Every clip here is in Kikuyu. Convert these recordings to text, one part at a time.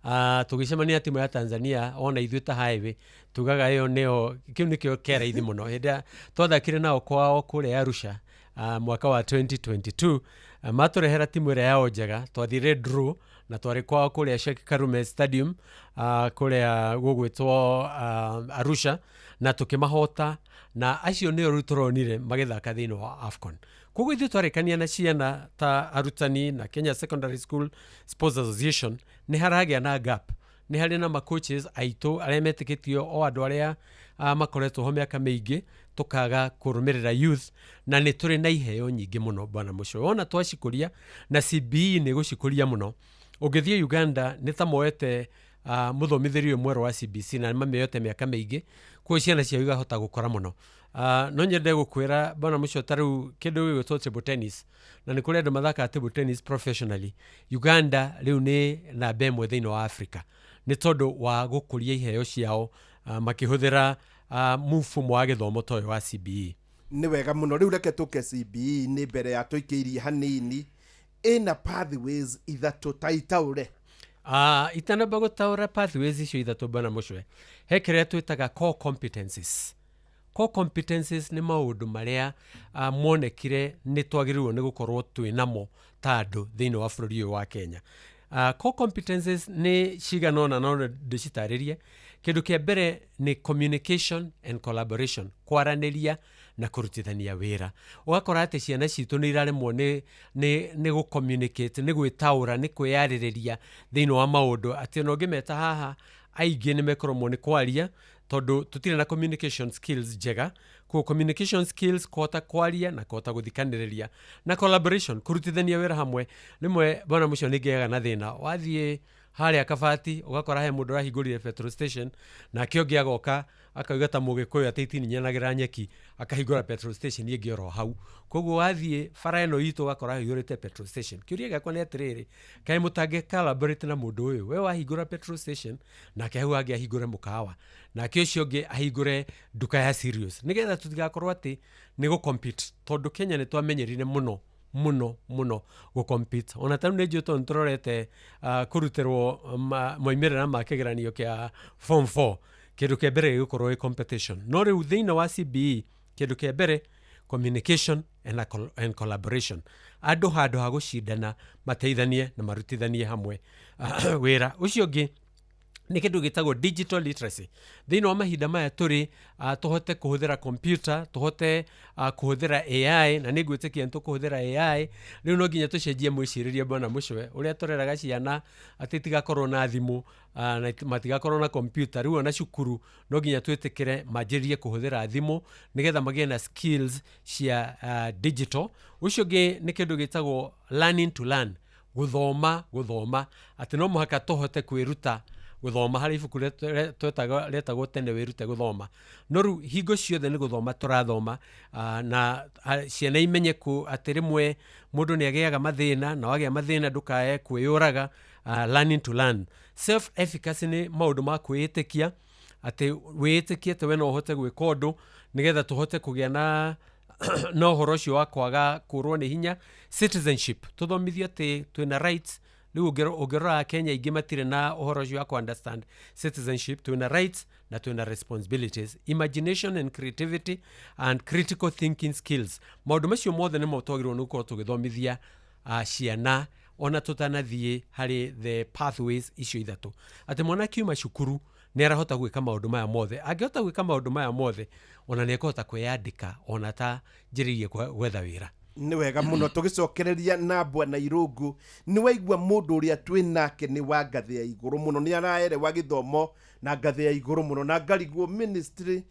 Tũgĩcemania timu ya Tanzania, ona ithuĩ ta Highway tugaga ĩyo nĩyo kĩu nĩkĩo kĩa raithi mũno hĩndĩ ĩrĩa twathakire nao kwao kũrĩa Arusha, mwaka wa 2022. Matũrehera timu ĩrĩa yao njega, twathire draw na twarĩ kwao kũrĩa Sheikh Karume Stadium, kũrĩa gũgwĩtwo Arusha, na tũkĩmahota, na acio nĩo rĩu tũronire magĩthaka thĩinĩ wa AFCON. Koguo ithuĩ twarĩkania na ciana ta arutani na Kenya Secondary School Sports Association, nĩ haragĩa na gap, nĩ harĩ na macoaches aitũ arĩa metĩkĩtio o andũ arĩa makoretwo ho mĩaka mĩingĩ, tũkaga kũrũmĩrĩra youth, na nĩ tũrĩ na iheo nyingĩ mũno, bwana Mũco, wona twacikũria na CBE nĩ gũcikũria mũno. Ũngĩthiĩ Uganda, nĩ ta moete mũthomithĩrie ũyũ mwerũ wa CBC na mamĩoete mĩaka mĩingĩ, koguo ciana ciao igahota gũkora mũno. No nyende gũkwĩra, bwana Mũco, ta rĩu kĩndũ gĩgwĩtwo table tennis, na nĩ kũrĩ andũ mathakaga table tennis professionally. Uganda rĩu nĩ namba 1 thĩinĩ wa Africa nĩ tondũ wa gũkũria iheo ciao, makĩhũthĩra mũfumo wa gĩthomo ta ũyũ wa CBE. Nĩ wega mũno. Rĩu reke tũke CBE nĩ mbere ya tũikĩirie hanini, ĩna pathways ithatũ, ta itaũre. Itanamba gũtaũra pathways icio ithatũ, bwana Mũcwe, he kĩrĩa twĩtaga core competencies. Core competencies nĩ maũndũ marĩa monekire nĩ twagĩrĩirwo nĩ gũkorwo twĩ namo ta andũ thĩinĩ wa bũrũri ũyũ wa Kenya. Core competencies nĩ cigana ũna, no ndĩcitarĩrie. Kĩndũ kĩa mbere nĩ communication and collaboration, kwaranĩria na kũrutithania wĩra. Ũgakora atĩ ciana citũ nĩ iraremwo nĩ gũ-communicate, nĩ gwĩtaũra, nĩ kwĩyarĩrĩria thĩinĩ wa maũndũ, atĩ ona ũngĩmeta haha, aingĩ nĩ mekũremwo nĩ kwaria tondũ tũtirĩ na communication skills njega. Koguo communication skills, kũhota kwaria na kũhota gũthikanĩrĩria, na collaboration, kũrutithania wĩra hamwe. Rĩmwe, bwana mũcio, nĩ ngĩaga na thĩna, wathiĩ harĩa Kabati ũgakora he mũndũ ũrahingũrire petrol station, nake ũngĩ agoka akauga ta Mũgĩkũyũ atĩ itinyanagĩra nyeki, akahingũra petrol station ĩngĩ oro hau. Koguo wathiĩ bara ĩno itũ ũgakora haihũrĩte petrol station. Kĩũria gĩakwa nĩ atĩrĩrĩ, kaĩ mũtangĩ collaborate na mũndũ ũyũ? We wahingũra petrol station, nake hau hangĩ ahingũre mũkawa, nake ũcio ũngĩ ahingũre nduka ya cereals, nĩgetha tũtigakorwo atĩ nĩ gũ-compete, tondũ Kenya nĩ twamenyerire mũno mũno mũno gũ-compete. Ona tarĩu nĩ njũĩ, tondũ nĩ tũrorete kũrutĩrwo moimĩrĩra ma kĩgeranio kĩa form 4, kĩndũ kĩa mbere gĩgũkorwo gĩ competition. No rĩu thĩinĩ wa CBE, kĩndũ kĩa mbere communication and collaboration, andũ handũ ha gũcindana mateithanie na marutithanie hamwe wĩra. Ũcio ũngĩ nĩ kĩndũ gĩtagwo digital literacy. Thĩinĩ wa mahinda maya tũrĩ, tũhote kũhũthĩra computer, tũhote kũhũthĩra AI, na nĩ ngwĩtĩkia nĩ tũkũhũthĩra AI. Rĩu no nginya tũcenjie mwĩcirĩrie, bwana Mũcwe, ũrĩa tũreraga ciana atĩ itigakorwo na thimũ, na matigakorwo na computer. Rĩu ona cukuru no nginya twĩtĩkĩre manjĩrĩrie kũhũthĩra thimũ nĩgetha magĩe na skills cia digital. Ũcio ũngĩ nĩ kĩndũ gĩtagwo learning to learn, gũthoma gũthoma, atĩ no mũhaka tũhote kwĩruta gũthoma. Harĩ ibuku retagwo tene Wĩrute Gũthoma, no rĩu hingo ciothe nĩ gũthoma tũrathoma, na ciana imenye kũ atĩ rĩmwe mũndũ nĩ agĩaga mathĩna, na wagĩa mathĩna ndũkae kwĩyũraga. Learning to learn. Self efficacy nĩ maũndũ ma kwĩĩtĩkia, atĩ wĩĩtĩkie atĩ we no ũhote gwĩka ũndũ, nĩgetha tũhote kũgĩa na ũhoro ũcio wa kwaga kũrwo nĩ hinya. Citizenship, tũthomithio atĩ twĩna rights. Rĩu ũngĩrora Kenya, aingĩ matirĩ na ũhoro ũcio wa kũ understand citizenship, twĩna rights na twĩna responsibilities. Imagination and creativity and critical thinking skills, maũndũ macio mothe nĩmo twagĩrĩirwo nĩ gũkorwo tũgĩthomithia ciana ona tũtanathiĩ harĩ the pathways icio ithatũ, atĩ mwana akiuma cukuru nĩ arahota gwĩka maũndũ maya mothe. Angĩhota gwĩka maũndũ maya mothe, ona nĩ ekũhota kwĩyandĩka ona atanjĩrĩirie gwetha wĩra. Nĩ wega mũno. Tũgĩcokereria na bwana Irũngũ, nĩ waigua mũndũ ũrĩa twĩ nake nĩ wa ngathĩ ya igũrũ mũno, nĩ araerewa gĩthomo na ngathĩ ya igũrũ mũno, na ngarigwo ministry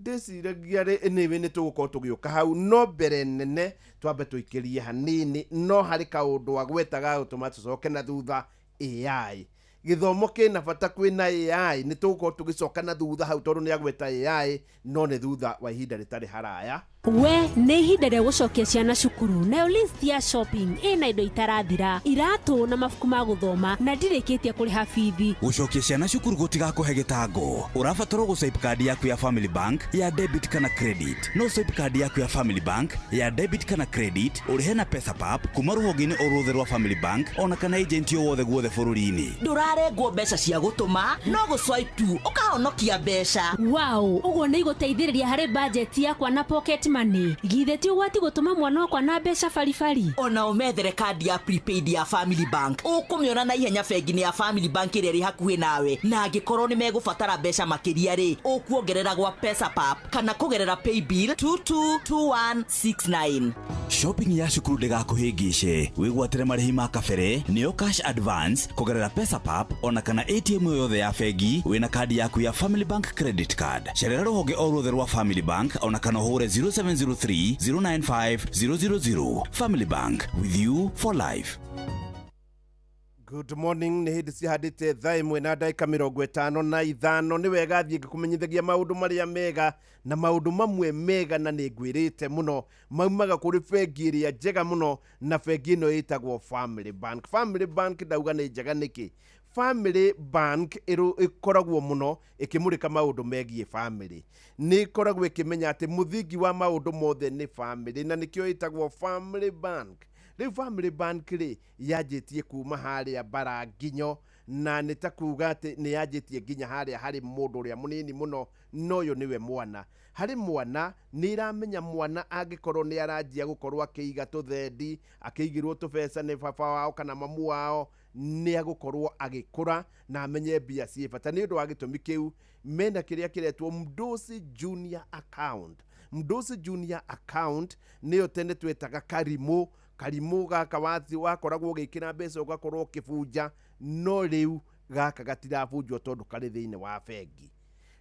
ndĩciragia rĩ anyway, nĩ tũgũkorwo tũgĩũka hau, no mbere nene twambe tũikĩrie hanini, no harĩ kaũndũ agwetaga gũtũma tũcoke na thutha. AI, gĩthomo kĩna bata kwĩna AI, nĩ tũgũkorwo tũgĩcoka na thutha hau tondũ nĩ agweta AI, no nĩ thutha wa ihinda rĩtarĩ haraya. We nĩ ihinda rĩa gũcokia ciana cukuru, nayo list ya shopping ĩna indo itarathira, iratũ na mabuku ma gũthoma, na ndirĩkĩtie kũrĩha bithi. Gũcokia ciana cukuru gũtigakũhe gĩtango. Ũrabatara gũ swipe kandi yaku ya Family Bank ya debit kana credit. No swipe kandi yaku ya Family Bank ya debit kana credit, ũrĩhe na Pesapap kuma rũhonge-inĩ o ruothe rwa Family Bank ona kana agent o wothe guothe bũrũri-inĩ. Ndũrarengwo mbeca cia gũtũma, no gũ swipe tu ũkahonokia mbeca. Wow, ũguo nĩ igũteithĩrĩria harĩ bajeti yakwa na pocket money. Githĩ ti ũgwati gũtũma mwana wakwa na mbeca baribari? Ona ũmethere kandi ya prepaid ya Family Bank, ũkũmĩona na ihenya bengi-inĩ ya Family Bank ĩrĩa ĩrĩ hakuhĩ nawe, na angĩkorwo nĩ megũbatara mbeca makĩria rĩ, ũkuongerera gwa Pesapap kana kũgerera paybill 222169. Shopping ya cukuru ndĩgakũhĩngĩce. Wĩgwatĩre marĩhi ma kabere, nĩyo cash advance, kũgerera Pesapap ona kana ATM yothe ya bengi wĩna kandi yaku ya Family Bank credit card. Cerera rũhonge o ruothe rwa Family Bank ona kana ũhũre 0703 095 000. Family Bank, with you for life. Good morning. Nĩ hĩndĩ cihandĩte thaa 1 na ndagĩka 55. Nĩ wega thiĩ ngĩkũmenyithagia maũndũ marĩa mega na maũndũ mamwe mega, na nĩ ngwĩrĩte mũno maumaga kũrĩ bengi ĩrĩa njega mũno, na bengi ĩno ĩtagwo Family Bank. Family Bank ndauga nĩ njega nĩkĩ? Family Bank ĩkoragwo mũno ĩkĩmũrĩka maũndũ megiĩ family. Nĩ ĩkoragwo ĩkĩmenya atĩ mũthingi wa maũndũ mothe nĩ family, na nĩkĩo ĩtagwo Family Bank. Rĩu Family Bank rĩ, yanjĩtie kuma harĩa bara nginyo, na nĩ ta kuga atĩ nĩ yanjĩtie nginya harĩa harĩ mũndũ ũrĩa mũnini mũno, na ũyũ nĩwe mwana. Harĩ mwana nĩ ĩramenya mwana angĩkorwo nĩ aranjia gũkorwo akĩiga tũthendi, akĩigĩrwo tũbeca nĩ baba wao kana mamu wao, nĩ agũkorwo agĩkũra na amenye mbia ciĩ bata. Nĩ ũndũ wa gĩtũmi kĩu mena kĩrĩa kĩretwo Mdosi Junior Account. Mdosi Junior Account nĩyo tene twetaga karimũ. Karimũ gaka wakoragwo ũgĩkĩra mbeca ũgakorwo ũkĩbunja, no rĩu gaka gatirabunjwo tondũ karĩ thĩinĩ wa bengi.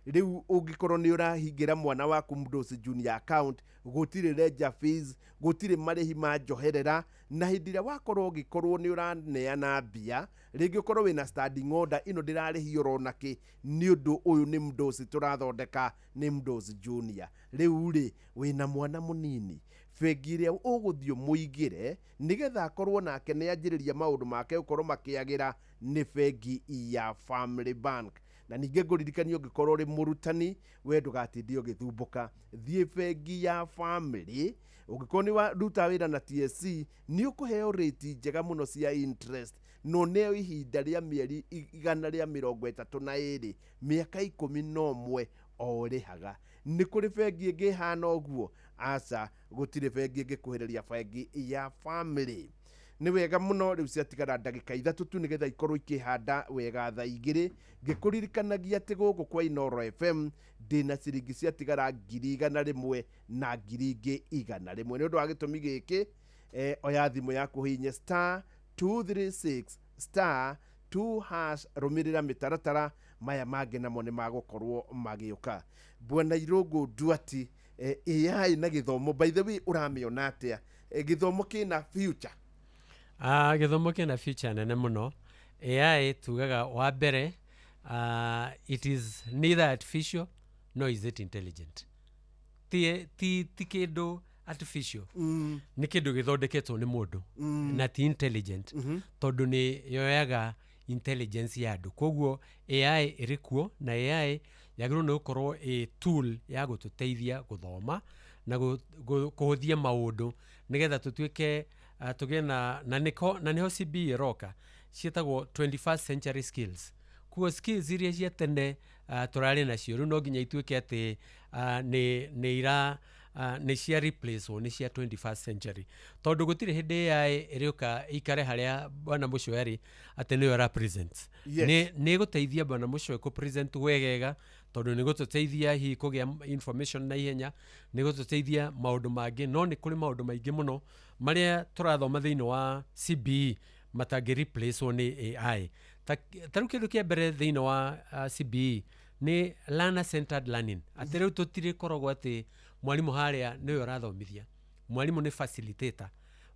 Rĩu ũngĩkorwo nĩ ũrahingĩra mwana waku Mdosi Junior Account, gũtirĩ ledger fees, gũtirĩ marĩhi ma njoherera, na hĩndĩ ĩrĩa wakorwo ũgĩkorwo nĩ ũraneana mbia, rĩngĩ ũkorwo wĩna standing order ĩno ndĩrarĩhio orona kĩ, nĩ ũndũ ũyũ nĩ Mdosi tũrathondeka, nĩ Mdosi Junior. Rĩu rĩ, wĩna mwana mũnini, bengi ĩrĩa ũgũthiĩ ũmũigĩre nĩgetha akorwo nake nĩ anjĩrĩria maũndũ make gũkorwo makĩagĩra nĩ bengi ya Family Bank. Na ningĩ ngũririkanie, ũngĩkorwo ũrĩ mũrutani, we ndũgatinde ũgĩthumbũka, thiĩ bengi ya Family. Ũngĩkorwo nĩ waruta wĩra na TSC, nĩ ũkũheo rĩti njega mũno cia interest, no neo ihinda rĩa mĩeri 132, mĩaka 11 o ũrĩhaga. Nĩ kũrĩ bengi ĩngĩ ĩhana ũguo? Aca, gũtirĩ bengi ĩngĩkuhĩrĩria bengi ya Family. Nĩ wega mũno. Rĩu ciatigara ndagĩka 3 tu nĩgetha ikorwo ikĩhanda wega thaa 2. Ngĩkũririkanagia atĩ gũkũ kwa Inooro FM ndĩna ciringi ciatigara 100,000 na 100,100. Nĩ ũndũ wa gĩtũmi gĩkĩ, oya thimũ yaku, hihinye *236*2#, rũmĩrĩra mĩtaratara. Maya mangĩ namo nĩ magũkorwo magĩũka. Bwana Irũngũ Nduati, AI na gĩthomo, by the way, ũramĩona atĩa? Gĩthomo kĩna future? Gĩthomo kĩna future nene mũno. AI tugaga wa mbere, it is neither artificial nor is it intelligent. Ti kĩndũ artificial, nĩ kĩndũ gĩthondeketwo nĩ mũndũ, na ti intelligent tondũ nĩ yoyaga intelligence ya andũ. Koguo AI ĩrĩ kuo, na AI yagĩrĩirwo nĩ gũkorwo ĩ tool ya gũtũteithia gũthoma na kũhũthia maũndũ nĩgetha tũtuĩke tũgĩe na nĩko na nĩho CBE ĩroka, ciĩtagwo 21st century skills. Kuo skills iria cia tene tũrarĩ nacio rĩu no nginya ituĩke atĩ nĩ ira nĩ cia replace nĩ cia 21st century, tondũ gũtirĩ hĩndĩ AI ĩrĩũka ikare harĩa bwana Mũcwe arĩ atĩ nĩyo ĩra present. Nĩ ĩgũteithia bwana Mũcwe kũ present wegega, tondũ nĩ gũtũteithia hihi kũgĩa information na ihenya, nĩ gũtũteithia maũndũ mangĩ, no nĩ kũrĩ maũndũ maingĩ mũno marĩa tũrathoma thĩinĩ wa CBE matangĩ replacewo nĩ AI. Ta rĩu kĩndũ kĩa mbere thĩinĩ wa CBE nĩ learner centered learning, atĩ rĩu tũtirĩkoragwo atĩ mwarimũ harĩa nĩwe ũrathomithia. Mwarimũ nĩ facilitator,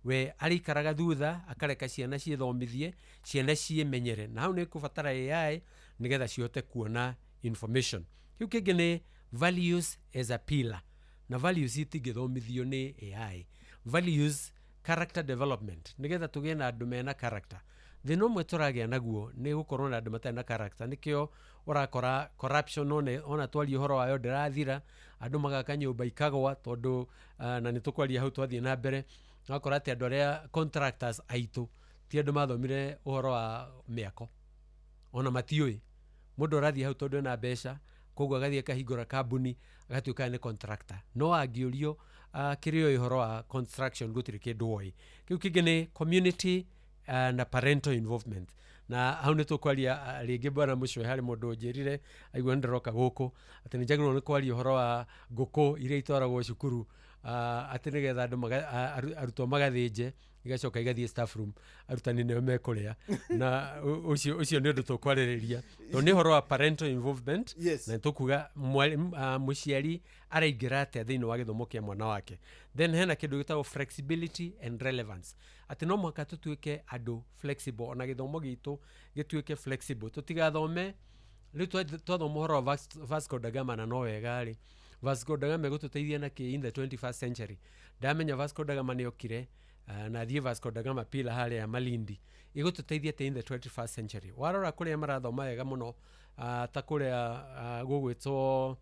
we arĩikaraga thutha akareka ciana ciĩthomithie, ciana ciĩmenyere, na hau nĩ kũbatara AI nĩgetha cihote kuona information. Kĩu kĩngĩ nĩ values as a pillar. Na values itingĩthomithio nĩ AI. Values, character development, nĩgetha tũgĩe na andũ mena character. Thĩna ũmwe tũragĩa naguo nĩ gũkorwo na andũ matarĩ na character. Nĩkĩo ũrakora corruption ona twaria ũhoro wayo ndĩrathira. Andũ magaka nyũmba ikagwa tondũ na nĩ tũkwaria hau twathiĩ na mbere. Ũgakora atĩ andũ arĩa contractors aitũ ti andũ mathomire ũhoro wa mĩako, ona matiũĩ. Mũndũ arathiĩ hau tondũ ena mbeca, koguo agathiĩ akahingũra kambuni, agatuĩka nĩ contractor, no angĩũrio kĩrĩa oĩ ũhoro wa construction, gũtirĩ kĩndũ oĩ. Kĩu kĩngĩ nĩ community na parental involvement, na hau nĩ tũkwaria rĩngĩ. Bwana Mũcwe, harĩ mũndũ ũnjĩrire aigua nĩ ndĩroka gũkũ atĩ nĩ njagĩrĩirwo nĩ kwaria ũhoro wa ngũkũ iria itwaragwo cukuru, atĩ nĩgetha andũ arutwo magathĩnje, igacoka igathiĩ staff room, arutani nĩo mekũrĩa. Na ũcio nĩ ũndũ tũkwarĩrĩria tondũ nĩ ũhoro wa parental involvement. Na tũkuga mũciari araingĩra atĩa thĩinĩ wa gĩthomo kĩa mwana wake. Then hena kĩndũ gĩtagwo flexibility and relevance, atĩ no mũhaka tũtuĩke andũ flexible, ona gĩthomo gitũ gĩtuĩke flexible. Tũtigathome rĩu twathoma ũhoro wa Vasco da Gama, na no wega rĩ, Vasco da Gama ĩgũtũteithia na kĩ in the 21st century? Ndamenya Vasco da Gama nĩ okire na thiĩ Vasco da Gama pila harĩa Malindi, ĩgũtũteithia atĩa in the 21st century? Warora kũrĩa marathoma wega mũno, ta kũrĩa gũgwĩtwo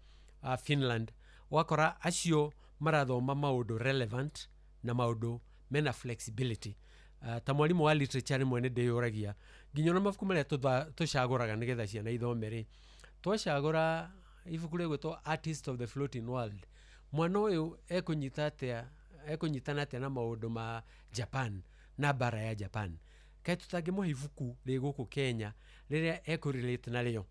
Finland, wakora acio marathoma maũndũ relevant na maũndũ mena flexibility. Ta mwarimũ wa literature, rĩmwe nĩ ndĩyũragia nginya ona mabuku marĩa tũcagũraga nĩgetha ciana ithome rĩ, twacagũra ibuku rĩgwĩtwo Artist of the Floating World, mwana ũyũ ekũnyita atĩa, ekũnyitana atĩa na maũndũ ma Japan na mbara ya Japan? Kaĩ tũtangĩmũhe ibuku rĩ gũkũ Kenya rĩrĩa ekũrelate narĩo,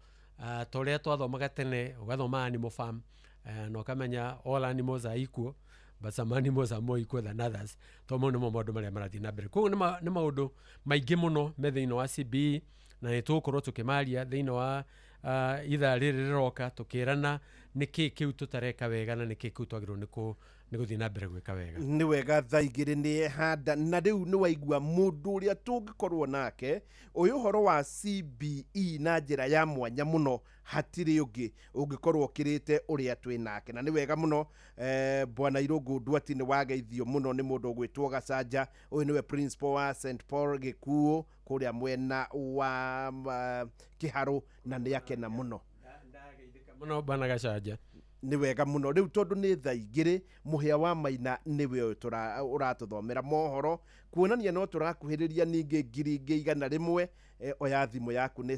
ta ũrĩa twathomaga tene, ũgathoma Animal Farm na ũkamenya all animals are equal, but some animals are more equal than others? To mau nĩmo maũndũ marĩa marathiĩ na mbere. Koguo nĩ maũndũ maingĩ mũno me thĩinĩ wa CBE, na nĩ tũgũkorwo tũkĩmaria thĩinĩ wa ithaa rĩrĩ rĩroka, tũkĩrana nĩ kĩ kĩu tũtareka wega na nĩ kĩ kĩu twagĩrĩirwo nĩ gũthiĩ na mbere gwĩka wega. Nĩ wega, thaa 2 nĩ handa na rĩu nĩ waigua mũndũ ũrĩa tũngĩkorwo nake ũyũ ũhoro wa CBE na njĩra ya mwanya mũno, hatirĩ ũngĩ ũngĩkorwo ũkĩrĩte ũrĩa twĩ nake. Na nĩ wega mũno, bwana Irũngũ Nduati, nĩ wageithio mũno nĩ mũndũ ũgwĩtwo Gacanja. Ũyũ nĩwe principal wa St Paul Gĩkuũ kũrĩa mwena wa Kĩharũ, na nĩ akena mũno. Mũno, bwana Gacanja. Nĩ wega mũno. Rĩu tondũ nĩ thaa 2, mũhĩa wa Maina nĩwe ũyũ ũratũthomera mohoro, kuonania no tũrakuhĩrĩria ningĩ 100,000. Oya thimũ yaku, nĩ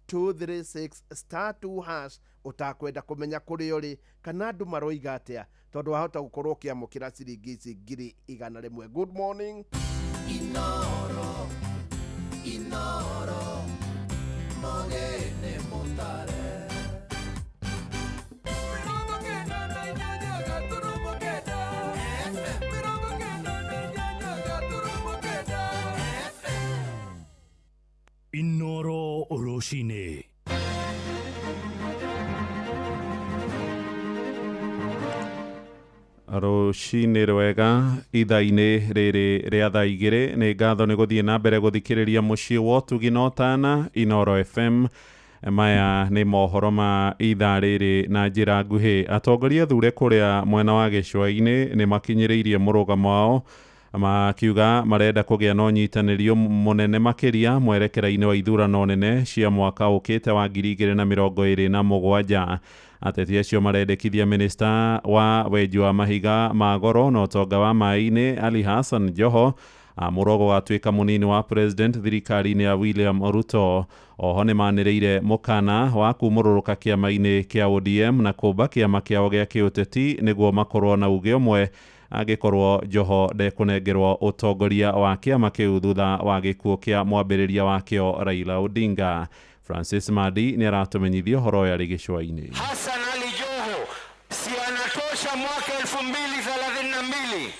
*236*2#, ũtakwenda kũmenya kũrĩa ũrĩ kana andũ maroiga atĩa, tondũ wahota gũkorwo ũkĩamũkĩra ciringi ici 100,000. Good morning. Inoro, Inoro, Mogene Mutare. 98.9 FM. 98.9 FM. Inoro rũcinĩ. Rũcinĩ rwega. Ithaa-inĩ rĩrĩ rĩa thaa 2, nĩ ngatho nĩ gũthiĩ na mbere gũthikĩrĩria mũciĩ wa ũtugi na ũtana, Inoro FM. Maya nĩ mohoro ma ithaa rĩrĩ na njĩra nguhĩ. Atongoria thure kũrĩa mwena wa gĩcũa-inĩ nĩ makinyĩrĩirie mũrũgamo wao, makiuga marenda kũgĩa na ũnyitanĩri mũnene makĩria mwerekera-inĩ wa ithurano nene cia mwaka ũkĩte wa 2027. Ateti acio marendekithia minista wa wenji wa mahiga ma goro na ũtonga wa maĩ-inĩ Ali Hassan Joho amũrwo gũgatuĩka mũnini wa president thirikari-inĩ ya William Ruto. Oho nĩ manĩrĩire mũkana wa kumũrũrũka kĩama-inĩ kĩa ODM na kũmba kĩama kĩao gĩa kĩũteti nĩguo makorwo na uge ũmwe angĩkorwo Joho ndekũnengerwo ũtongoria wa kĩama kĩu thutha wa gĩkuũ kĩa mwambĩrĩria wakĩo Raila Odinga. Francis Madi nĩ aratũmenyithia ũhoro ũyũ arĩ gĩcũa-inĩ. Hassan Ali Joho si anatosha mwaka 2032?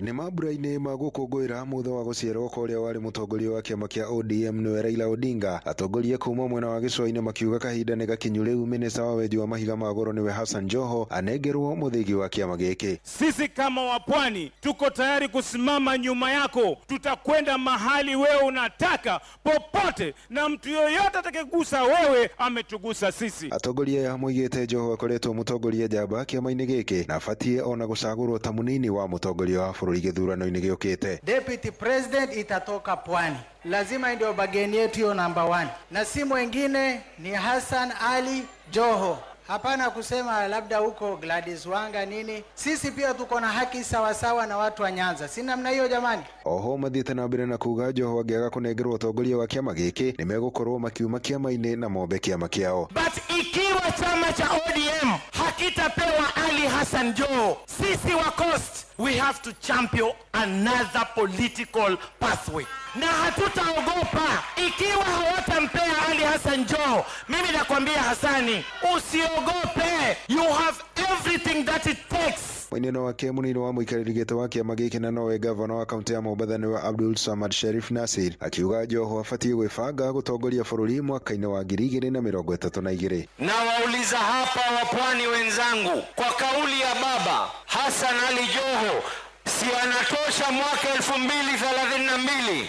Nĩ mambura-inĩ ma gũkũngũĩra mũthenya wa gũciarwo kwa ũrĩa warĩ mũtongoria wa kĩama kĩa ODM nĩwe Raila Odinga. Atongoria kuma mwena wa gĩcũa-inĩ makiuga kahinda nĩ gakinyu rĩu minista wa wenji wa mahiga ma goro nĩwe Hassan Joho anengerwo mũthĩgi wa kĩama gĩkĩ. Sisi kama wapwani tuko tayari kusimama nyuma yako, tutakwenda mahali wewe unataka popote, na mtu yoyote atakayegusa wewe ametugusa sisi. Atongoria aya moigĩte Joho akoretwo mũtongoria njamba kĩama-inĩ gĩkĩ na abatie ona gũcagũrwo ta mũnini wa mũtongoria wa bũrũri gĩthurano-inĩ gĩũkĩte. Deputy President itatoka Pwani, lazima ndio bageni yetu hiyo number 1, na si mwingine ni Hassan Ali Joho. Hapana kusema labda huko Gladys Wanga nini, sisi pia tuko na haki sawasawa na watu wa Nyanza, si namna hiyo jamani? Oho mathiĩte na mbere na kuga Joho angĩaga kũnengerwo ũtongoria wa kĩama gĩkĩ nĩmegũkorwo makiuma kĩama-inĩ na mombe kĩama kĩao. But ikiwa chama cha ODM hakitapewa Ali Hassan Joho, sisi wa Coast we have to champion another political pathway, na hatutaogopa. Ikiwa hawatampea Ali Hassan Joho, mimi nakwambia Hassani, usiogope, you have everything that it takes. Mwena wake munini wa mũikarĩri gĩtĩ wa kĩama gĩkĩ na nowe gavana wa kaunti ya Mombatha nĩwe Abdul Samad Sharif Nasir akiuga Joho abatiĩ gwĩbanga gũtongoria bũrũri mwaka-inĩ wa 2032. Na wauliza hapa wapwani wenzangu, kwa kauli ya baba Hassan Ali Joho, si anatosha mwaka 2032?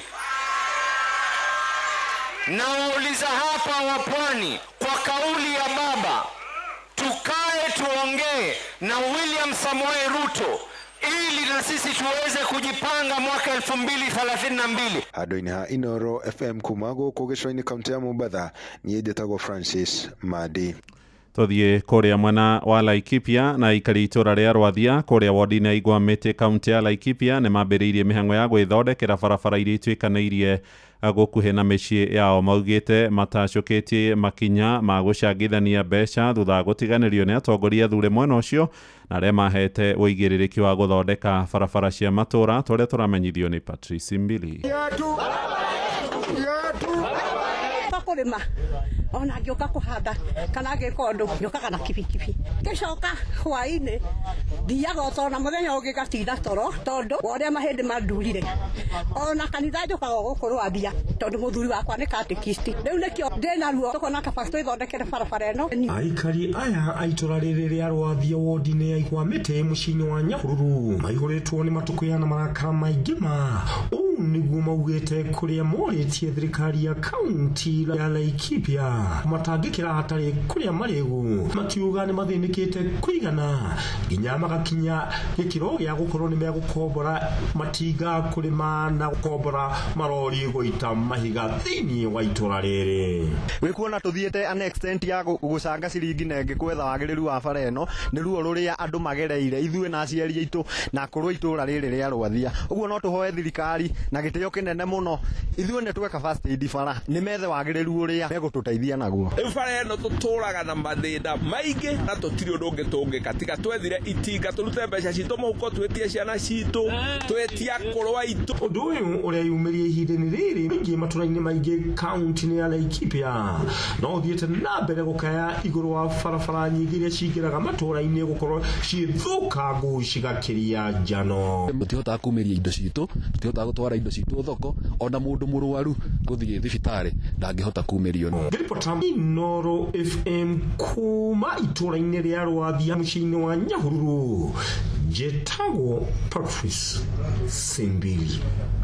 Na wauliza hapa wapwani, kwa kauli ya baba, tukae tuongee na William Samoei Ruto ili na sisi tuweze kujipanga mwaka 2032. Handũ-inĩ ha Inoro FM kuma gũkũ gĩcũa-inĩ kaunti ya Mombatha, niĩ njĩtagwo Francis Madi. Tuthiĩ kũrĩa mwena wa Laikipia na aikari itũra rĩa Rwathia kũrĩa wodi-inĩ ya Igwamĩtĩ kaunti ya Laikipia nĩ mambĩrĩirie mĩhang'o ya gwĩthondekera barabara iria ituĩkanĩirie gũkuhĩ na mĩciĩ yao. Maugĩte matacũkĩtie makinya ma gũcangithania mbeca thutha wa gũtiganĩrio nĩ atongoria athure mwena ũcio na arĩa mahete ũigĩrĩrĩki wa gũthondeka barabara cia matũra tũrĩa tũramenyithio nĩ Patrice Mbili. Kũrĩma ona ngĩũka kũhanda kana ngĩka ũndũ njũkaga na kibikibi ngĩcoka hwaĩ-inĩ thiaga o toro na mũthenya ũngĩ ngatinda toro tondũ wa ũrĩa mahĩndĩ mandurire ona kanitha njũkaga o gũkũ Rwathia tondũ mũthuri wakwa nĩ katekisti rĩu nĩkĩo ndĩna ruo tũkona kaba twĩthondekere barabara ĩno. Aikari aya a itũra rĩrĩ rĩa Rwathia wodi-inĩ ya Igwamĩtĩ mũciĩ-inĩ wa Nyahururu maihũrĩtwo nĩ matũkũya na marakara maingĩ ma ũũ nĩguo maugĩte kũrĩa morĩtie thirikari ya kaunti ya Laikipia matangĩkĩra hatarĩ kũrĩa marĩgu makiuga nĩ mathĩnĩkĩte kũigana nginya magakinya gĩkĩro gĩa gũkorwo nĩ megũkombora matinga kũrĩma na gũkombora marori gũita mahiga thĩinĩ wa itũra rĩrĩ. Wĩkuona tũthiĩte an extent ya gũcanga ciringi na ĩngĩ gwetha wagĩrĩru wa bara ĩno nĩ ruo rũrĩa andũ magereire ithuĩ na aciari aitũ na akũrũ itũra rĩrĩ rĩa Rwathia. Ũguo no tũhoe thirikari na gĩtĩo kĩnene mũno ithuĩ nĩ tweka first aid bara nĩ methe wagĩrĩru ũrĩa megũtũteithia naguo. Rĩu bara ĩno tũtũraga na mathĩna maingĩ na tũtirĩ ũndũ ũngĩ tũngĩka tiga twethire itinga tũrute mbeca citũ mũhuko twĩtie ciana citũ twĩtie akũrũ aitũ. Ũndũ ũyũ ũreyumĩria ihinda-inĩ rĩrĩ maingĩ matũra-inĩ maingĩ kaunti-inĩ ya Laikipia no ũthiĩte na mbere gũkaya igũrũ wa barabara nyingĩ iria cingĩraga matũra-inĩ gũkorwo ciĩthũkangu cigakĩria njano. Tũtihotaga kumĩria indo citũ, tũtihotaga gũtwara indo citũ thoko, ona mũndũ mũrwaru gũthiĩ thibitarĩ ndangĩhota kumĩrio. Ngĩribota Inoro FM kuma itũra-inĩ rĩa Rwathia mũciĩ-inĩ wa Nyahururu, njĩtagwo Patrice Simbili.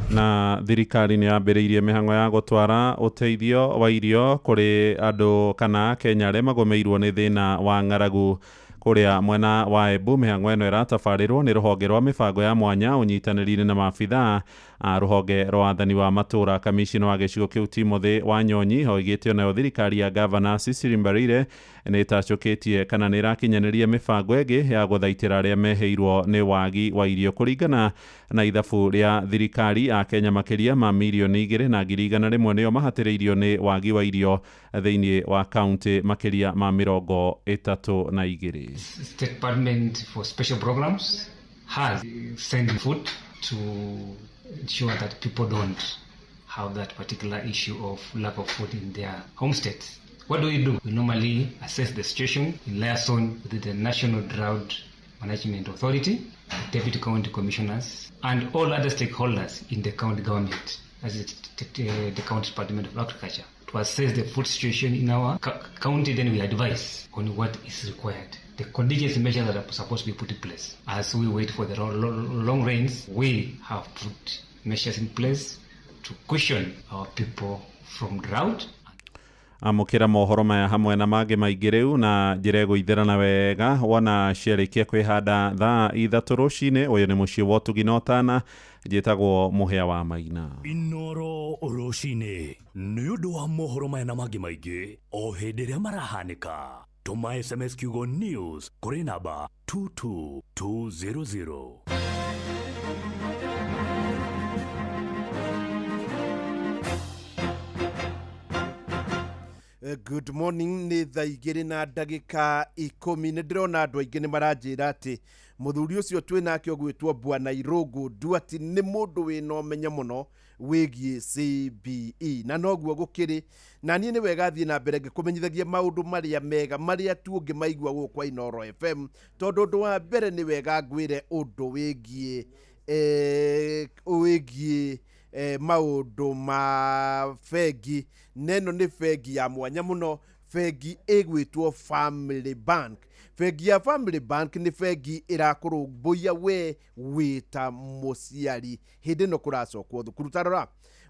Na thirikari nĩ yambĩrĩirie mĩhang'o ya gũtwara ũteithio wa irio kũrĩ andũ kana Kenya arĩa magũmĩirwo nĩ thĩna wa ng'aragu kũrĩa mwena wa Embu. Mĩhang'o ĩno ĩratabarĩrwo nĩ rũhonge rwa mĩbango ya mwanya ũnyitanĩri-inĩ na maabithaa a rũhonge rwa athani wa matũra. Kamishina wa gĩcigo kĩu Timothy Wanyonyi oigĩte onayo thirikari ya gavana Cecily Mbarire nĩ ĩtacũkĩtie kana nĩ ĩrakinyanĩria mĩbango ĩngĩ ya gũthaitĩra arĩa mehĩirwo nĩ wagi wa irio. Kũringana na ithabu rĩa thirikari, a Kenya makĩria ma 2,100,000 nĩo mahatĩrĩirio nĩ wagi wa irio thĩinĩ wa kaunti makĩria ma 32. State Department for Special Programs has sent food to ensure that people don't have that particular issue of lack of food in their homesteads. What do? We normally assess the situation in liaison with the National Drought Management Authority, Deputy County Commissioners, and all other stakeholders in the county government, as the County Department of Agriculture, to assess the food situation in our county. Then we advise on what is required, the contingency measures that are supposed to be put in place. As we wait for the long rains, we have put measures in place to cushion our people from drought. Amũkĩra mohoro maya hamwe na mangĩ maingĩ rĩu na njĩra ĩgũithĩrana wega wona ciarĩkia kwĩhanda thaa 3 rũcinĩ. Ũyũ nĩ mũciĩ wa ũtugi na ũtana, njĩtagwo Mũhĩa wa Maina. Inoro rũcinĩ nĩ ũndũ wa mohoro maya na mangĩ maingĩ o hĩndĩ ĩrĩa marahanĩka, tũma SMS kiugo news kũrĩ namba 22200. Good morning, nĩ thaa 2:10. Nĩ ndĩrona andũ aingĩ nĩ maranjĩra atĩ mũthuri ũcio twĩ nake ũgwĩtwo Bwana Irũngũ Nduati nĩ mũndũ wĩna ũmenyo mũno wĩgiĩ CBE, na noguo gũkĩrĩ. Na niĩ nĩ wega thiĩ na mbere ngĩkũmenyithagia maũndũ marĩa mega marĩa tu ũngĩmaigua gũkũ kwa Inooro FM, tondũ ũndũ wa mbere nĩ wega ngwĩre ũndũ wĩgiĩ maũndũ ma bengi. Neno nĩ bengi ya mwanya mũno, bengi ĩgwĩtwo Family Bank. Bengi ya Family Bank nĩ bengi ĩrakũrũmbũiya we wĩ ta mũciari hĩndĩ ĩno kũracokwo thukuru. Tarora,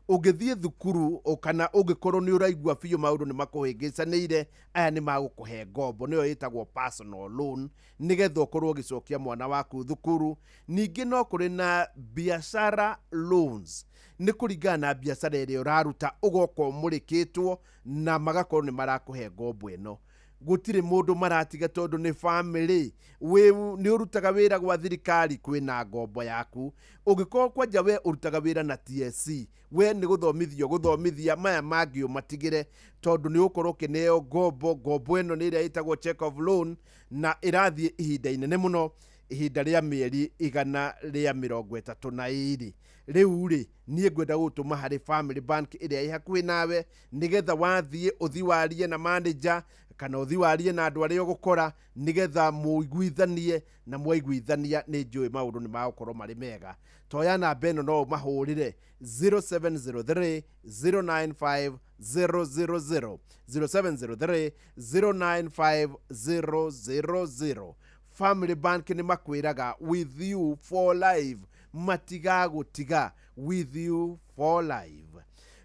ũngĩthiĩ thukuru kana ũngĩkorwo nĩ ũraigua biũ maũndũ nĩ makũhĩngĩcanĩire, aya nĩ magũkũhe ngombo, nĩyo ĩtagwo personal loan, nĩgetha ũkorwo ũgĩcokia mwana waku thukuru. Ningĩ no kũrĩ na biashara loans, nĩ kũringana na biacara ĩrĩa ũraruta, ũgoka ũmũrĩkĩtwo na magakorwo nĩ marakũhe ngombo ĩno. Gũtirĩ mũndũ maratiga tondũ nĩ family. Nĩ ũrutaga wĩra gwa thirikari, kwĩna ngombo yaku. Ũngĩkorwo kwanja we ũrutaga wĩra na TSC, we nĩ gũthomithio gũthomithia, maya mangĩ ũmatigĩre tondũ nĩ ũgũkorwo ũkĩneo ngombo. Ngombo ĩno nĩ ĩrĩa ĩtagwo check of loan, na ĩrathiĩ ihinda inene mũno, ihinda rĩa mĩeri 132. Rĩu rĩ, niĩ ngwenda gũgũtũma harĩ Family Bank ĩrĩa ĩ hakuhĩ nawe, nĩgetha wathiĩ ũthi warie na manager kana ũthi warie na andũ arĩa ũgũkora, nĩgetha mũiguithanie, na mwaiguithania nĩ njũĩ maũndũ nĩ magũkorwo marĩ mega. Toya namba ĩno no ũmahũrĩre 0703 095 000, 0703 095 000. Family Bank nĩ makwĩraga with you for life, matigagũtiga, with you for life.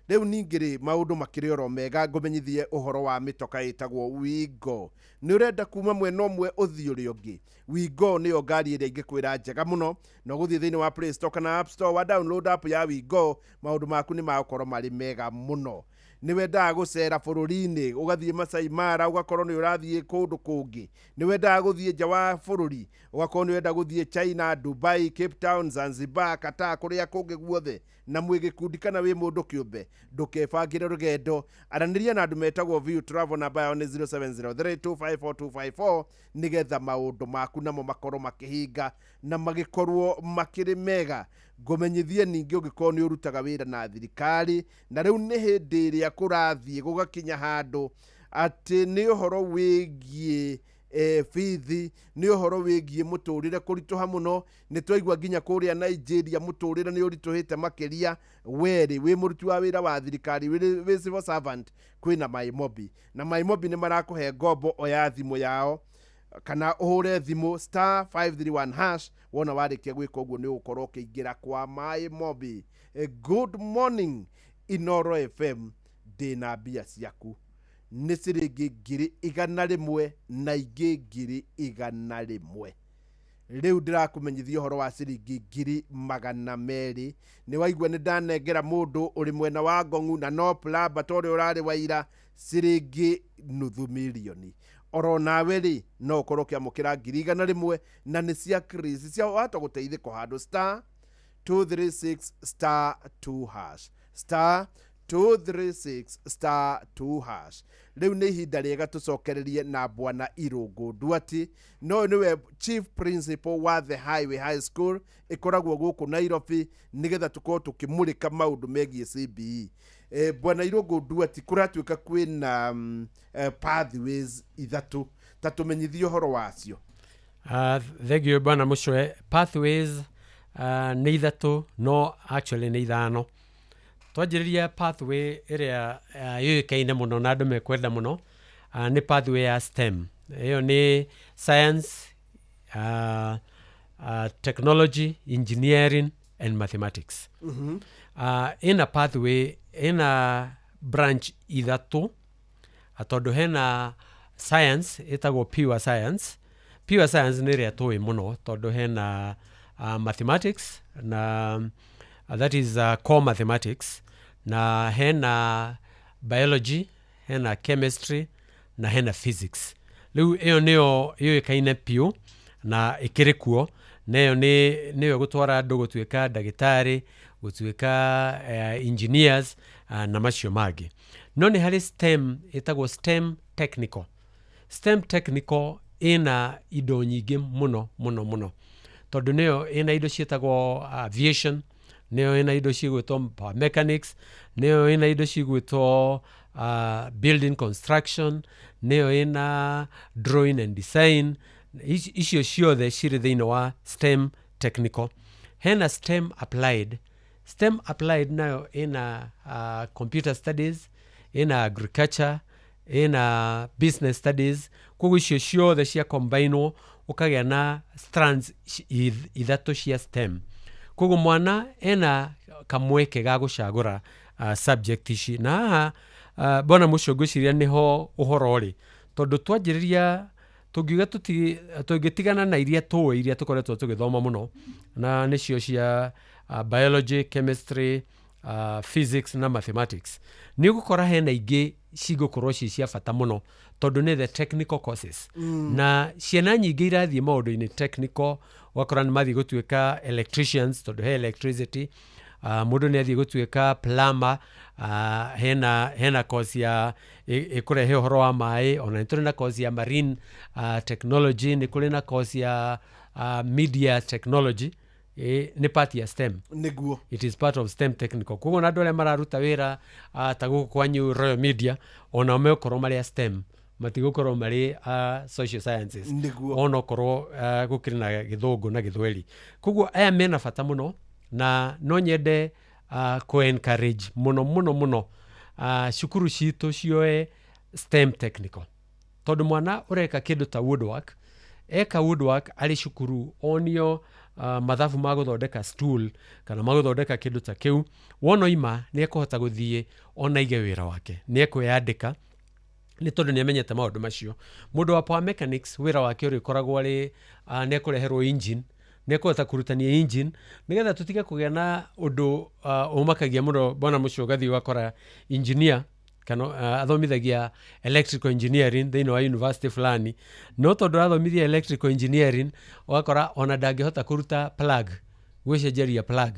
Rĩu ningĩ rĩ, maũndũ makĩrĩ oro mega, ngũmenyithie ũhoro wa mĩtoka ĩtagwo Wigo. Nĩ ũrenda kuma mwena ũmwe ũthiĩ ũrĩa ũngĩ, Wigo nĩyo ngari ĩrĩa ingĩkwĩra njega mũno. Na ũgũthiĩ thĩinĩ wa Play Store kana App Store wa download app ya Wigo, maũndũ maku nĩ magũkorwo marĩ mega mũno. Nĩ wendaga gũcera bũrũri-inĩ, ũgathiĩ Masai Mara, ũgakorwo nĩ ũrathiĩ kũndũ kũngĩ. Nĩ wendaga gũthiĩ nja wa bũrũri, ũgakorwo nĩ ũrenda gũthiĩ China, Dubai, Cape Town, Zanzibar, Qatar, kũrĩa kũngĩ guothe, na mwĩ gĩkundi kana wĩ mũndũ kĩũmbe, ndũkebangĩre rũgendo. Aranĩria na andũ metagwo View Travel, namba yao nĩ 0703254254, nĩgetha maũndũ maku namo makorwo makĩhinga na magĩkorwo makĩrĩ mega. Ngũmenyithie ningĩ ũngĩkorwo nĩ ũrutaga wĩra na thirikari, na rĩu nĩ hĩndĩ ĩrĩa kũrathiĩ gũgakinya handũ atĩ nĩ ũhoro wĩgiĩ bithi, nĩ ũhoro wĩgiĩ mũtũrĩre kũritũha mũno. Nĩ twaigua nginya kũrĩa Nigeria mũtũrĩre nĩ ũritũhĩte makĩria. Werĩ wĩ mũruti wa wĩra wa thirikari, wĩ civil servant, kwĩna Maimobi, na Maimobi nĩ marakũhe ngombo. Oya thimũ yao kana ũhũre thimũ star 531 hash. Wona warĩkia gwĩka ũguo nĩ ũgũkorwo ũkĩingĩra kwa Maimobi. Good morning Inooro FM, ndĩna mbia ciaku nĩ ciringi 100,000 na ingĩ 100,000. Rĩu ndĩrakũmenyithia ũhoro wa ciringi 200,000. Nĩ waigua nĩ ndanengera mũndũ ũrĩ mwena wa Ngong'u na no plamba ta ũrĩa ũrarĩ waira ciringi 500,000. Oro nawe rĩ, no ũkorwo ũkĩamũkĩra 100,000, na nĩ cia Chris cia wahota gũteithĩka handũ star 236 star 2 hash, star 236 star 2 hash. Rĩu nĩ ihinda rĩega tũcokererie na Bwana Irũngũ Nduati, no nĩwe chief principal wa The Highway High School ĩkoragwo gũkũ Nairobi, nĩgetha tũkorwo tũkĩmũrĩka maũndũ megiĩ CBE. Bwana Irũngũ Nduati, kũratuĩka kwĩna pathways ithatũ, ta tũmenyithie ũhoro wacio. Thengio bwana Mũcwe. Pathways nĩ ithatũ, no actually nĩ ithano. Twanjĩrĩria pathway ĩrĩa yũĩkaine mũno na andũ mekwenda mũno, nĩ pathway ya STEM. Ĩyo nĩ science, technology, engineering and mathematics. Ĩna pathway, ĩna branch ithatũ, tondũ hena science ĩtagwo pure science. Pure science nĩ ĩrĩa tũĩ mũno, tondũ hena mathematics na that is core mathematics, na hena biology, hena chemistry na hena physics. Rĩu ĩyo nĩyo yũĩkaine piũ na ĩkĩrĩ kuo, na ĩyo nĩyo gũtwara andũ gũtuĩka ndagĩtarĩ, gũtuĩka engineers na macio mangĩ. No nĩ harĩ STEM ĩtagwo STEM technical. STEM technical ĩna indo nyingĩ mũno mũno mũno, tondũ nĩyo ĩna indo ciĩtagwo aviation, nĩyo ĩna indo cigwĩtwo power mechanics, nĩyo ĩna indo cigwĩtwo building construction, nĩyo ĩna drawing and design. Icio ciothe cirĩ thĩinĩ wa STEM technical. Hena STEM applied. STEM applied nayo ĩna computer studies, ĩna agriculture, ĩna business studies. Koguo icio ciothe cia combinwo ũkagĩa na strands ithatũ cia STEM. Koguo mwana ena kamweke ga gũcagũra subject ici. Na haha bwana mũcio ngwĩciria nĩho ũhoro ũrĩ, tondũ twanjĩrĩria tũngiuga tũngĩtigana na iria tũĩ, iria tũkoretwo tũgĩthoma mũno, na nĩcio cia biology, chemistry, physics na mathematics, nĩ ũgũkora hena ingĩ cigũkorwo ci cia bata mũno, tondũ nĩ the technical courses. Na ciana nyingĩ irathiĩ maũndũ-inĩ technical, ũgakora nĩ mathiĩ gũtuĩka electricians, tondũ he electricity, mũndũ nĩ athiĩ gũtuĩka plumber, hena course ya ĩkũrehe ũhoro wa maĩ. Ona nĩ tũrĩ na course ya marine technology, nĩ kũrĩ na course ya media technology. Nĩ part ya STEM. It is part of STEM technical. Koguo na andũ arĩa mararuta wĩra ta gũkũ kwanyu Royal Media, onao megũkorwo marĩ a STEM, matigũkorwo marĩ social sciences. Onokorwo gũkĩrĩ na gĩthũngũ na gĩthweri. Koguo aya mena bata mũno, na no nyende kũ encourage mũno mũno mũno cukuru citũ cioe STEM technical, tondũ mwana ũreka kĩndũ ta woodwork, eka woodwork arĩ cukuru, onio mathabu ma gũthondeka stool kana ma gũthondeka kĩndũ ta kĩu, wona oima nĩ ekũhota gũthiĩ ona aige wĩra wake, nĩ ekwĩyandĩka, nĩ tondũ nĩ amenyete maũndũ macio. Mũndũ wa power mechanics, wĩra wake ũrĩkoragwo arĩ nĩ ekũreherwo engine, nĩ ekũhota kũrutania engine, nĩgetha tũtige kũgĩa na ũndũ ũmakagia mũno bwana mũcio. Ũgathiĩ ũgakora engineer kana athomithagia electrical engineering thĩinĩ wa university fulani, no tondũ arathomithia electrical engineering, ũgakora ona ndangĩhota kũruta plug, gwĩcenjeria plug.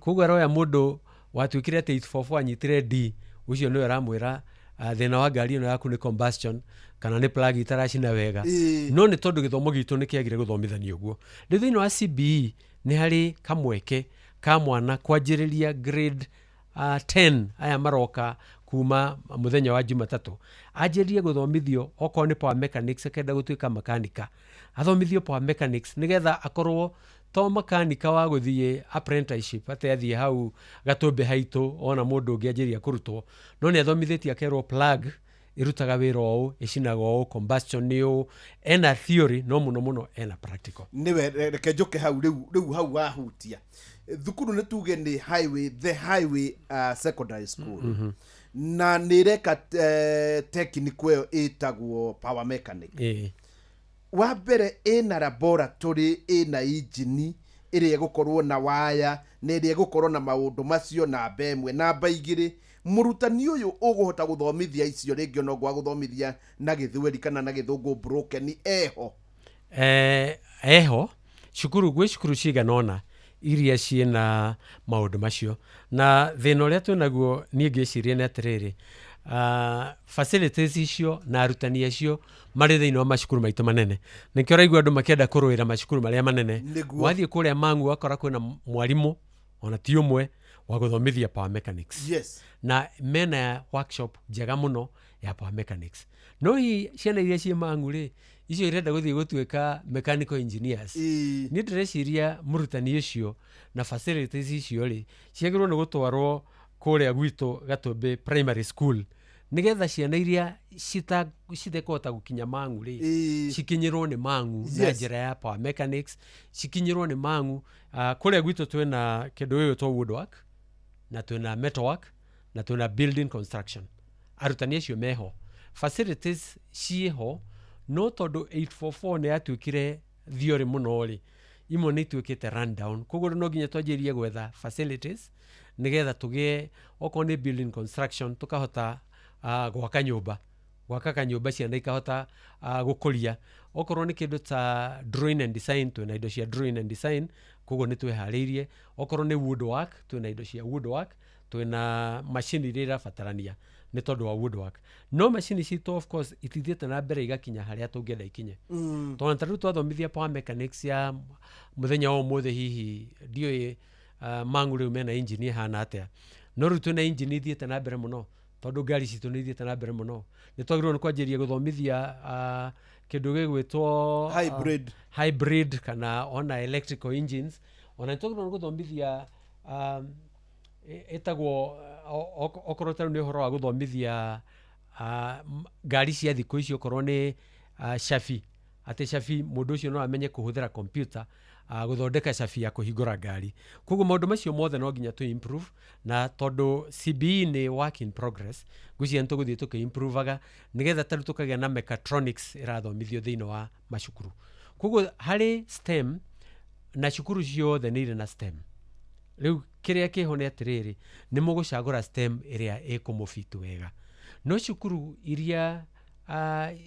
Koguo aroya mũndũ watuĩkire atĩ 844 anyitire D, ũcio nĩwe aramwĩra thĩna wa ngari ĩno yaku nĩ combustion kana nĩ plug itaracina wega. No nĩ tondũ gĩthomo gitũ nĩ kĩagire gũthomithanio ũguo. Rĩu thĩinĩ wa CBE nĩ harĩ kamweke ka mwana kwanjĩrĩria grade 10, aya maroka kuma mũthenya wa Jumatatũ, anjĩrĩrie gũthomithio okorwo nĩ power mechanics, akenda gũtuĩka makanika, athomithio power mechanics, nĩgetha akorwo to makanika wa gũthiĩ apprenticeship, atĩ athiĩ hau Gatũmbĩ haitũ ona mũndũ ũngĩ anjĩrĩria kũrutwo, no nĩ athomithĩtie akerwo plug ĩrutaga wĩra ũũ, ĩcinaga ũũ, combustion nĩ ũũ. Ena theory, no mũno mũno ena practical. Nĩwe reke njũke hau rĩu hau wahutia thukuru, nĩ tuge nĩ highway, the highway secondary school, na nĩ ĩreka technical ĩyo ĩtagwo power mechanic. Wa mbere, ĩna laboratory ĩna injini ĩrĩa ĩgũkorwo na waya na ĩrĩa ĩgũkorwo na maũndũ macio? Namba ĩmwe. Namba igĩrĩ, mũrutani ũyũ ũgũhota gũthomithia icio rĩngĩ ona ũguo agũthomithia na gĩthweri kana na gĩthũngũ broken eho? Eho cukuru, gwĩ cukuru cigana ũna iria ciĩna maũndũ macio. Na thĩna ũrĩa twĩnaguo niĩ ngĩciria nĩ atĩrĩrĩ, facilities icio na arutani acio marĩ thĩinĩ wa macukuru maitũ manene. Nĩkĩo ũraigua andũ makĩenda kũrũĩra macukuru marĩa manene. Wathiĩ kũrĩa Mang'u wakora kwĩna mwarimũ ona ti ũmwe wa gũthomithia power mechanics, na mena workshop njega mũno. ya power mechanics. No hihi ciana iria ciĩ Mang'u rĩ, icio irenda gũthiĩ gũtuĩka mechanical engineers, niĩ ndĩreciria mũrutani ũcio na facilities icio rĩ, ciagĩrĩirwo nĩ gũtwarwo kũrĩa gwitũ Gatũmbĩ Primary School, nĩgetha ciana iria citekũhota gũkinya Mang'u rĩ, cikinyĩrwo nĩ Mang'u na njĩra ya power mechanics, cikinyĩrwo nĩ Mang'u. Kũrĩa gwitũ twĩna kĩndũ gĩgwĩtwo woodwork, na twĩna metalwork, na twĩna building construction. Arutani acio meho, facilities ciĩho, no tondũ 844 nĩ yatuĩkire theory mũno rĩ, imwe nĩ ituĩkĩte rundown. Koguo no nginya twanjĩrĩrie gwetha facilities nĩgetha tũgĩe, okorwo nĩ building construction, tũkahota gwaka nyũmba, gwaka kanyũmba ciana ikahota gũkũria. Okorwo nĩ kĩndũ ta drawing and design, twĩna indo cia drawing and design, koguo nĩ twĩharĩirie. Okorwo nĩ woodwork, twĩna indo cia woodwork, twĩna macini iria irabatarania nĩ tondũ wa woodwork. No macini citũ of course itithiĩte na mbere igakinya harĩa tũngĩenda ikinye. Tondũ ta rĩu twathomithia power mechanics ya mũthenya wa ũmũthĩ, hihi ndiũĩ Mang'u rĩu mena engine ĩhana atĩa, no rĩu twĩna engine ithiĩte na mbere mũno, tondũ ngari citũ nĩ ithiĩte na mbere mũno. Nĩ twagĩrĩirwo nĩ kwanjĩrĩria gũthomithia kĩndũ gĩgwĩtwo Hybrid. Hybrid kana ona electrical engines. Ona nĩ twagĩrĩirwo nĩ gũthomithia ĩtagwo okorwo ta rĩu nĩ ũhoro wa gũthomithia ngari cia thikũ ici, okorwo nĩ cabi, atĩ cabi mũndũ ũcio no amenye kũhũthĩra computer gũthondeka cabi ya kũhingũra ngari. Koguo maũndũ macio mothe no nginya tũ improve, na tondũ CBE nĩ work in progress, ngwĩciria nĩ tũgũthiĩ tũkĩ-improvaga nĩgetha ta rĩu tũkagĩa na mechatronics ĩrathomithio thĩinĩ wa macukuru. Koguo harĩ STEM, na cukuru ciothe nĩ irĩ na STEM. Rĩu kĩrĩa kĩho nĩ atĩrĩrĩ, nĩ mũgũcagũra STEM ĩrĩa ĩkũmũbit wega. No cukuru iria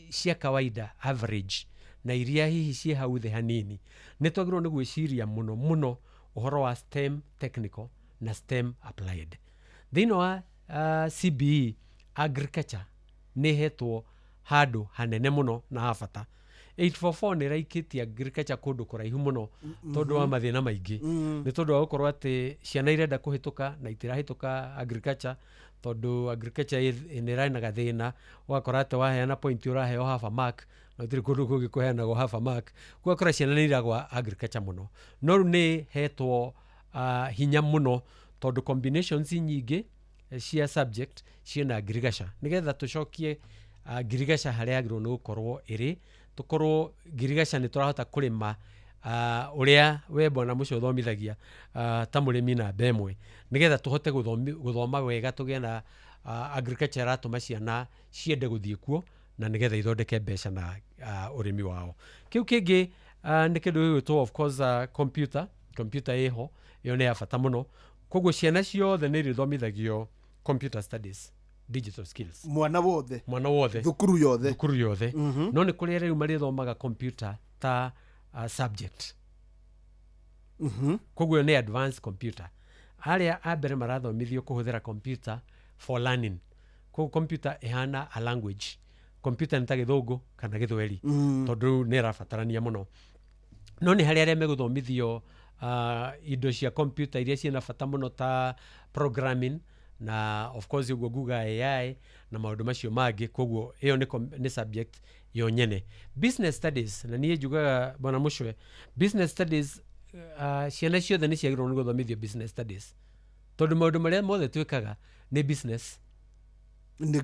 cia kawaida, average, na iria hihi ciĩ hau thĩ hanini, nĩ twagĩrĩirwo nĩ gwĩciria mũno mũno ũhoro wa STEM technical na STEM applied. Thĩinĩ wa CBE, agriculture nĩ ĩhetwo handũ hanene mũno na ha bata. 844 nĩ ĩraikĩtie agriculture kũndũ kũraihu mũno tondũ wa mathĩna maingĩ. Nĩ tondũ wa gũkorwo atĩ ciana irenda kũhĩtũka na itirahĩtũka agriculture, tondũ agriculture nĩ ĩrĩ na gathĩna, ũgakora atĩ waheana point ũraheo half a mark, na gũtirĩ kũndũ kũngĩ kũheanagwo half a mark. Ũgakora ciana nĩ iragwa agriculture mũno. No rĩu nĩ hetwo hinya mũno, tondũ combinations nyingĩ cia subject ciĩna agriculture, nĩgetha tũcokie ngirigaca harĩa yagĩrĩirwo nĩ gũkorwo ĩrĩ, tũkorwo ngirigaca nĩ tũrahota kũrĩma ũrĩa we bwana mũcio ũthomithagia ta mũrĩmi namba ĩmwe, nĩgetha tũhote gũthoma wega, tũgĩe na agriculture ĩratũma ciana ciende gũthiĩ kuo, na nĩgetha ithondeke mbeca na ũrĩmi wao. Kĩu kĩngĩ nĩ kĩndũ gĩgwĩtwo of course computer. Computer ĩho, ĩyo nĩ ya bata mũno. Koguo ciana ciothe nĩ irĩthomithagio computer studies, digital skills. Mwana wothe? Mwana wothe. Thukuru yothe? Thukuru yothe. No nĩ kũrĩ rĩu marĩthomaga computer ta subject. Koguo nĩ advanced computer. Arĩa a mbere marathomithio kũhũthĩra computer for learning. Koguo computer ĩhana a language. Computer nĩ ta Gĩthũngũ kana Gĩthweri, tondũ rĩu nĩ ĩrabatarania mũno. No nĩ harĩ arĩa megũthomithio indo cia computer iria ciĩna bata mũno ta programming, na of course ũguo nguga AI na maũndũ macio mangĩ. Koguo ĩyo nĩ subject yo nyene. Business studies, na niĩ njugaga bwana Mũcwe, business studies, ciana ciothe nĩ ciagĩrĩirwo nĩ gũthomithio business studies, tondũ maũndũ marĩa mothe twĩkaga nĩ business.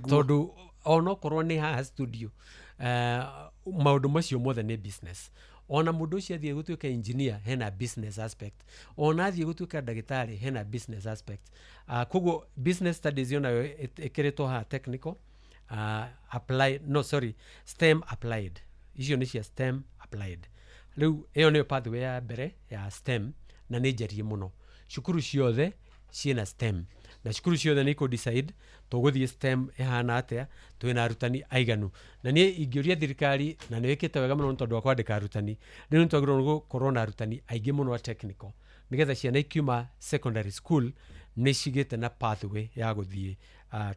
Tondũ onokorwo nĩ haha studio, maũndũ macio mothe nĩ business. Ona mũndũ ũcio athiĩ gũtuĩka engineer, hena business aspect. Ona athiĩ gũtuĩka ndagĩtarĩ, hena business aspect. Koguo business studies yo nayo ĩkĩrĩtwo haha technical apply, no sorry, STEM applied. Icio nĩ cia STEM applied. Rĩu ĩyo nĩyo pathway ya mbere ya STEM, na nĩ njarie mũno. Cukuru ciothe ciĩna STEM, na cukuru ciothe nĩ ikũ decide tũgũthiĩ STEM ĩhana atĩa, twĩna arutani aiganu. Na niĩ ingĩũria thirikari, na nĩ ĩkĩte wega mũno nĩ tondũ wa kwandĩka arutani, rĩu nĩ twagĩrĩirwo nĩ gũkorwo na arutani aingĩ mũno a technical, nĩgetha ciana ikiuma secondary school nĩ cigĩte na pathway ya gũthiĩ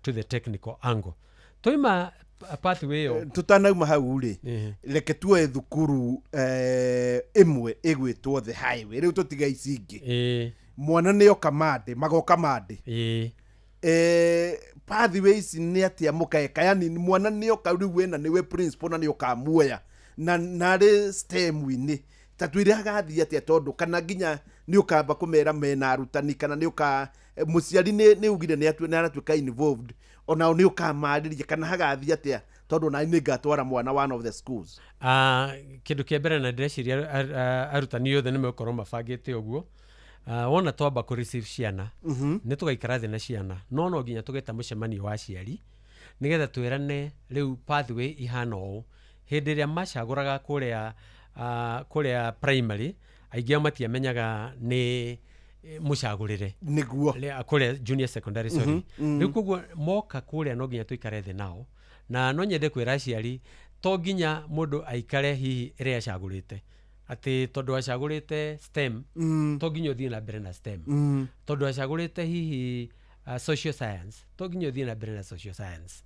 to the technical angle. Twaima pathway ĩyo, Tũtanauma hau rĩ, reke tuoe thukuru ĩmwe ĩgwĩtwo The Highway, rĩu tũtige ici ingĩ. Mwana nĩ oka Monday, magoka Monday. Pathways nĩ atĩa mũkaeka, yani mwana nĩoka rĩu wena nĩwe principal na nĩũkamuoya na narĩ STEM-inĩ, ta twĩre agathiĩ atĩa, tondũ kana nginya nĩ ũkamba kũmera mena arutani, kana nĩ ũka mũciari nĩ ugire nĩ aratuĩka involved, onao nĩ ũkamarĩria, kana hagathiĩ atĩa, tondũ nani nĩ ngatwara mwana one of the schools? Kĩndũ kĩa mbere, na ndĩreciria arutani othe nĩ megũkorwo mabangĩte ũguo, wona twamba kũ receive ciana, nĩ tũgaikara thĩ na ciana, no nginya tũgeta mũcemanio wa aciari nĩgetha twĩrane rĩu pathway ihana ũũ. Hĩndĩ ĩrĩa macagũraga kũrĩa primary, aingĩ ao matiamenyaga nĩ mũcagũrĩre. Kũrĩa junior secondary, sorry. Rĩu koguo moka kũrĩa no nginya tũikare thĩ nao, na no nyende kwĩra aciari to nginya mũndũ aikare hihi ĩrĩa acagũrĩte, atĩ tondũ acagũrĩte STEM, to nginya ũthiĩ na mbere na STEM. Tondũ acagũrĩte hihi social science, to nginya ũthiĩ na mbere na social science.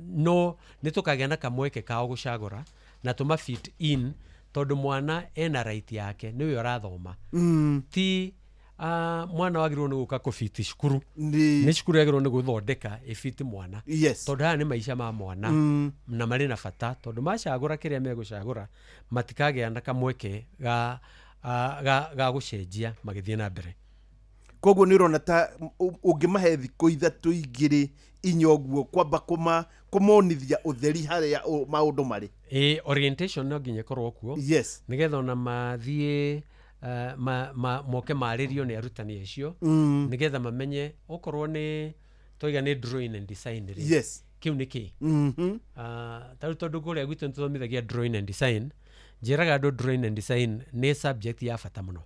No nĩ tũkagĩa na kamweke kao gũcagũra na tũma fit in, tondũ mwana ena right yake, nĩwe ũrathoma. Ti mwana wagĩrĩirwo nĩ gũka kũbiti cukuru, nĩ cukuru yagĩrĩirwo nĩ gũthondeka ĩbiti mwana. Tondũ haya nĩ maica ma mwana na marĩ na bata, tondũ macagũra kĩrĩa megũcagũra matikagĩa na kamweke ga gũcenjia magĩthiĩ na mbere. Koguo nĩ ũrona ta ũngĩmahe thikũ 3, 2, 4 ũguo kwamba kũmonithia ũtheri harĩa maũndũ marĩ. Ĩ, orientation no nginya ĩkorwo kuo, nĩgetha ona mathiĩ moke marĩrio nĩ arutani acio, nĩgetha mamenye okorwo nĩ twaiga nĩ drawing and design rĩ, kĩu nĩ kĩ. Ta rĩu tondũ kũrĩa gwitũ nĩtũthomithagia drawing and design, njĩraga andũ drawing and design nĩ subject ya bata mũno,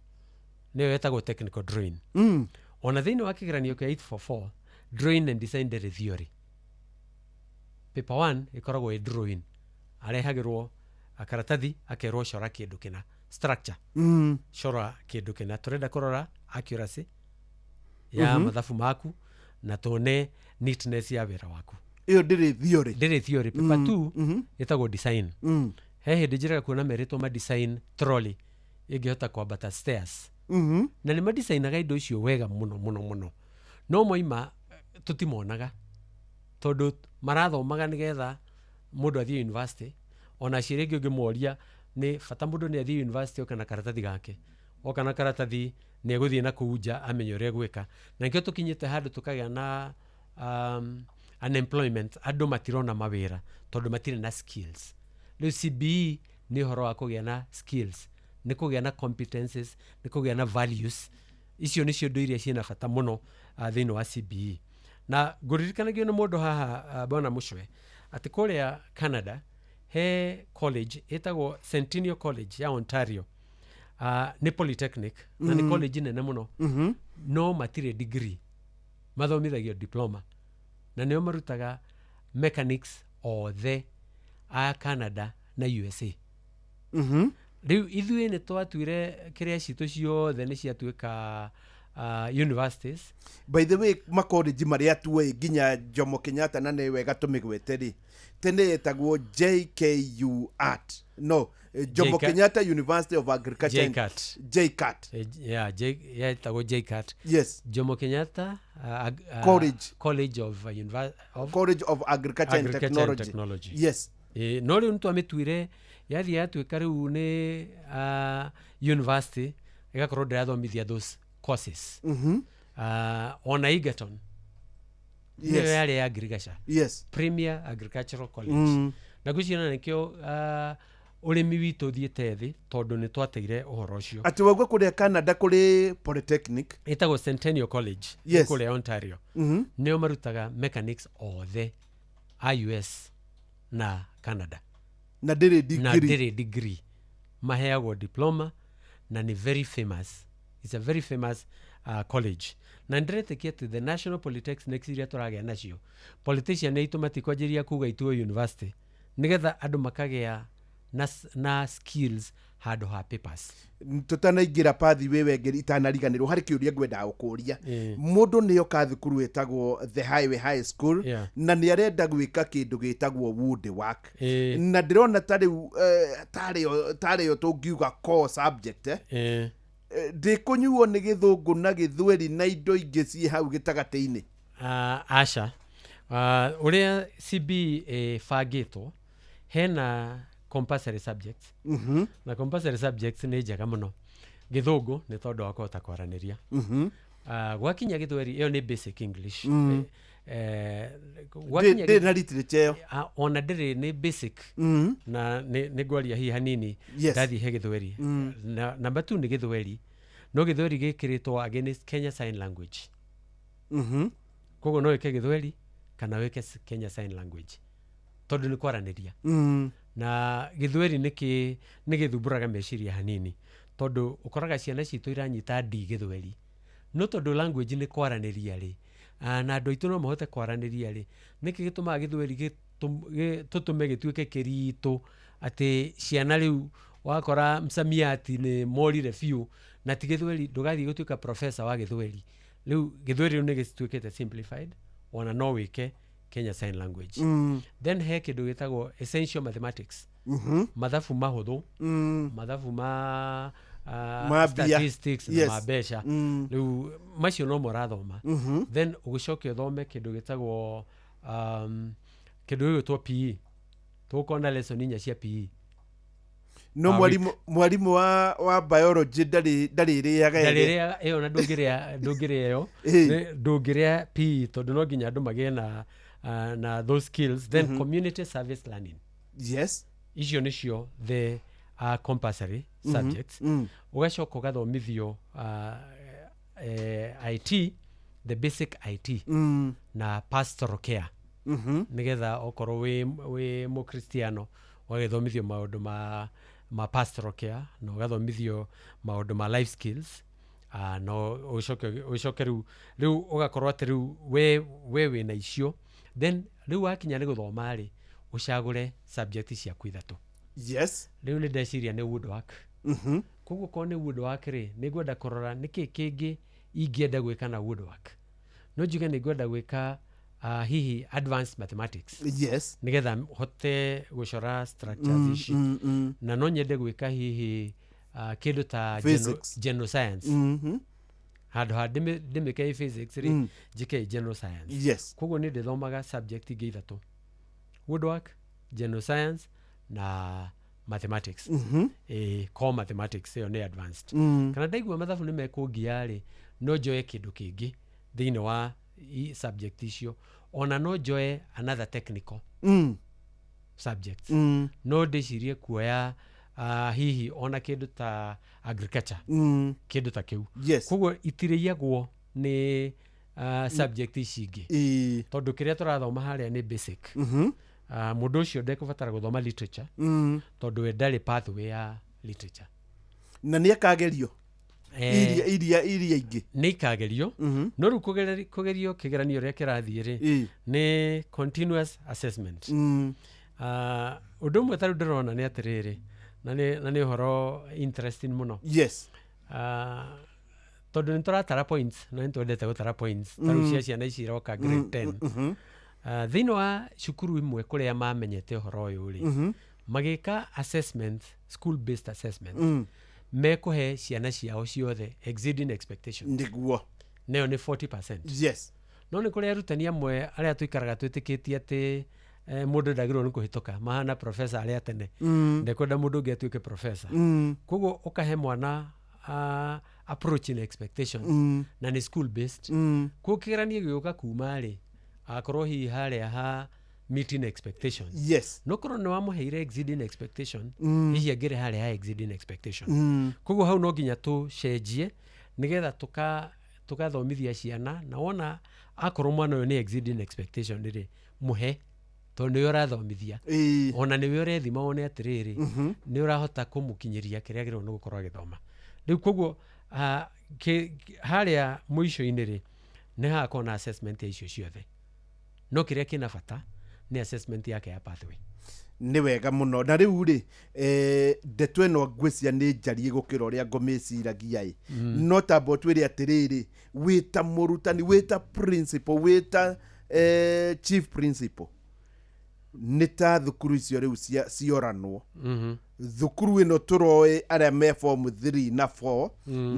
nĩyo ĩtagwo technical drawing. Ona thĩinĩ wa kĩgeranio kĩa 844, drawing and design ndĩrĩ theory. Paper 1 ĩkoragwo ĩ drawing, arehagĩrwo karatathi akerwo cora kĩndũ kĩna, structure, cora kĩndũ kĩna, tũrenda kũrora accuracy ya mathabu maku na tuone neatness ya wĩra waku. Ĩyo ndĩrĩ theory. Ndĩrĩ theory. Paper 2 ĩtagwo design. He hĩndĩ njĩraga kuona merĩtwo ma design trolley ĩngĩhota kwambata stairs, na nĩ madesignaga indo icio wega mũno mũno mũno, no moima tũtimonaga tondũ marathomaga nĩgetha mũndũ athiĩ university. Ona aciari aingĩ ũngĩmoria nĩ bata mũndũ nĩ athiĩ university oka na karatathi gake, oka na karatathi nĩ egũthiĩ na kũu nja amenye ũrĩa egwĩka. Na nĩkĩo tũkinyĩte handũ tũkagĩa na unemployment, andũ matirona mawĩra tondũ matirĩ na skills. Rĩu CBE nĩ ũhoro wa kũgĩa na skills, nĩ kũgĩa na competences, nĩ kũgĩa na values. Icio nĩcio indo iria ciĩna bata mũno thĩinĩ wa CBE. Na ngũririkanagio nĩ mũndũ haha, bwana Mũcwe, atĩ kũrĩa Canada he college ĩtagwo Centennial College ya Ontario, nĩ polytechnic na nĩ college nene mũno, no matirĩ degree, mathomithagio diploma, na nĩo marutaga mechanics othe a Canada na USA. Rĩu ithuĩ nĩ twatuire kĩrĩa citũ ciothe nĩ ciatuĩka universities. By the way, makoreji marĩa tuoĩ nginya Jomo Kenyatta, na nĩ wega tũmĩgwete rĩ, tene yetagwo JKU Art, no Jomo Kenyatta University of Agriculture and- JCAT. JCAT. Yeah, yetagwo JCAT. Jomo Kenyatta College. College of, of College of Agriculture and Agriculture and Technology. Technology. No rĩu nĩtwamĩtuire yathiĩ yatuĩka rĩu nĩ university, ĩgakorwo ndĩrathomithia those courses. Ona Egerton nĩyo yarĩ ya agriculture, Premier Agricultural College. Na ngwĩciria nĩkĩo ũrĩmi witũ ũthiĩte thĩ, tondũ nĩ twateire ũhoro ũcio. Atĩ waigua kũrĩa Canada kũrĩ polytechnic ĩtagwo Centennial College kũrĩa Ontario, nĩo marutaga mechanics othe a US na Canada. Na ndĩrĩ Na degree. ndĩrĩ degree, maheagwo diploma, na nĩ very famous, it's a very famous college. Na ndĩretĩkia atĩ the national polytechnics iria tũragĩa nacio, politician aitũ matikwanjĩria kuga ituo university nĩgetha andũ makagĩa na skills handũ ha papers. Tũtanaingĩra pathi wĩ wengeri, itanariganĩrwo harĩ kĩũria ngwendaga gũkũria. Mũndũ nĩ oka thukuru ĩtagwo The Highway High School, na nĩ arenda gwĩka kĩndũ gĩtagwo woodwork, na ndĩrona ta rĩu tarĩo tũngiuga core subject, eh? Ndĩkũnyuo nĩ gĩthũngũ na gĩthweri na indo ingĩ ciĩ hau gĩtagatĩ-inĩ. Aca. Ũrĩa CB ĩbangĩtwo, hena compulsory subjects, na compulsory subjects nĩ njega mũno. Gĩthũngũ nĩ tondũ wa kũhota kwaranĩria. Gwakinya gĩthweri, ĩyo nĩ basic English. Gwakinya Ndĩrĩ na literature ĩyo. Ah, ona ndĩrĩ, nĩ basic. Na nĩ ngwaria hihi hanini. Ndathiĩ he gĩthweri. Na number two nĩ gĩthweri, no gĩthweri gĩkĩrĩtwo against Kenya Sign Language. Koguo no wĩke gĩthweri kana wĩke Kenya Sign Language, tondũ nĩ kwaranĩria. Na gĩthweri nĩ gĩthumbũraga meciria hanini, tondũ ũkoraga ciana citũ iranyita D gĩthweri, no tondũ language nĩ kwaranĩria rĩ, na andũ aitũ no mahote kwaranĩria rĩ, nĩkĩ gĩtũmaga gĩthweri tũtũme gĩtuĩke kĩritũ, atĩ ciana rĩu wakora msamiati nĩ morire biũ, na ti gĩthweri ndũgathiĩ gũtuĩka professor wa gĩthweri. Rĩu gĩthweri rĩu nĩ gĩtuĩkĩte simplified, ona no wĩke Kenya Sign Language. Then he kĩndũ gĩtagwo essential mathematics, mathabu mahũthũ, mathabu ma Ma mbia. statistics na ma mbeca. Rĩu macio no morathoma. Then ũgĩcoke ũthome kĩndũ gĩtagwo kĩndũ gĩgwĩtwo PE. Tũgũkorwo lesson 4 cia PE No per mwarimũ week. Mwarimũ wa biology ndarĩrĩaga ĩrĩ. Ndarĩrĩa ĩyo, na ndũngĩrĩa ĩyo. Ndũngĩrĩa PE, tondũ no nginya andũ magĩe na those skills. Then community service learning. Icio nĩcio the compulsory subjects. Ũgacoka ũgathomithio IT, the basic IT, na pastoral care, nĩgetha okorwo wĩ mũkristiano ũgagĩthomithio maũndũ ma pastoral care, na ũgathomithio maũndũ ma life skills. No ũcoke rĩu ũgakorwo atĩ rĩu we wĩna icio. Then rĩu wakinya nĩ gũthoma rĩ, ũcagũre subject ciaku ithatũ. Rĩu nĩ ndeciria nĩ woodwork. Koguo korwo nĩ woodwork rĩ, nĩ ngwenda kũrora nĩkĩ kĩngĩ ingĩenda gwĩka na woodwork. No njuge nĩ ngwenda gwĩka hihi advanced mathematics, nĩgetha hote gũcora structures ici. Na no nyende gwĩka hihi kĩndũ ta Physics. general science. Handũ ha ndĩmĩke physics rĩ, njĩke general science. Koguo nĩ ndĩthomaga subject ingĩ ithatũ: woodwork, general science na mathematics. Core mathematics ĩyo nĩ advanced. Kana ndaigua mathabu nĩ mekũngia rĩ, no njoe kĩndũ kĩngĩ thĩinĩ wa subject icio. Ona no njoe another technical subjects. No ndĩcirie kuoya hihi ona kĩndũ ta agriculture, kĩndũ ta kĩu. Koguo itirĩiagwo nĩ subject ici ingĩ, tondũ kĩrĩa tũrathoma harĩa nĩ basic. Mũndũ ũcio ndekũbatara gũthoma literature, tondũ we ndarĩ pathway ya literature. Na nĩ akagerio iria ingĩ? Nĩ ikagerio, no rĩu kũgerio kĩgeranio ũrĩa kĩrathiĩ rĩ, nĩ continuous assessment. Ũndũ ũmwe tarĩu ndĩrona nĩ atĩrĩrĩ, na nĩ ũhoro interesting mũno. Tondũ nĩ tũratara points, na nĩ twendete gũtara points tarĩu cia ciana ici iroka grade 10. Thĩinĩ wa cukuru imwe kũrĩa mamenyete ũhoro ũyũ rĩ, magĩka assessment, school based assessment, mekũhe ciana ciao ciothe exceeding expectations. Nayo nĩ 40%. No nĩ kũrĩ arutani amwe arĩa tũikaraga twĩtĩkĩtie atĩ mũndũ ndagĩrĩirwo nĩ kũhĩtũka, mahana professor arĩa tene, ndekwenda mũndũ ũngĩ atuĩke professor. Koguo ũkahe mwana approaching expectations, na nĩ school based. Koguo kĩgeranio gĩgũka kuma rĩ, akorwo hihi harĩa ha meeting expectations, no korwo nĩ wamũheire exceeding expectation, hihi angĩrĩ harĩa ha exceeding expectation. Koguo hau no nginya tũcenjie, nĩgetha tũgathomithia ciana, na wona akorwo mwana ũyũ nĩ exceeding expectation rĩ, mũhe, tondũ nĩwe ũrathomithia, ona nĩwe ũrethima wone atĩrĩrĩ, nĩ ũrahota kũmũkinyĩria kĩrĩa agĩrĩirwo nĩ gũkorwo agĩthoma rĩu. Koguo harĩa mũico-inĩ rĩ, nĩ hagakorwo na assessment ya icio ciothe, no kĩrĩa kĩna bata nĩ assessment yake ya pathway. Nĩ wega mũno. Na rĩu rĩ, ndeto ĩno ngwĩcia nĩ njariĩ gũkĩra ũrĩa ngũmĩciragia ĩ. No tamba ũtwĩre atĩrĩrĩ, wĩ ta mũrutani, wĩ ta principal, wĩ ta chief principal, nĩ ta thukuru icio rĩu cioranwo, thukuru ĩno tũroĩ arĩa me form 3 na 4,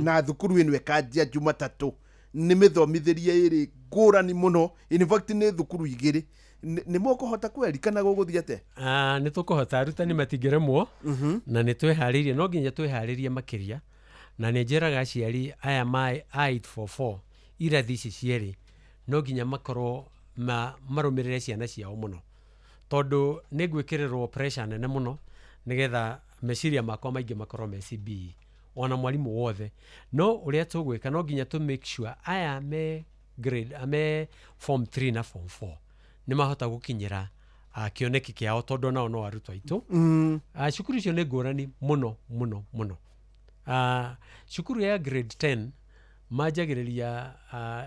na thukuru ĩno ĩkanjia Jumatatũ. Nĩ mĩthomithĩrie ĩrĩ ngũrani mũno, in fact nĩ thukuru igĩrĩ. Nĩ mũkũhota kweri kana gũgũthiĩ atĩa? Ah, nĩ tũkũhota, arutani matingĩremwo na nĩ twĩharĩirie, no nginya twĩharĩrie makĩria. Na nĩ njĩraga aciari aya ma a 844 irathi ici cierĩ no nginya makorwo marũmĩrĩre ciana ciao mũno, tondũ nĩ ngwĩkĩrĩrwo pressure nene mũno nĩgetha meciria makwa maingĩ makorwo me CBE ona mwarimũ wothe. No ũrĩa tũgwĩka, no nginya tũ make sure aya me grade me form 3 na form 4 nĩ mahota gũkinyĩra kĩoneki kĩao, tondũ nao no arutwo aitũ. Cukuru icio nĩ ngũrani mũno mũno mũno. Cukuru ya grade 10 manjagĩrĩria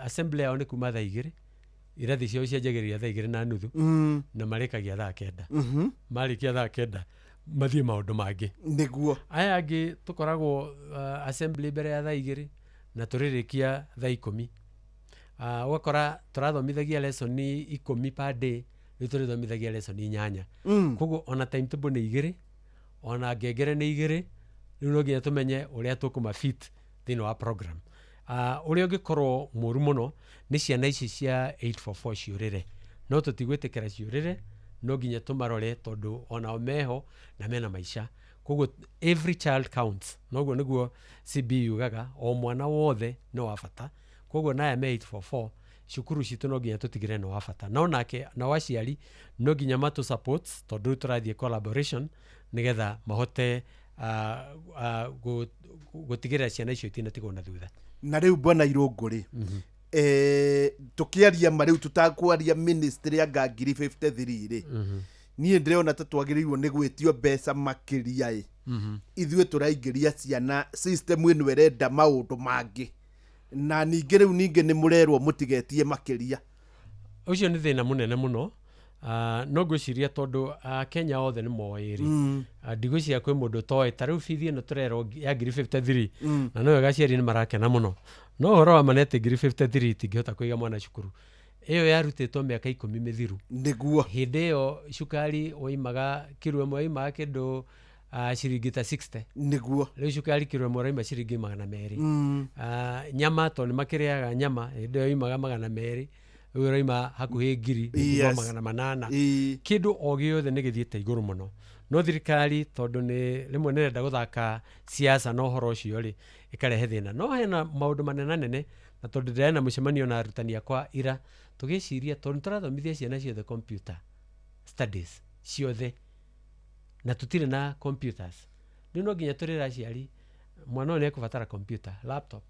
assembly yao nĩ kuma thaa 2, irathi ciao cianjagĩrĩria thaa 2:30 na marĩkagia thaa 9. Marĩkia thaa 9 mathiĩ maũndũ mangĩ. Aya angĩ tũkoragwo assembly mbere ya thaa 2 na tũrĩrĩkia thaa 10. Ũgakora tũrathomithagia lesson 10 per day, rĩu tũrĩthomithagia lesson 8. Koguo ona timetable nĩ 2, ona ngengere nĩ 2. Rĩu no nginya tũmenye ũrĩa tũkũma fit thĩinĩ wa program. Ũrĩa ũngĩkorwo mũru mũno nĩ ciana ici cia 844 ciũrĩre, no tũtigwĩtĩkĩra ciũrĩre, no nginya tũmarore tondũ onao meho na mena maica. Koguo every child counts, noguo nĩguo CB yugaga, o mwana wothe nĩ wa bata. Koguo naya me 844 cukuru citũ no nginya tũtigĩrĩre nĩ wa bata, no nake nao aciari no nginya matũ support, tondũ rĩu tũrathiĩ collaboration nĩgetha mahote gũtigĩrĩra ciana icio itinatigwo na thutha. Na rĩu bwana Irũngũ rĩ, tũkĩaria ma rĩu tũtakwaria ministry anga ngiri 53 rĩ, niĩ ndĩrona ta twagĩrĩirwo nĩ gwĩtio mbeca makĩria ĩ. Ithuĩ tũraingĩria ciana system ĩno ĩrenda maũndũ mangĩ, na ningĩ rĩu ningĩ nĩ mũrerwo mũtigetie makĩria. Ũcio nĩ thĩna mũnene mũno. No ngwĩciria tondũ Kenya othe nĩ moĩ rĩ, ndigwĩciria kwĩ mũndũ ũtoĩ. Ta rĩu bithi ĩno tũrerwo ya ngiri 53, na no wega aciari nĩ marakena mũno, no ũhoro wa ma nĩ atĩ ngiri 53 itingĩhota kũiga mwana cukuru. Ĩyo yarutĩtwo mĩaka 10 mĩthiru. Hĩndĩ ĩyo cukari waimaga kiro ĩmwe waimaga kĩndũ ciringi ta 60. Rĩu cukari kiro ĩmwe ũraima ciringi 200. Nyama tondũ nĩ makĩrĩaga nyama, hĩndĩ ĩyo yumaga 200, rĩu ũraima hakuhĩ ngiri 800. Kĩndũ o gĩothe nĩ gĩthiĩte igũrũ mũno, no thirikari tondũ nĩ rĩmwe nĩ ĩrenda gũthaka siasa na ũhoro ũcio rĩ, ĩkarehe thĩna. No hena maũndũ manenanene, na tondũ ndĩrarĩ na mũcemanio na arutani akwa ira, tũgĩciria tondũ nĩtũrathomithia ciana ciothe computer studies ciothe na tũtirĩ na computers. Rĩu no nginya tũrĩre aciari mwana ũyũ nĩ ekũbatara computer laptop.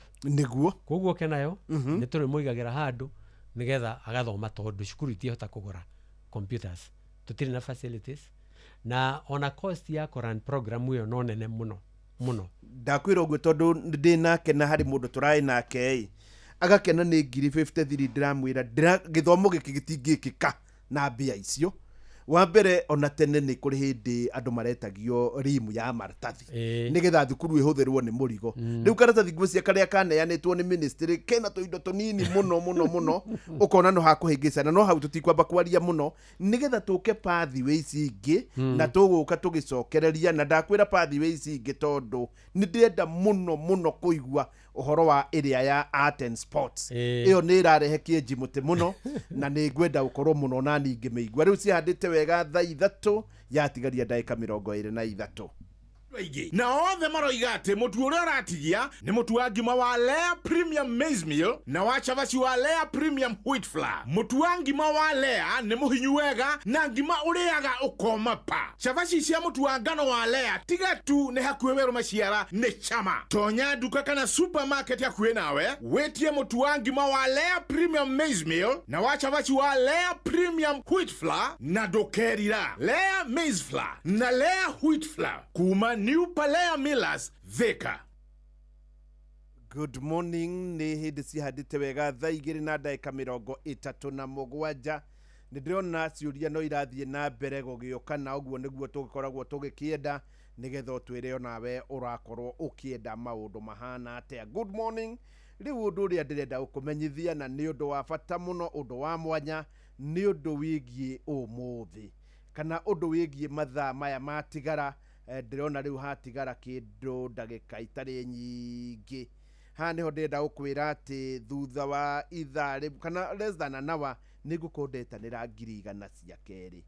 Koguo oke nayo, nĩ tũrĩmũigagĩra handũ nĩgetha agathoma, tondũ cukuru itiahota kũgũra computers, tũtirĩ na facilities, na ona cost ya kũrun program ĩyo no nene mũno mũno. Ndakwĩra ũguo tondũ ndĩ nake na harĩ mũndũ tũraĩ nake ĩ agakena nĩ ngiri 53. Ndĩramwĩra gĩthomo gĩkĩ gĩtingĩkĩka na mbia icio. Wa mbere, ona tene nĩ kũrĩ hĩndĩ andũ maretagio rimu ya maratathi nĩgetha thukuru ĩhũthĩrwo nĩ mũrigo. Rĩu karatathi ngwĩciria karĩa kaneanĩtwo nĩ ministry kena tũindo tũnini mũno mũno mũno, ũkona no hakũhĩngĩcana. No hau tũtikwamba kwaria mũno nĩgetha tũke pathway ici ingĩ, na tũgũka tũgĩcokereria. Na ndakwĩra pathway ici ingĩ tondũ nĩ ndĩrenda mũno mũno kũigua ũhoro wa ĩrĩa ya art and sports. Ĩyo nĩ ĩrarehe kĩenji mũtĩ mũno na nĩ ngwenda gũkorwo mũno na ningĩ mĩigua. Rĩu cihandĩte wega thaa 3 yatigaria ndagĩka 23. Aingĩ na othe maroiga atĩ mũtu ũrĩa ũratigia nĩ mũtu wa ngima wa Lea Premium Maize Meal na wa cabaci wa Lea Premium Wheat Flour. Mũtu wa ngima wa Lea nĩ mũhinyu wega na ngima ũrĩaga ũkoma pa. Cabaci cia mũtu wa ngano wa Lea tiga tu nĩ hakuhĩ werũ maciara nĩ chama. Tonya nduka kana supermarket hakuhĩ nawe wĩtie mũtu wa ngima wa Lea Premium Maize Meal na wa cabaci wa Lea Premium Wheat Flour, na ndũkerira. Lea Maize Flour na Lea Wheat Flour kuma New Palea Millers, Thika. Good morning. Nĩ hĩndĩ cihandĩte wega thaa 2 na ndagĩka 37. Nĩ ndĩrona ciũria no irathiĩ na mbere gũgĩũka, na ũguo nĩguo tũgĩkoragwo tũgĩkĩenda nĩgetha ũtwĩre onawe ũrakorwo ũkĩenda maũndũ mahana atĩa. Good morning. Rĩu ũndũ ũrĩa ndĩrenda gũkũmenyithia na nĩ ũndũ wa bata mũno, ũndũ wa mwanya, nĩ ũndũ wĩgiĩ ũmũthĩ kana ũndũ wĩgiĩ mathaa maya matigara. Ndĩrona rĩu hatigara kĩndũ ndagĩka itarĩ nyingĩ. Haha nĩho ndĩrenda gũkwĩra atĩ thutha wa ithaa rĩmwe kana less than an hour nĩ ngũkorwo ndetanĩra 100,000 cia kerĩ,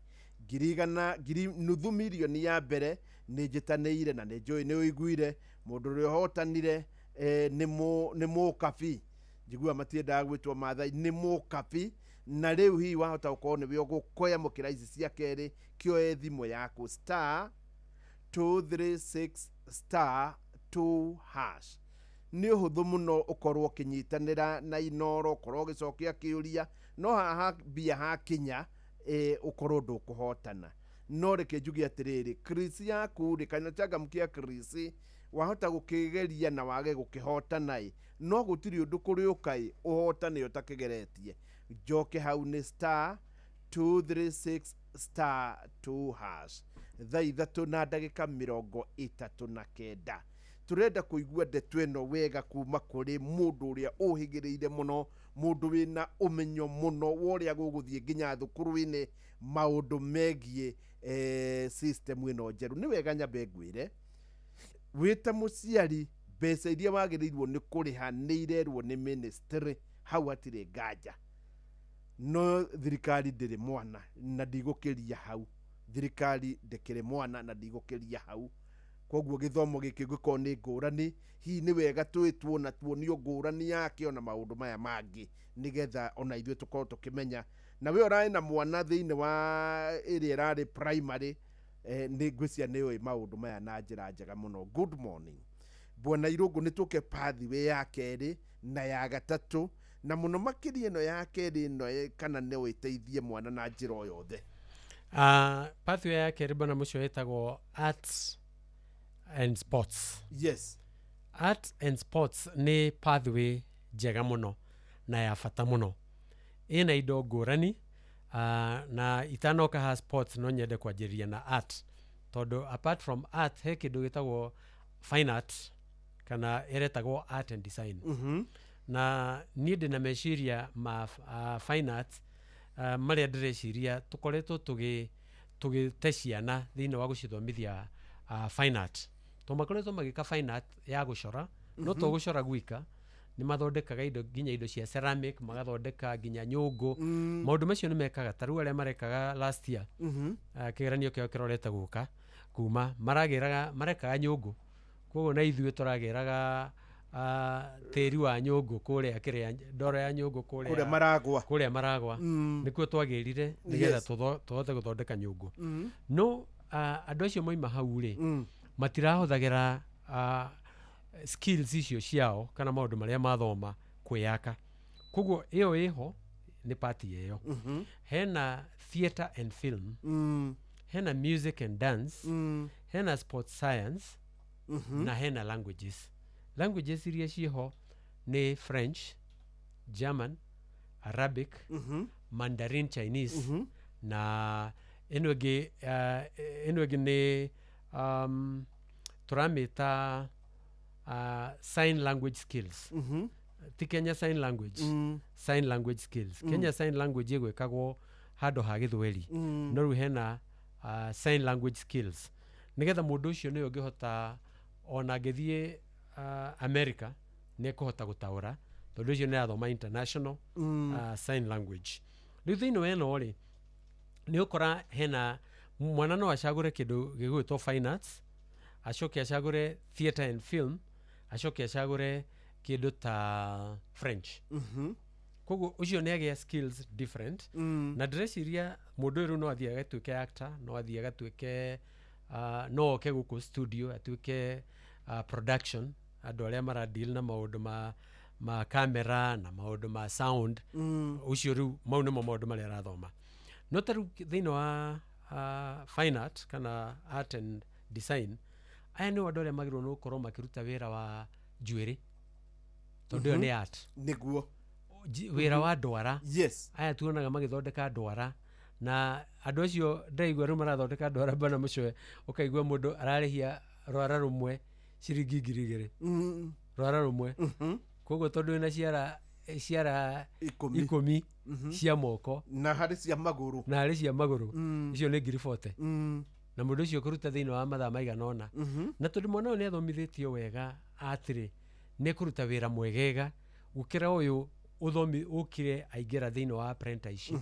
100,000, ngiri nuthu mirioni ya mbere nĩ njĩtanĩire, na nĩ njũĩ nĩ ũiguire mũndũ ũrĩa ũhotanire nĩ mũkabi. Njiguaga matiendaga gwĩtwo Maathai, nĩ mũkabi. Na rĩu hihi wahota gũkorwo nĩwe ũgũkoyamũkĩra ici cia kerĩ. Kĩoe thimũ yaku, star 236 star 2 hash. Nĩ ũhũthũ mũno ũkorwo ũkĩnyitanĩra na Inoro, ũkorwo ũgĩcokia kĩũria, no haha mbia hakinya ũkorwo ndũkũhotana. No reke njuge atĩrĩrĩ, Chris yaku rĩ, kana changamkia Chris, wahota gũkĩgeria na wage gũkĩhotana ĩ, no gũtirĩ ũndũ kũrĩũka ĩ ũhotane ũtakĩgeretie. Njoke hau nĩ star 236 star 2 hash. 3:39. Tũrenda kũigua ndeto ĩno wega kuma kũrĩ mũndũ ũrĩa ũhĩgĩrĩire mũno, mũndũ wĩna ũmenyo mũno wa ũrĩa gũgũthiĩ nginya thukuru-inĩ maũndũ megiĩ system ĩno njerũ. Nĩ wega nyambe ngwĩre wĩ ta mũciari, mbeca iria wagĩrĩirwo nĩ kũrĩha nĩ irerwo nĩ ministry, hau hatirĩ nganja. No thirikari ndĩrĩ mwana na ndigũkĩria hau, thirikari ndĩkĩrĩ mwana na ndigũkĩria hau. Koguo gĩthomo gĩkĩ ngĩkorwo nĩ ngũrani, hihi nĩ wega twĩtwo na tuonio ngũrani yake ona maũndũ maya mangĩ, nĩgetha ona ithuĩ tũkorwo tũkĩmenya. Na we ũrarĩ na mwana thĩinĩ wa ĩrĩa ĩrarĩ primary, nĩ ngwĩciria nĩ ũĩ maũndũ maya na njĩra njega mũno. Good morning Bwana Irũngũ. Nĩ tũke pathway ya kerĩ na ya gatatũ, na mũno makĩria ĩno ya kerĩ ĩno, kana no ĩteithie mwana na njĩra o yothe? Pathway ya kerĩ, bwana mũcio, ĩtagwo arts and sports. Art and sports nĩ pathway njega mũno na ya bata mũno, ĩna indo ngũrani. Na itanoka ha sports, no nyende kwanjĩrĩria na art, tondũ apart from art he kĩndũ gĩtagwo fine art kana ĩretagwo art and design. Na niĩ ndĩna meciria ma fine art marĩa ndĩreciria tũkoretwo tũgĩte ciana thĩinĩ wa gũcithomithia fine art, tondũ makoretwo magĩka fine art ya gũcora, no to gũcora gwika, nĩ mathondekaga indo, nginya indo cia ceramic, magathondeka nginya nyũngũ. Maũndũ macio nĩ mekaga. Ta rĩu arĩa marekaga last year, kĩgeranio kĩao kĩrorete gũka kuma maragĩraga marekaga nyũngũ, koguo na ithuĩ tũragĩraga tĩri wa nyũngũ kũrĩa kĩrĩa ndoro ya nyũngũ kũrĩa Kũrĩa Maragwa. Kũrĩa Maragwa. Nĩkuo twagĩrire nĩgetha tũhote gũthondeka nyũngũ. No andũ acio moima hau rĩ, matirahũthagĩra skills icio ciao kana maũndũ marĩa mathoma kwĩyaka. Koguo ĩyo ĩho nĩ pati ĩyo. Hena theatre and film, hena music and dance, hena sports science, na hena languages. Languages iria ciĩho nĩ French, German, Arabic, Mandarin Chinese, na ĩno ĩngĩ ĩno ĩngĩ nĩ tũramĩta sign language skills. Ti Kenya Sign Language, sign language skills. Kenya Sign Language ĩgwĩkagwo handũ ha Gĩthweri, no rĩu hena sign language skills nĩgetha mũndũ ũcio nĩwe ũngĩhota ona angĩthiĩ America nĩ ekũhota gũtaũra, tondũ ũcio nĩ arathoma international sign language. Rĩu thĩinĩ wa ĩno rĩ, nĩ ũkora hena mwana no acagũre kĩndũ gĩgwĩtwo fine arts, acoke acagũre theatre and film, acoke acagũre kĩndũ ta French. Koguo ũcio nĩ agĩa skills different. Na ndĩreciria mũndũ ũyũ rĩu no athiĩ agatuĩke actor, no athiĩ agatuĩke no oke gũkũ studio atuĩke production, andũ arĩa mara deal na maũndũ ma camera na maũndũ ma sound. Ũcio rĩu mau nĩmo maũndũ marĩa arathoma. No ta rĩu thĩinĩ wa fine art kana art and design, aya nĩo andũ arĩa magĩrĩirwo nĩ gũkorwo makĩruta wĩra wa njuĩrĩ, tondũ ĩyo nĩ art. Wĩra wa ndwara. Aya tuonaga magĩthondeka ndwara, na andũ acio ndĩraigua rĩu marathondeka ndwara, bana mũcwe, ũkaigua mũndũ ararĩhia rwara rũmwe ciringi 2,000. Rwara rũmwe. Koguo tondũ wĩna ciara 10. 10 cia moko, na harĩ cia magũrũ, na harĩ cia magũrũ, icio nĩ 40,000. Na mũndũ ũcio kũruta thĩinĩ wa mathaa maigana ũna. Na tondũ mwana ũyũ nĩ athomithĩtio wega atĩrĩ, Nĩ ekũruta wĩra mwegega gũkĩra ũyũ ũthomi ũkire aingĩra thĩinĩ wa apprenticeship,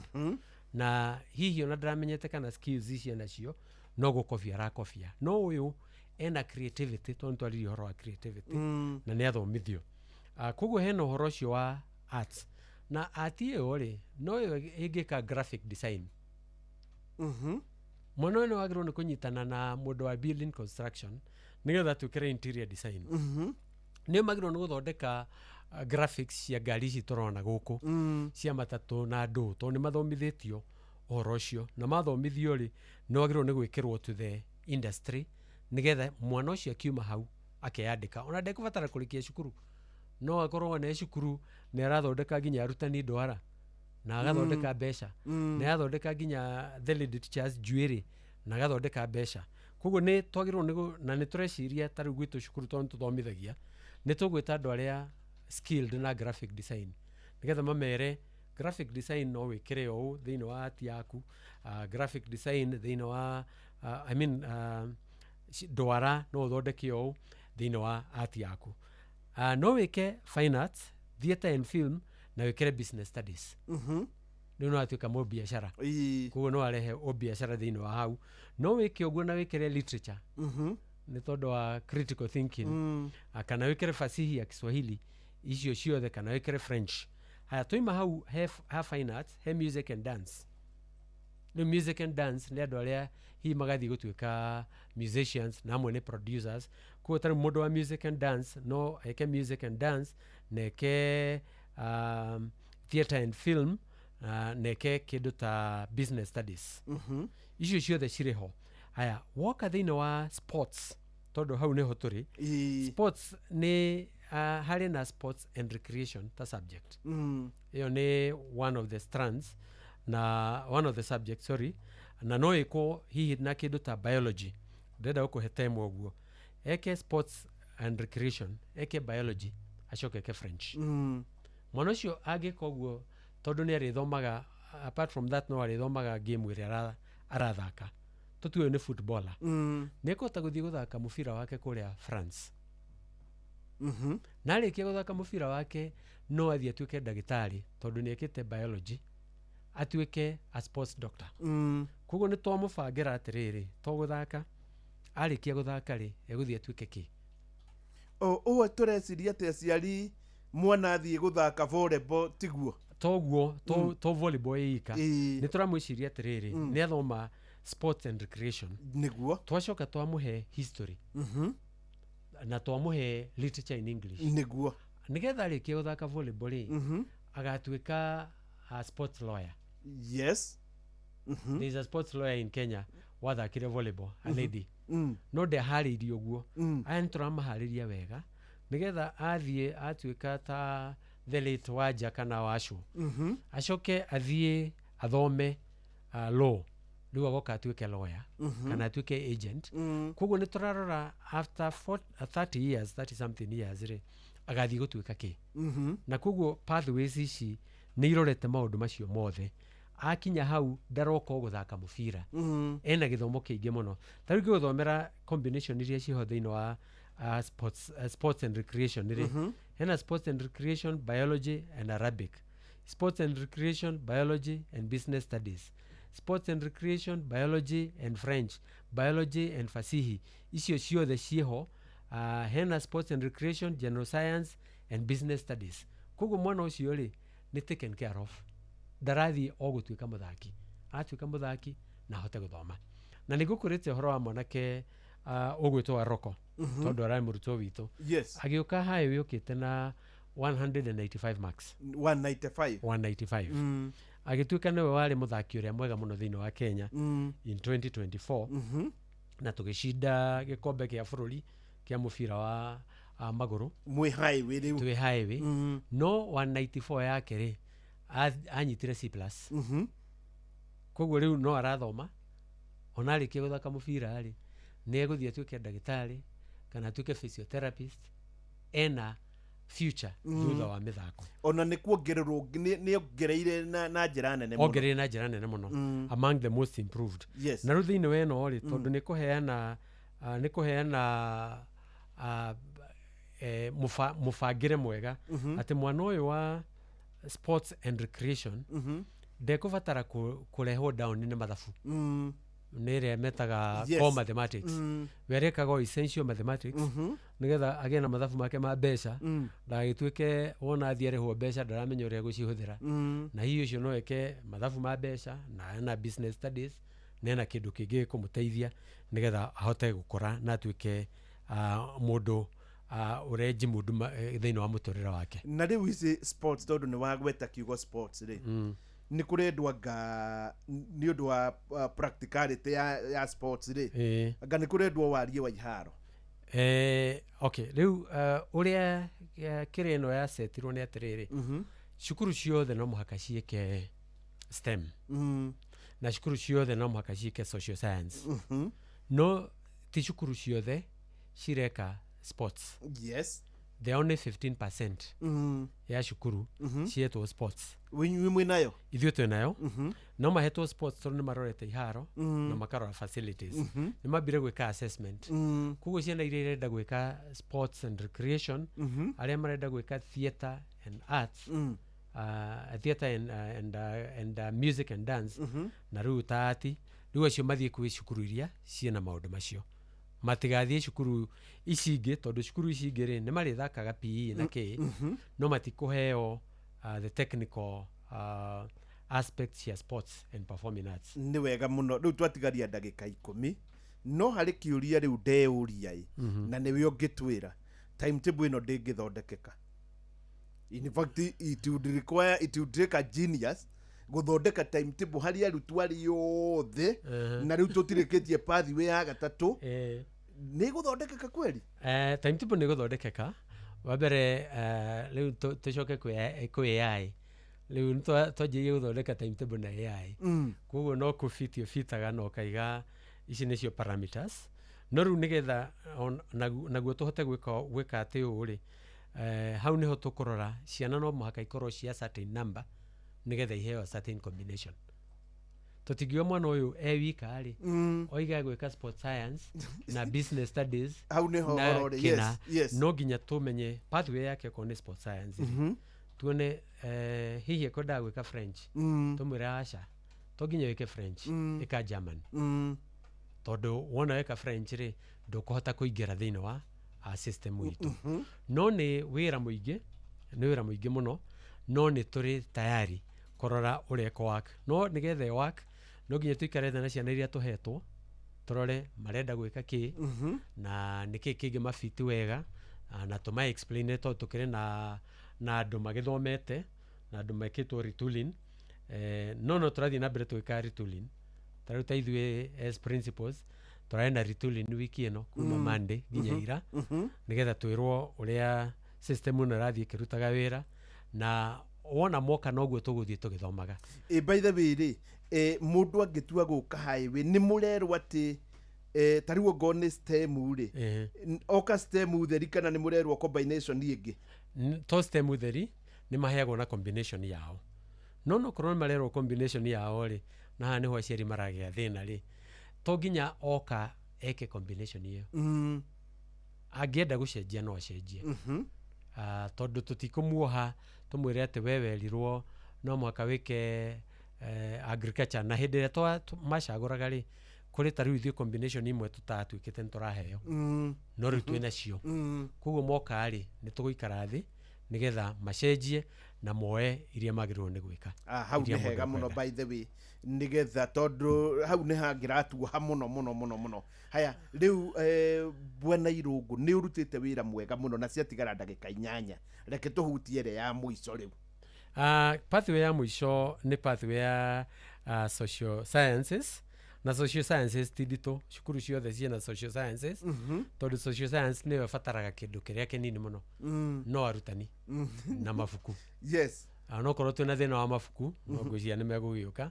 na hihi ona ndaramenyete kana skills ici enacio no gũkobia arakobia. No ũyũ ena creativity, tondũ nĩtwaririe ũhoro wa creativity, na nĩ athomithio. Koguo hena ũhoro ũcio wa arts, na art ĩyo rĩ, no ĩyo ĩngĩka graphic design. Mwana ũyũ nĩ wagĩrĩirwo nĩ kũnyitana na mũndũ wa building construction nĩgetha twĩkĩre interior design. Nĩo magĩrĩirwo nĩ gũthondeka graphics cia ngari ici tũrona gũkũ, cia matatũ na ndũ, tondũ nĩ mathomithĩtio ũhoro ũcio, na mathomithio rĩ, nĩ wagĩrĩirwo nĩ gwĩkĩrwo to the industry nĩgetha mwana ũcio akiuma hau akeyandĩka, ona ndekũbatara kũrĩkia cukuru, no akorwo ona e cukuru nĩ arathondeka nginya arutani ndwara na agathondeka mbeca, na arathondeka nginya the lady teachers njuĩrĩ na agathondeka mbeca. Koguo nĩ twagĩrĩirwo na nĩ tũreciria ta rĩu gwitũ cukuru, tondũ nĩ tũthomithagia, nĩ tũgwĩta andũ arĩa skilled na graphic design nĩgetha mamere graphic design no wĩkĩre ũũ thĩinĩ wa art yaku, graphic design thĩinĩ wa I mean, ndwara no ũthondeke ũũ thĩinĩ wa art yaku. No wĩke fine arts, theatre and film, na wĩkĩre business studies. Rĩu no atuĩka mũbiacara, koguo no arehe ũbiacara thĩinĩ wa hau. No wĩke ũguo na wĩkĩre literature, nĩ tondũ wa critical thinking. Kana wĩkĩre fasihi ya Kiswahili, icio ciothe, kana wĩkĩre French. Haya, twaima hau he fine arts, he music and dance. Rĩu music and dance nĩ andũ arĩa hihi magathiĩ gũtuĩka musicians na amwe nĩ producers. Koguo tarĩu mũndũ wa music and dance no eke music and dance na eke theatre and film, na eke kĩndũ ta business studies. Icio ciothe cirĩ ho. Haya, woka thĩinĩ wa sports, tondũ hau nĩho tũrĩ. Sports nĩ harĩ na sports and recreation ta subject. Ĩyo nĩ one of the strands na one of the subjects, sorry, na no ĩkwo hihi na kĩndũ ta biology. Ndĩrenda gũkũhe temu ũguo, eke sports and recreation, eke biology, acoke eke French. Mwana ũcio angĩka ũguo, tondũ nĩ arĩthomaga, apart from that no arĩthomaga game ĩrĩa arathaka, tũtue nĩ footballer, nĩ ekũhota gũthiĩ gũthaka mũbira wake kũrĩa France. Na arĩkia gũthaka mũbira wake, no athiĩ atuĩke ndagĩtarĩ, tondũ nĩ ekĩte biology, atuĩke a sports doctor. Koguo nĩ twamũbangĩra atĩrĩrĩ, to gũthaka, arĩkia gũthaka rĩ, egũthiĩ atuĩke kĩ? Ũũ tũreciria atĩ aciari, mwana athiĩ gũthaka volleyball, tiguo? Toguo to, to volleyball ĩika. Nĩ tũramwĩciria atĩrĩrĩ, nĩ athoma sports and recreation, nĩguo twacoka twamũhe history na twamũhe literature in English, nĩgetha arĩkia gũthaka volleyball rĩ, agatuĩka a sports lawyer. There is a sports lawyer in Kenya wathakire volleyball, a lady, no ndeharĩirie ũguo. Aya nĩ tũramaharĩria wega nĩgetha athiĩ atuĩka ta the late Wanja kana Wacu, acoke athiĩ athome law, rĩu agoka atuĩke lawyer, kana atuĩke agent. Koguo nĩ tũrarora after 30 years, 30 something years rĩ, agathiĩ gũtuĩka kĩ? Na koguo pathways ici nĩ irorete maũndũ macio mothe. Akinya hau ndaroka o gũthaka mũbira, ena gĩthomo kĩingĩ mũno. Ta rĩu ngĩgũthomera combination iria ciho thĩinĩ wa sports and recreation rĩ, hena sports and recreation, biology and Arabic, sports and recreation, biology and business studies, sports and recreation, biology and French, biology and fasihi, icio ciothe ciĩho. Hena sports and recreation, general science and business studies. Koguo mwana ũcio rĩ, nĩ taken care of, ndarathiĩ o gũtuĩka mũthaki, atuĩka mũthaki na ahote gũthoma. Na nĩ ngũkũrĩte ũhoro wa mwanake ũgwĩtwo Aroko, tondũ ararĩ mũrutwo witũ. Agĩũka highway ũkĩte na 195 marks. 195. 195. Agĩtuĩka nĩwe warĩ mũthaki ũrĩa mwega mũno thĩinĩ wa Kenya in 2024, na tũgĩcinda gĩkombe kĩa bũrũri kĩa mũbira wa magũrũ. Mwĩ highway rĩu. Twĩ highway. No 194 yake rĩ, anyitire C plus. Koguo rĩu no arathoma, ona arĩkia gũthaka mũbira rĩ, nĩ egũthiĩ atuĩke ndagĩtarĩ kana atuĩke physiotherapist, ena future thutha wa mĩthako. Ona nĩ kuongererwo, nĩ ongereire na njĩra nene mũno. Ongereire na njĩra nene mũno, among the most improved. Na rĩu thĩinĩ wa ĩno rĩ, tondũ nĩ kũheana Mũbangĩre mwega atĩ mwana ũyũ wa sports and recreation ndekũbatara kũrehwo down nĩ mathabu, nĩ ĩrĩa metaga core mathematics. We arĩkaga o essential mathematics nĩgetha agĩe na mathabu make ma mbeca, ndagagĩtuĩke wona athiĩ arĩhwo mbeca ndaramenya ũrĩa gũcihũthĩra. Na hihi ũcio no eke mathabu ma mbeca na ena business studies na ena kĩndũ kĩngĩ gĩkũmũteithia nĩgetha ahote gũkũra na atuĩke mũndũ ũrenji mũndũ thĩinĩ wa mũtũrĩre wake. Na rĩu ici sports, tondũ nĩ wagweta kiugo sports rĩ, nĩ kũrendwo anga nĩ ũndũ wa practicality ya sports rĩ, anga nĩ kũrendwo wariĩ wa iharo? Okay, rĩu ũrĩa kĩrĩa ĩno yacetirwo nĩ atĩrĩrĩ, cukuru ciothe no mũhaka ciĩke STEM na cukuru ciothe no mũhaka ciĩke social science, no ti cukuru ciothe cireka sports. The only 15% ya cukuru cietwo sports. Inyuĩ mwĩnayo? Ithuĩ twĩnayo. No mahetwo sports tondũ nĩ marorete iharo na makarora facilities. Nĩ mambire gwĩka assessment. Koguo ciana iria irenda gwĩka sports and recreation, arĩa marenda gwĩka theatre and arts, theatre and music and dance, na rĩu ta ati rĩu acio mathiĩ kwĩ cukuru iria ciĩna maũndũ macio, matigathiĩ cukuru ici ingĩ, tondũ cukuru ici ingĩ rĩ, nĩ marĩthakaga PE na kĩ, no matikũheo the technical aspects cia sports and performing arts. Nĩ wega mũno. Rĩu twatigaria ndagĩka 10, no harĩ kĩũria rĩu ndeyũria ĩ, na nĩwe ũngĩtwĩra. Timetable ĩno ndĩngĩthondekeka. In fact, it would require, it would take a genius gũthondeka timetable harĩ arutwo arĩ othe. Na rĩu tũtirĩkĩtie pathway ya gatatũ, nĩ gũthondekeka kweri? Timetable nĩ gũthondekeka. Wa mbere, rĩu tũcoke kwĩ AI. Rĩu nĩ twanjĩrĩirie gũthondeka timetable na AI. Koguo no kũbiti ũbitaga na ũkaiga ici nĩcio parameters, no rĩu nĩgetha naguo tũhote gwĩka atĩ ũũ rĩ, hau nĩho tũkũrora ciana no mũhaka ikorwo cia certain number nĩgetha iheo a certain combination. Tũtingiuga mwana ũyũ e wika rĩ, oiga gwĩka sport science na business studies Hau nĩho na ũhoro ũrĩ, kĩna. No nginya tũmenye pathway yake. Okorwo nĩ sport science rĩ, tuone hihi ekwendaga gwĩka French, tũmwĩre aca, to nginya wĩke French, ĩka German, tondũ wona weka French rĩ, ndũkũhota kũingĩra thĩinĩ wa system itũ. No nĩ wĩra mũingĩ, nĩ wĩra mũingĩ mũno, no nĩ tũrĩ tayari kũrora ũrĩa ĩkũ work. No nĩgetha ĩ work, no nginya tũikare thĩ na ciana iria tũhetwo, tũrore marenda gwĩka kĩ na nĩkĩ kĩngĩ mabiti wega, na tũma explain tondũ tũkĩrĩ na andũ magĩthomete na andũ mekĩtwo retooling. No tũrathiĩ na mbere tũgĩkaga retooling. Ta rĩu ta ithuĩ as principals tũrarĩ na retooling wiki ĩno kuma Monday nginya ira, nĩgetha twĩrwo ũrĩa system ĩno ĩrathiĩ ĩkĩrutaga wĩra, na wona moka noguo tũgũthiĩ tũgĩthomaga. Ĩ, by the way rĩ, mũndũ angĩtua gũka highway, nĩ mũrerwo atĩ ta rĩu ongorwo nĩ STEM rĩ, oka STEM theri kana nĩ mũrerwo combination ĩngĩ? To STEM theri, nĩ maheagwo na combination yao, no korwo nĩ marerwo combination yao rĩ, na haha nĩho aciari maragĩa thĩna rĩ, to nginya oka eke combination ĩyo. Angĩenda gũcenjia no acenjie. Tondũ tũtikũmuoha tũmwĩre atĩ we werirwo no mũhaka wĩke agriculture, na hĩndĩ ĩrĩa macagũraga rĩ, kũrĩ ta rĩu ithuĩ combination imwe tũtatuĩkĩte nĩ tũraheo, no rĩu twĩ nacio. Koguo moka rĩ, nĩ tũgũikara thĩ nĩgetha macenjie na moe iria magĩrĩirwo nĩ gwĩka. Ah, hau Iria nĩ hega mũndũ mũno. ekwenda. By the way, nĩgetha tondũ hau nĩ hangĩratuoha mũno mũno mũno mũno. Haya rĩu, bwana Irũngũ, nĩ ũrutĩte wĩra mwega mũno, na ciatigara ndagĩka 8, reke tũhutie ĩrĩa ya mũico rĩu. Pathway ya mũico nĩ pathway ya social sciences, na social sciences ti nditũ, cukuru ciothe ciĩna social sciences, tondũ social science nĩyo ĩbataraga kĩndũ kĩrĩa kĩnini mũno, no arutani na mabuku. No korwo twĩna thĩna wa mabuku, no ngwĩciria nĩ megũgĩũka.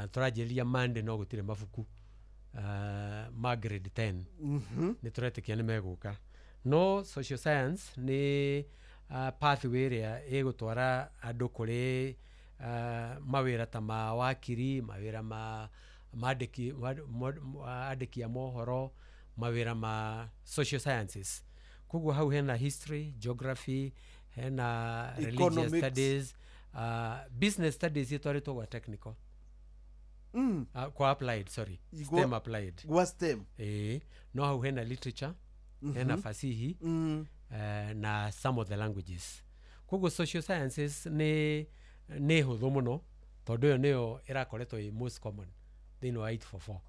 Tũranjĩrĩria Monday, no gũtirĩ mabuku ma grade 10. Nĩ tũretĩkia nĩ megũka. No social science nĩ pathway ĩrĩa ĩgũtwara andũ kũrĩ mawĩra ta ma wakiri, mawĩra ma andĩki a mohoro, mawĩra ma social sciences. Koguo hau hena history, geography, hena religious Economics. studies, business studies itwaritwo gwa technical, kwa applied, sorry, STEM applied. Gwa STEM. Ĩĩ, no hau hena literature, hena fasihi, na some of the languages. Koguo social sciences nĩ hũthũ mũno tondũ ĩyo nĩyo ĩrakoretwo ĩ most common thĩinĩ wa 844.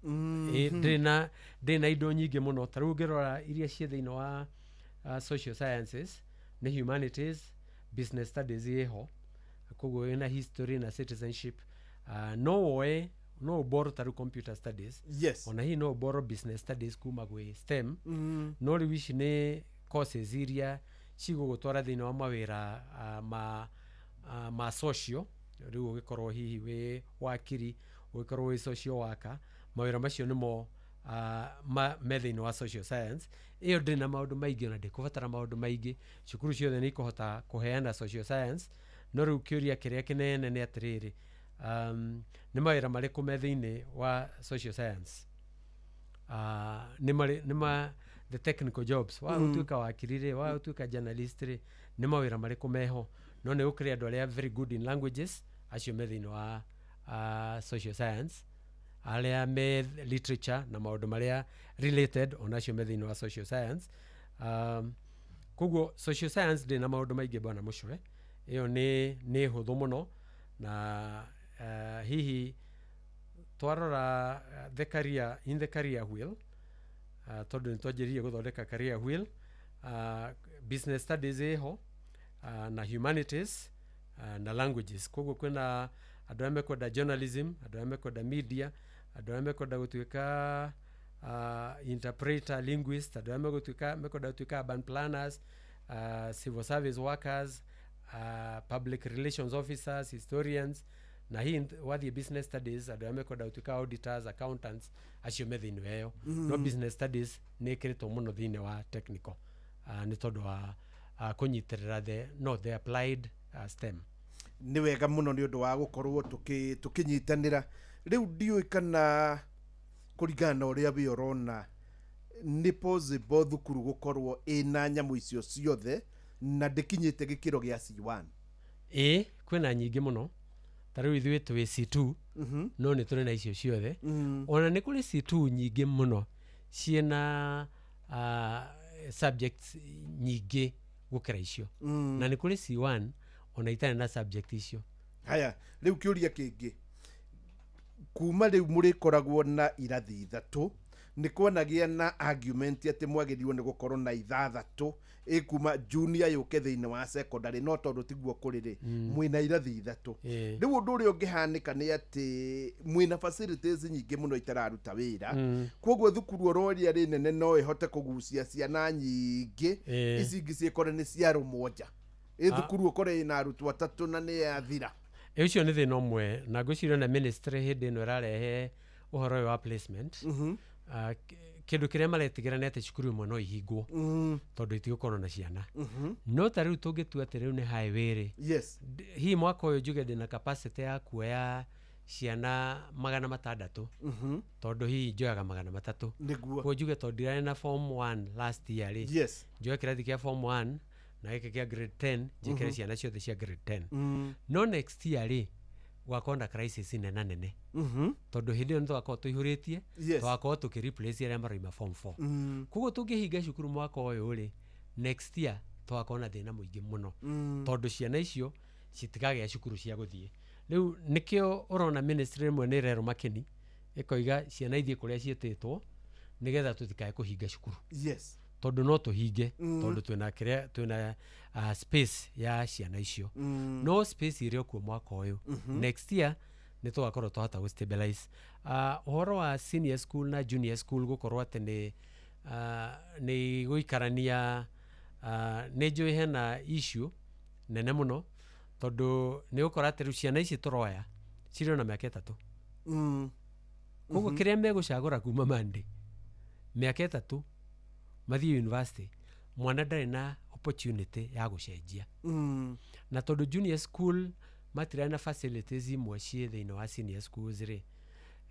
Ĩ, ndĩrĩ na indo nyingĩ mũno. Ta rĩu ũngĩrora iria ciĩ thĩinĩ wa social sciences nĩ humanities, business studies ĩho, koguo ĩna history na citizenship. No woe, no ũborrow ta rĩu computer studies, ona hihi no ũborrow business studies kuma gwĩ STEM. No rĩu ici nĩ courses iria cigũgũtwara thĩinĩ wa mawĩra ma social. Rĩu ũgĩkorwo hihi wĩ wakiri, ũgĩkorwo wĩ social worker, mawĩra macio nĩmo me thĩinĩ wa social science. Ĩyo ndĩrĩ na maũndũ maingĩ ona ndĩkũbatara maũndũ maingĩ. Cukuru ciothe nĩ ikũhota kũheana social science. No rĩu kĩũria kĩrĩa kĩnene nĩ atĩrĩrĩ, nĩ mawĩra marĩkũ me thĩinĩ wa social science? Nĩ marĩ nĩ ma the technical jobs, wa gũtuĩka wakiri rĩ, wa gũtuĩka journalist rĩ, nĩ mawĩra marĩkũ meho? No nĩ gũkĩrĩ andũ arĩa very good in languages, acio me thĩinĩ wa social science, arĩa me literature na maũndũ marĩa related, onacio me thĩinĩ wa social science. Koguo social science ndĩ na maũndũ maingĩ, bwana Mũcwe. Ĩyo nĩ hũthũ mũno. Na hihi twarora the career, in the career wheel, tondũ nĩ twanjĩrĩirie gũthondeka career wheel, business studies ĩho, na humanities, na languages. Koguo kwĩna andũ arĩa mekwenda journalism, andũ arĩa mekwenda media, andũ arĩa mekwenda gũtuĩka interpreter, linguist, andũ arĩa megũtuĩka mekwenda gũtuĩka urban planners, civil service workers, public relations officers, historians. Na hii wathiĩ business studies, andũ arĩa mekwenda gũtuĩka auditors, accountants, acio me thĩinĩ wa ĩyo. No business studies nĩ ĩkĩrĩtwo mũno thĩinĩ wa technical, nĩ tondũ wa kũnyitĩrĩra the, no, the applied STEM. Nĩ wega mũno nĩ ũndũ wa gũkorwo tũkĩnyitanĩra. Rĩu ndiũĩ kana kũringana na ũrĩa wĩ ũrona nĩ possible thukuru gũkorwo ĩna nyamũ icio ciothe na ndĩkinyĩte gĩkĩro gĩa C1? Ĩĩ, kwĩna nyingĩ mũno. Ta rĩu ithuĩ twĩ C2, no nĩ tũrĩ na icio ciothe. Ona nĩ kũrĩ C2 nyingĩ mũno ciĩna subjects nyingĩ gũkĩra icio. Na nĩ kũrĩ C1 ona itarĩ na subject icio. Haya, rĩu kĩũria kĩngĩ, kuma rĩu mũrĩkoragwo na irathi ithatũ, nĩ kwanagĩa na argument atĩ mwagĩrĩirwo nĩ gũkorwo na ithathatũ ĩkuma junior yũke thĩinĩ wa secondary, no tondũ tiguo kũrĩ rĩ, mwĩna irathi ithatũ. Rĩu ũndũ ũrĩa ũngĩhanĩka nĩ atĩ mwĩna facilities nyingĩ mũno itararuta wĩra. Koguo thukuru oro ĩrĩa rĩ nene no ĩhote kũgucia ciana nyingĩ, ici ingĩ ciĩkore nĩ ciarũmwo nja. Ĩ thukuru ũkore ĩna arutwo atatũ na nĩ yathira. Ĩ, ũcio nĩ thĩna ũmwe, na ngwĩciria na ministry hĩndĩ ĩno ĩrarehe ũhoro ũyũ wa placement, kĩndũ kĩrĩa maretigĩra nĩ atĩ cukuru imwe no ihingwo tondũ itigũkorwo na ciana. No ta rĩu tũngĩtua atĩ rĩu nĩ highway rĩ, hihi mwaka ũyũ njuge ndĩna capacity ya kuoya ciana 600, tondũ hihi njoyaga 300. Koguo njuge tondũ ndirarĩ na form 1 last year rĩ, njoe kĩrathi kĩa form 1 na gĩkĩ kĩa grade 10, njĩkĩre ciana ciothe cia grade 10. No next year rĩ, gwakorwo na crisis nena nene, tondũ hĩndĩ ĩyo nĩ tũgakorwo tũihũrĩtie, tũgakorwo tũkĩ replace arĩa maroima form 4. Koguo tũngĩhinga cukuru mwaka ũyũ rĩ, next year tũgakorwo na thĩna mũingĩ mũno, tondũ ciana icio citikagĩa cukuru cia gũthiĩ. Rĩu nĩkĩo ũrona ministry ĩmwe nĩ ĩrerwo makeni, ĩkoiga ciana ithiĩ kũrĩa ciĩtĩtwo nĩgetha tũtikae kũhinga cukuru, tondũ no tũhinge, tondũ twĩna kĩrĩa twĩna space ya ciana icio. No space ĩrĩ o kuo mwaka ũyũ. Next year nĩ tũgakorwo twahota gũ stabilize ũhoro wa senior school na junior school, gũkorwo atĩ nĩ gũikarania. Nĩ njũĩ hena issue nene mũno, tondũ nĩ ũgũkora atĩ rĩu ciana ici tũroya cirĩ ona mĩaka 3. Koguo kĩrĩa megũcagũra kuma Monday, mĩaka 3 mathiĩ university, mwana ndarĩ na opportunity ya gũcenjia. Na tondũ junior school matirarĩ na facilities imwe ciĩ thĩinĩ wa senior schools rĩ,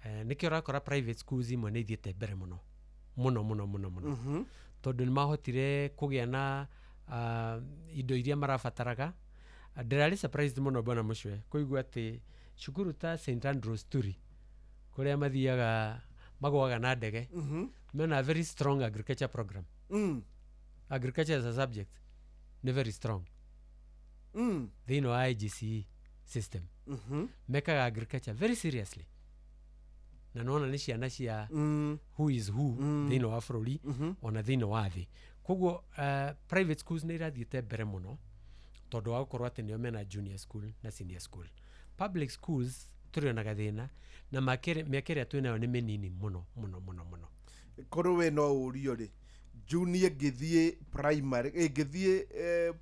nĩkĩo ũrakora private schools imwe nĩ ithiĩte mbere mũno mũno mũno mũno mũno. Tondũ nĩ mahotire kũgĩa na indo iria marabataraga. Ndĩrarĩ surprised mũno, bwana Mũcwe, kũigua atĩ cukuru ta St Andrews Turi, kũrĩa mathiaga magũaga na ndege, mena a very strong agriculture program. Agriculture as a subject nĩ very strong thĩinĩ wa IGCE system. Mekaga agriculture very seriously na nona nĩ ciana cia who is who thĩinĩ wa bũrũri, ona thĩinĩ wa thĩ. Koguo private schools nĩ irathiĩte mbere mũno tondũ wa gũkorwo atĩ nĩo mena junior school na senior school. Public schools tũrĩ ona gathĩna na mĩaka ĩrĩa twĩnayo nĩ mĩnini mũno mũno mũno mũno. Korwo we no ũrio rĩ, junior ĩngĩthiĩ primary, ĩngĩthiĩ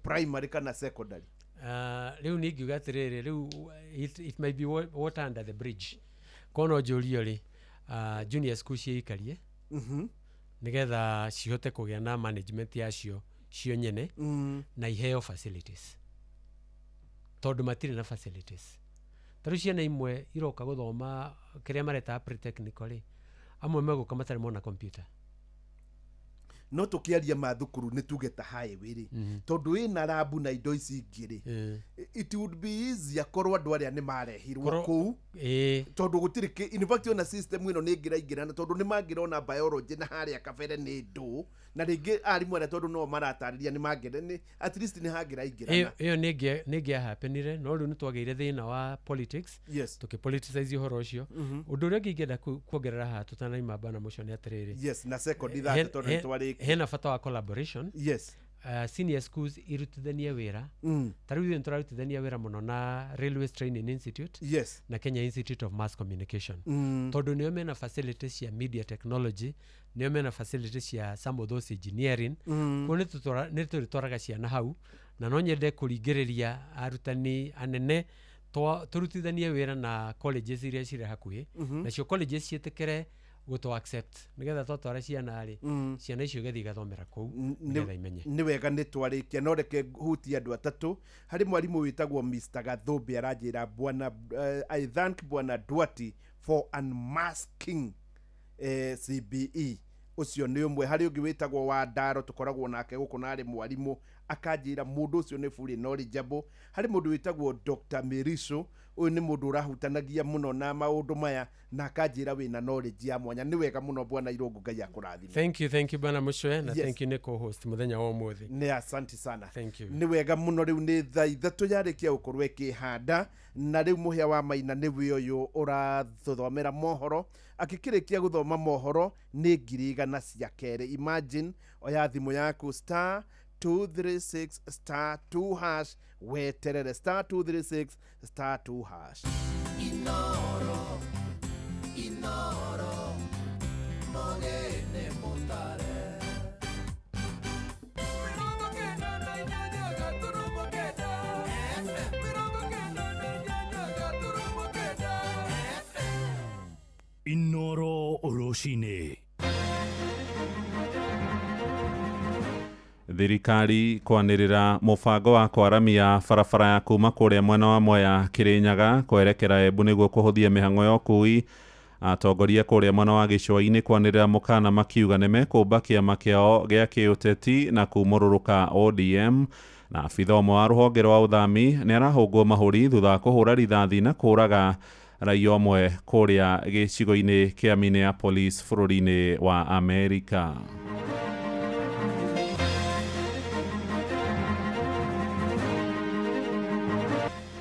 primary kana secondary? Rĩu nĩ ingiuga atĩrĩrĩ, rĩu it might be water under the bridge. Korwo no njũrio rĩ, junior school ciĩikarie nĩgetha cihote kũgĩa na management yacio cio nyene na iheo facilities, tondũ matirĩ na facilities. Ta rĩu ciana imwe iroka gũthoma kĩrĩa mareta pre-technical rĩ, amwe megũka matarĩ mona computer. No tũkĩaria ma thukuru nĩ tuge ta highway rĩ, tondũ ĩna rabu na indo ici ingĩ rĩ, it would be easier korwo andũ arĩa nĩ marehirwo kũu, tondũ gũtirĩ in fact ona system ĩno nĩ ĩngĩraingĩrana, tondũ nĩ mangĩrona biology na harĩa kabere nĩ ndũ na rĩngĩ arimũ arĩa, tondũ no maratarĩria, nĩ mangĩre nĩ at least nĩ hangĩraingĩrana. Ĩyo nĩ ĩngĩahappenire, no rĩu nĩ twagĩire thĩna wa politics, tũkĩpoliticize ũhoro ũcio. Ũndũ ũrĩa ũngĩ ingĩenda kuongerera haha tũtanaima bana mũcio nĩ atĩrĩrĩ, Yes, na second ithatũ tondũ nĩ twarĩkia. Hena bata wa collaboration. Senior schools irutithanie wĩra. Ta rĩu ithuĩ nĩtũrarutithania wĩra mũno na Railways Training Institute na Kenya Institute of Mass Communication, tondũ nĩo mena facilities cia media technology, nĩo mena facilities cia some of those engineering. Koguo nĩ tũrĩtwaraga ciana hau, na no nyende kũringĩrĩria arutani anene tũrutithanie wĩra na colleges iria cirĩ hakuhĩ, nacio colleges ciĩtĩkĩre gũtũ accept nĩgetha twatwara ciana rĩ, ciana icio igathiĩ igathomera kũu nĩgetha imenye. Nĩ wega, nĩ twarĩkia, no reke hutie andũ atatũ. Harĩ mwarimũ wĩtagwo Mr Gathũmbĩ, aranjĩra, "Bwana, I thank Bwana Duati for unmasking CBE." Ũcio nĩ ũmwe. Harĩ ũngĩ wĩtagwo wa Ndaro, tũkoragwo nake gũkũ na arĩ mwarimũ, akanjĩra mũndũ ũcio nĩ fully knowledgeable. Harĩ mũndũ wĩtagwo Dr Mirico, ũyũ nĩ mũndũ ũrahutanagia mũno na maũndũ maya, na akanjĩra wĩna knowledge ya mwanya. Nĩ wega mũno, Bwana Irũngũ, Ngai akũrathime. Thank you, thank you, bwana Mũcwe, na thank you nĩ co-host mũthenya wa ũmũthĩ. Nĩ asanti sana. Thank you. Nĩ wega mũno. Rĩu nĩ thaa 3 yarĩkia gũkorwo ĩkĩhanda, na rĩu mũhĩa wa Maina nĩwe ũyũ ũratũthomera mohoro. Akĩkĩrĩkia gũthoma mohoro nĩ 100,000 cia kerĩ. Imagine, oya thimũ yaku, star 236 star 2 hash, weterere, star 236 star 2 hash. Inoro, Inoro, Mogene Mutare. 98.8 FM. 98.8 FM. Inoro rũcinĩ. Thirikari kwanĩrĩra mũbango wa kwaramia barabara ya kuma kũrĩa mwena wa Mwea Kĩrĩnyaga kwerekera Embu nĩguo kũhũthia mĩhang'o ya ũkui. Atongoria kũrĩa mwena wa gĩcũa-inĩ kwanĩrĩra mũkana makiuga nĩ mekũmba kĩama kĩao gĩa kĩũteti na kumũrũrũka ODM. Na abitha ũmwe wa rũhonge rwa ũthami nĩ arahũngwo mahũri thutha wa kũhũra rithathi na kũũraga raia ũmwe kũrĩa gĩcigo-inĩ kĩa Minneapolis bũrũri-inĩ wa Amerika.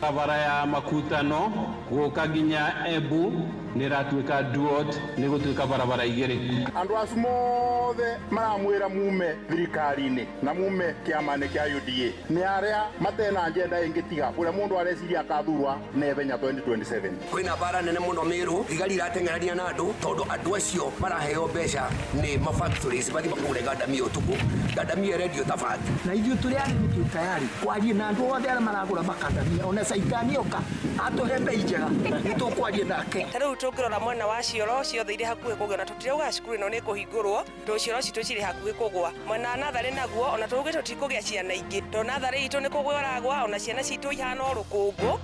Barabara ya Makutano gũka nginya Embu nĩ ĩratuĩka duot, nĩ gũtuĩka barabara igĩrĩ. Andũ acu mothe maramwĩra mume thirikari-inĩ na mume kĩama-inĩ kĩa UDA nĩ arĩa matena agenda ĩngĩ tiga ũrĩa mũndũ areciria akathurwa na ihenya 2027. Kwĩna mbara nene mũno Mĩrũ, thigari irateng'erania na andũ tondũ andũ acio maraheo mbeca nĩ mafactories mathiĩ makũgũre ngandamia ũtukũ, ngandamia ĩrendio ta bangi. Na ithuĩ tũrĩ arĩmi twĩ tayari kwaria na andũ othe arĩa maragũra makandamia, ona caitani oka atũhe mbei njega nĩ tũkwaria nake. Ta rĩu tũngĩrora mwena wa cioro ciothe irĩ hakuhĩ kũgĩa, na tũtirauga cukuru ĩno nĩ kũhingũrwo tondũ cioro citũ cirĩ hakuhĩ kũgwa. Mwena wa natharĩ naguo ona tũugĩ tũtikũgĩa ciana ingĩ tondũ natharĩ itũ nĩ kũgwa ĩragwa, ona ciana citũ ihana o rũkũngũ.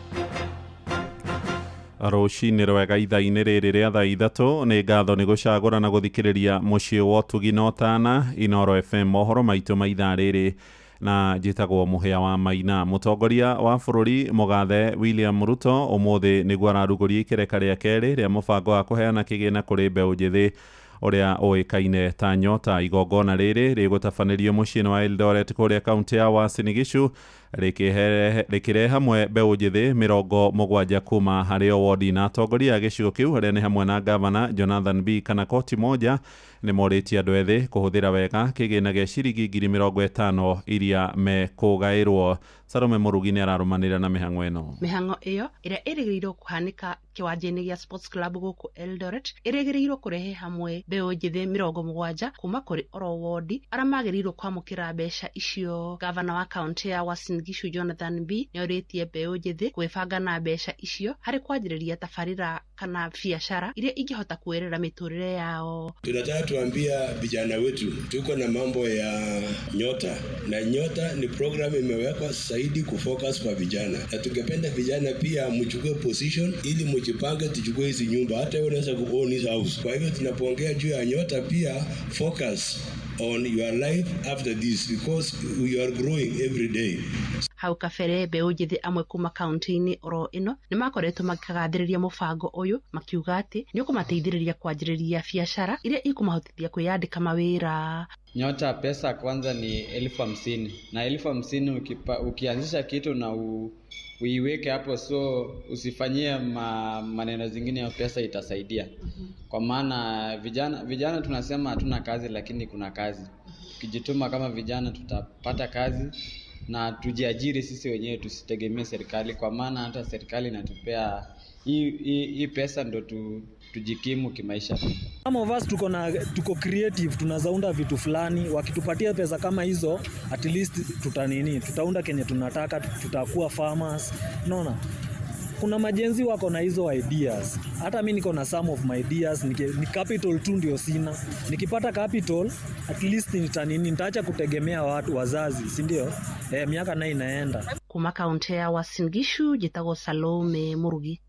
Rũcinĩ rwega ithaa-inĩ rĩrĩ rĩa thaa 3 nĩ ngatho nĩ gũcagũra na gũthikĩrĩria mũciĩ wa ũtugi na ũtana Inoro FM mohoro maitũ ma ithaa rĩrĩ na njĩtagwo Mũhĩa wa Maina. Mũtongoria wa bũrũri mũgathe William Ruto ũmũthĩ nĩguo ararugũria ikereka rĩa kerĩ rĩa mũbango wa kũheana kĩgĩna kũrĩ mbeũ njĩthĩ ũrĩa ũĩkaine ta Nyota. Igongona rĩrĩ rĩgũtabanĩrio mũciĩ-inĩ wa Eldoret kũrĩa kaunti ya Uasin Gishu rĩkĩrehe hamwe mbeũ njĩthĩ 70 kuma harĩ o wodi na atongoria a gĩcigo kĩu arĩa nĩ hamwe na gavana Jonathan B kana koti moja nĩ morĩtie andũ ethĩ kũhũthĩra wega kĩgĩna gĩa ciringi 50,000 iria mekũgaĩrwo. Salome Mũrugi nĩ ararũmanĩrĩra na mĩhang'o ĩno. Mĩhang'o ĩyo ĩrĩa ĩrĩgĩrĩirwo kũhanĩka kĩwanja-inĩ gĩa Sports Club gũkũ Eldoret ĩrĩgĩrĩirwo kũrehe hamwe mbeũ njĩthĩ 70 kuma kũrĩ oro wodi arĩa magĩrĩirwo kwamũkĩra mbeca icio. Gavana wa kaunti ya Uasin Gishu Jonathan B nĩorĩtie mbeũ njĩthĩ kwĩbanga na mbeca icio harĩ kwanjĩrĩria tabarĩra kana biacara iria ingĩhota kuerera mĩtũrĩre yao. Tunataka tuambia vijana wetu tuko na mambo ya Nyota, na Nyota ni program imewekwa zaidi kufocus kwa vijana, na tungependa vijana pia mchukue position ili mjipange, tuchukue hizi nyumba, hata wewe unaweza ku own this house. Kwa hivyo tunapoongea juu ya Nyota pia focus on your life after this because we are growing every day. Hau kabere mbeũ njĩthĩ amwe kuma kaunti-inĩ oro ĩno nĩ makoretwo makĩgathĩrĩria mũbango ũyũ makiuga atĩ nĩ ũkũmateithĩrĩria kwanjĩrĩria biacara iria ikũmahotithia kwĩyandĩka mawĩra. Nyota pesa kwanza ni 50,000 na 50,000 ukianzisha kitu na uiweke hapo, so usifanyie maneno zingine ya pesa itasaidia. Kwa maana vijana tunasema hatuna kazi, lakini kuna kazi. Tukijituma kama vijana tutapata kazi na tujiajiri sisi wenyewe, tusitegemee serikali, kwa maana hata serikali inatupea hii pesa ndo tujikimu kimaisha. Some of us tuko creative, tunazaunda vitu fulani, wakitupatia pesa kama hizo at least tutaunda kenye tunataka, tutakuwa farmers. Unaona? Kuna majenzi wako na hizo ideas. Hata mimi niko na some of my ideas, ni capital tu ndio sina. Nikipata capital at least nitaacha kutegemea watu wazazi, si ndio? Miaka nayo inaenda. Kuma kaunti ya Uasin Gishu njĩtagwo Salome Murugi.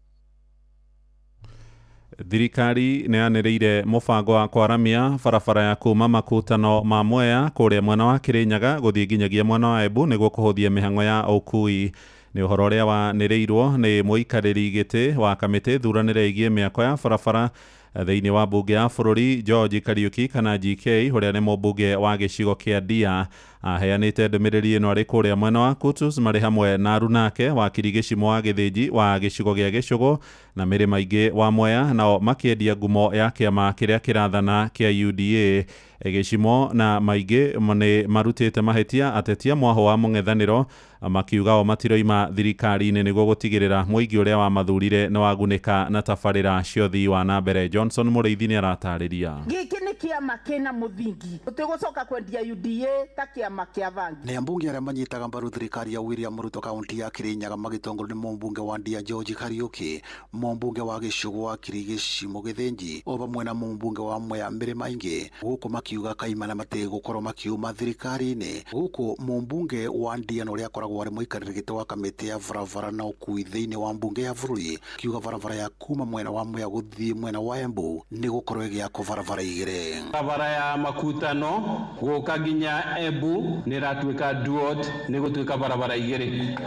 Thirikari nĩ yanĩrĩire mũbango wa kwaramia barabara ya kuma makutano ma Mwea kũrĩa mwena wa Kĩrĩnyaga gũthiĩ nginyagia mwena wa Embu nĩguo kũhũthia mĩhang'o ya ũkui. Nĩ ũhoro ũrĩa wanĩrĩirwo nĩ mũikarĩri gĩtĩ wa kamĩtĩ thuranĩre ĩgiĩ mĩako ya barabara thĩinĩ wa mbunge ya bũrũri George Kariuki kana GK ũrĩa nĩ mũmbunge wa gĩcigo kĩa Ndia. Aheanĩte ndũmĩrĩri ĩno arĩ kũrĩa mwena wa Kutus marĩ hamwe na arunake wakiri Gĩcimo wa Gĩthĩnji wa gĩcigo gĩa Gĩcũgũ na Mĩrĩ Maingĩ wa Mwea, nao makĩendia ngumo ya kĩama kĩrĩa kĩrathana kĩa UDA. Gĩcimo na Maingĩ nĩ marutĩte mahĩtia atetia mwaho wa mũng'ethanĩro makiuga o matiroima thirikari-inĩ nĩguo gũtigĩrĩra mũingĩ ũrĩa wamathurire nĩ wagunĩka na tabarĩra cia ũthii wa na mbere. Johnson Mũrĩithi nĩ aratarĩria. Gĩkĩ nĩ kĩama kĩna mũthingi, tũtigũcoka kwendia UDA ta kĩama kĩa bangi. Nĩ ambunge arĩa manyitaga mbaru thirikari ya William Ruto kaunti ya Kirinyaga magĩtongorio nĩ mũmbunge wa Ndia George Kariuki, mũmbunge wa Gĩcũgũ wa Kirigĩcimo Gĩthĩnji o vamwe na mũmbunge wa Mwea Mĩrĩ Maingĩ, gũkũ makiuga kaimana matigũkorwo makiuma thirikari-inĩ. Gũkũ mũmbunge wa Ndia na ũrĩa akoragwo arĩ mũikarĩri gĩtĩ wa kamĩtĩ ya barabara na ũkui thĩinĩ wa mbunge ya bũrũri kiuga barabara ya kuma mwena wa Mwea gũthiĩ mwena wa Embu nĩ gũkorwo ĩgĩakwo barabara igĩrĩ. Barabara ya makutano gũka nginya Embu nĩ ĩratuĩka duot, nĩ gũtuĩka barabara igĩrĩ.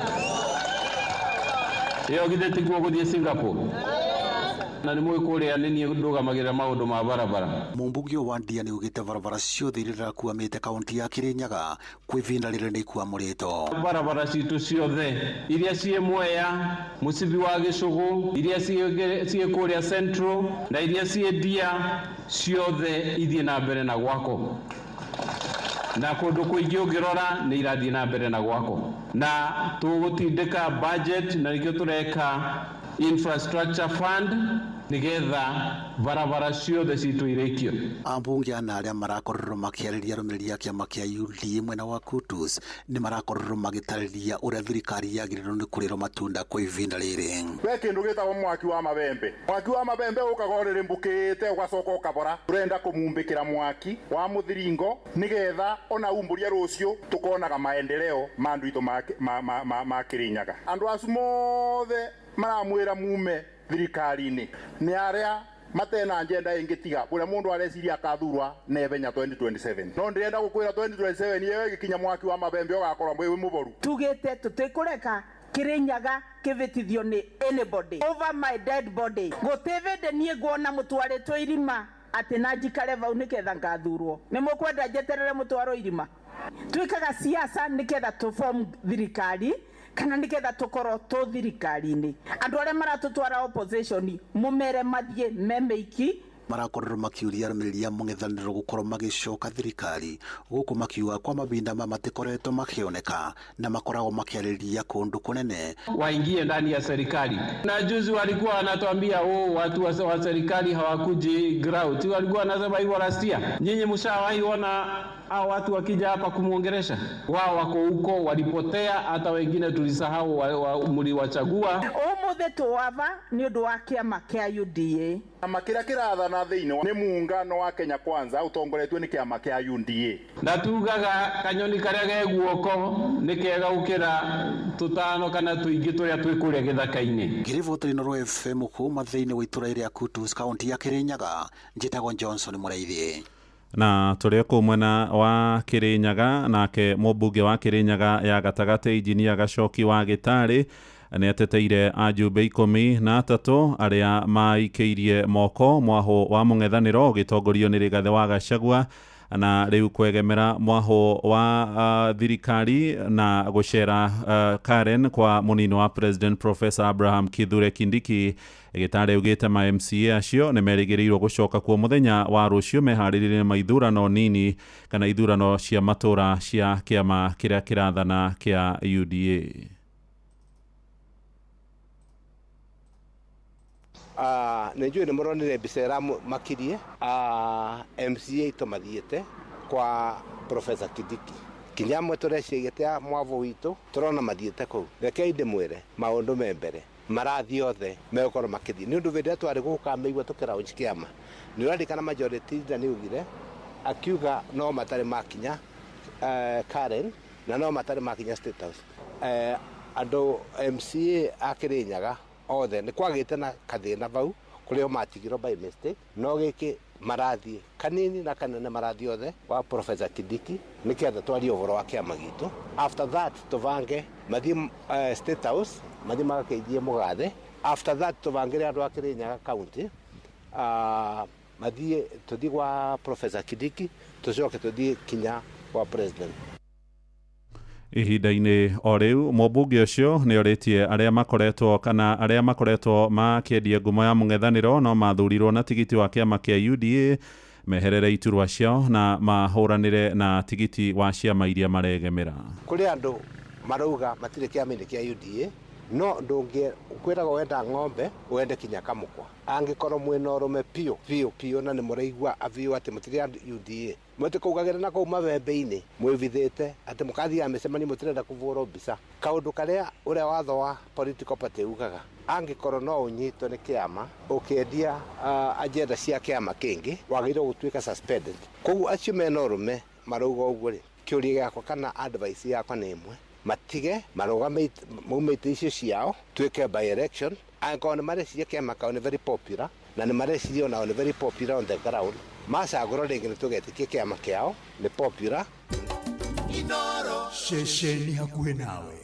Ĩyo githĩ tiguo gũthiĩ Singapore? Na nĩ mũĩ kũrĩa nĩ niĩ ndũgamagĩrĩra maũndũ ma barabara. Mũmbunge wa Ndia nĩ augĩte barabara ciothe iria irakuamĩte kaunti ya Kirinyaga kwa ihinda rĩrĩ nĩ ikwamũrĩtwo. Barabara citũ ciothe iria ciĩ Mwea, mũcibi wa Gĩcũgũ, iria ciĩ kũrĩa Central na iria ciĩ Ndia ciothe ithiĩ na mbere na gwakwo. Na kũndũ kũingĩ ũngĩrora nĩ irathiĩ na mbere na gwakwo. Na tũgũtindĩka budget na nĩkĩo tũreka infrastructure fund nigetha barabara ciothe citũ irĩkio. Ambunge ana arĩa marakorirwo makĩarĩria arũmĩrĩri a kĩama kĩa UDA mwena wa Kutus nĩ marakorirwo magĩtarĩria ũrĩa thirikari yagĩrĩirwo nĩ kũrĩrwo matunda kwa ihinda rĩrĩ. We kĩndũ gĩtagwo mwaki wa mabembe, mwaki wa mabembe ũkaga ũrĩrĩmbũkĩte ũgacoka ũkabora. Ũrenda kũmumbĩkĩra mwaki wa mũthiringo nĩgetha ona umbũria rũciũ tũkonaga maendeleo ma andũ aitũ ma Kĩrĩnyaga. Andũ acu mothe maramwĩra mume thirikari-inĩ nĩ arĩa matena agenda ĩngĩ tiga ũrĩa mũndũ areciria akathurwa na ihenya 2027. No ndĩrenda gũkwĩra 2027 ĩyo ĩgĩkinya mwaki wa mabembe ũgakorwo wĩ mũboru. Tugĩte tũtikũreka Kirinyaga kĩvĩtithio nĩ anybody, over my dead body. Gũtĩ vĩndĩ niĩ nguona mũtwarĩtwo irima atĩ na njikare vau nĩgetha ngathurwo. Nĩ mũkwenda njeterere mũtwarwo irima? Twĩkaga siasa nĩgetha tũ form thirikari kana nĩgetha tũkorwo tũ thirikari-inĩ. Andũ arĩa maratũtwara opposition mũmere mathiĩ me mĩiki. Marakorirwo makiuria arũmĩrĩri a mũng'ethanĩro gũkorwo magĩcoka thirikari gũkũ, makiuga kwa mahinda ma matikoretwo makĩoneka na makoragwo makĩarĩria kũndũ kũnene. Waingie ndani ya serikali. Na juzi walikuwa wanatuambia, oh, watu wa serikali hawakuji ground. Walikuwa wanasema hivyo last year. Nyinyi mshawahi ona hao watu wakija hapa kumuongelesha? Wao wako huko, walipotea, hata wengine tulisahau mliwachagua. Ũmũthĩ tũwava nĩ ũndũ wa kĩama kĩa UDA. Kĩama kĩrĩa kĩrathana thĩinĩ nĩ muungano wa Kenya Kwanza ũtongoretio nĩ kĩama kĩa UDA. Na tugaga kanyoni karĩa ge guoko nĩ kega gũkĩra tũtano kana tũingĩ tũrĩa twĩ kũrĩa gĩthaka-inĩ. Ngĩribotera Inooro FM kuma thĩinĩ wa itũra rĩa Kutus, kaunti ya Kirinyaga, njĩtagwo Johnson Mũraithi. Na tũrĩ kũu mwena wa Kirinyaga, nake mũmbunge wa Kirinyaga ya gatagatĩ Injinia Gacoki wa Gĩtarĩ nĩ ateteire ajumbe 13 arĩa maikĩirie moko mwahũ wa mũng'ethanĩro ũgĩtongorio nĩ Rigathĩ wa Gachagua na rĩu kwegemera mwahũ wa thirikari na gũcera Karen kwa mũnini wa President Professor Abraham Kithure Kindiki. Gĩtarĩ augĩte ma MCA acio nĩ merĩgĩrĩirwo gũcoka kuo mũthenya wa rũciũ meharĩrĩrie maithurano nini kana ithurano cia matũra cia kĩama kĩrĩa kĩrathana kĩa UDA. Nä njå nä må ronire mbica ä makirie MCA itå mathiäte kwa Professor Kindiki, kinya amwe tå reciragia tä mwavo witå tå rona mathiäte kå u. Rekei ndä mwä re maå ndå me mbere marathiĩ othe megũkorwo makĩthiĩ nĩ ũndũ hĩndĩ ĩrĩa twarĩ gũkũ tũkĩ launch kĩama nĩ ũrarikana majority leader nĩ ugire akiuga no matarĩ makinya Karen na no matarĩ makinya State House. Andũ MCA a Kĩrĩnyaga othe nĩ kwagĩte na kathĩna vau kũrĩa matigirwo by mistake, no gĩkĩ marathiĩ kanini na kanene marathiĩ othe wa Professor Kindiki nĩketha twarie ũhoro wa kĩama gitũ. After that tũbange mathiĩ State House, mathiĩ magakeithie mũgathe. After that tũbangĩre andũ a Kĩrĩnyaga county mathiĩ tũthiĩ gwa Professor Kindiki, tũcoke tũthiĩ kinya gwa President. Ihinda-inĩ o rĩu mũmbunge ũcio nĩ orĩtie arĩa makoretwo kana arĩa makoretwo makĩendia ngumo ya mũng'ethanĩro no mathurirwo na tigiti wa kĩama kĩa UDA meherere iturwa ciao na mahũranĩre na tigiti wa ciama iria maregemera. Kũrĩ andũ marauga matirĩ kĩama-inĩ kĩa UDA, no ndũngĩ kwĩragwo wenda ng'ombe wende kinya kamũkwa. Angĩkorwo mwĩna ũrũme biũ biũ biũ na nĩ mũraigua biũ atĩ mũtirĩ a UDA, mũtĩkũugagĩra na kũu mabembe-inĩ mwĩvithĩte atĩ mũkathiaga mĩcemanio mũtirenda kũvũrwo mbica. Kaũndũ karĩa ũrĩa watho wa political party ugaga, angĩkorwo no ũnyitwo nĩ kĩama ũkĩendia agenda cia kĩama kĩngĩ, wagĩrĩirwo gũtuĩka suspended. Koguo acio mena ũrũme marauga ũguo rĩ, kĩũria gĩakwa kana advice yakwa nĩ ĩmwe, matige marũgame maume itĩ icio ciao tuĩke by election. Angĩkorwo nĩ mareciria kĩama kao nĩ very popular na nĩ mareciria onao nĩ very popular on the ground, macagũrwo rĩngĩ nĩ tũgetĩkie kĩama kĩao nĩ popular. Ceceni hakuhĩ nawe.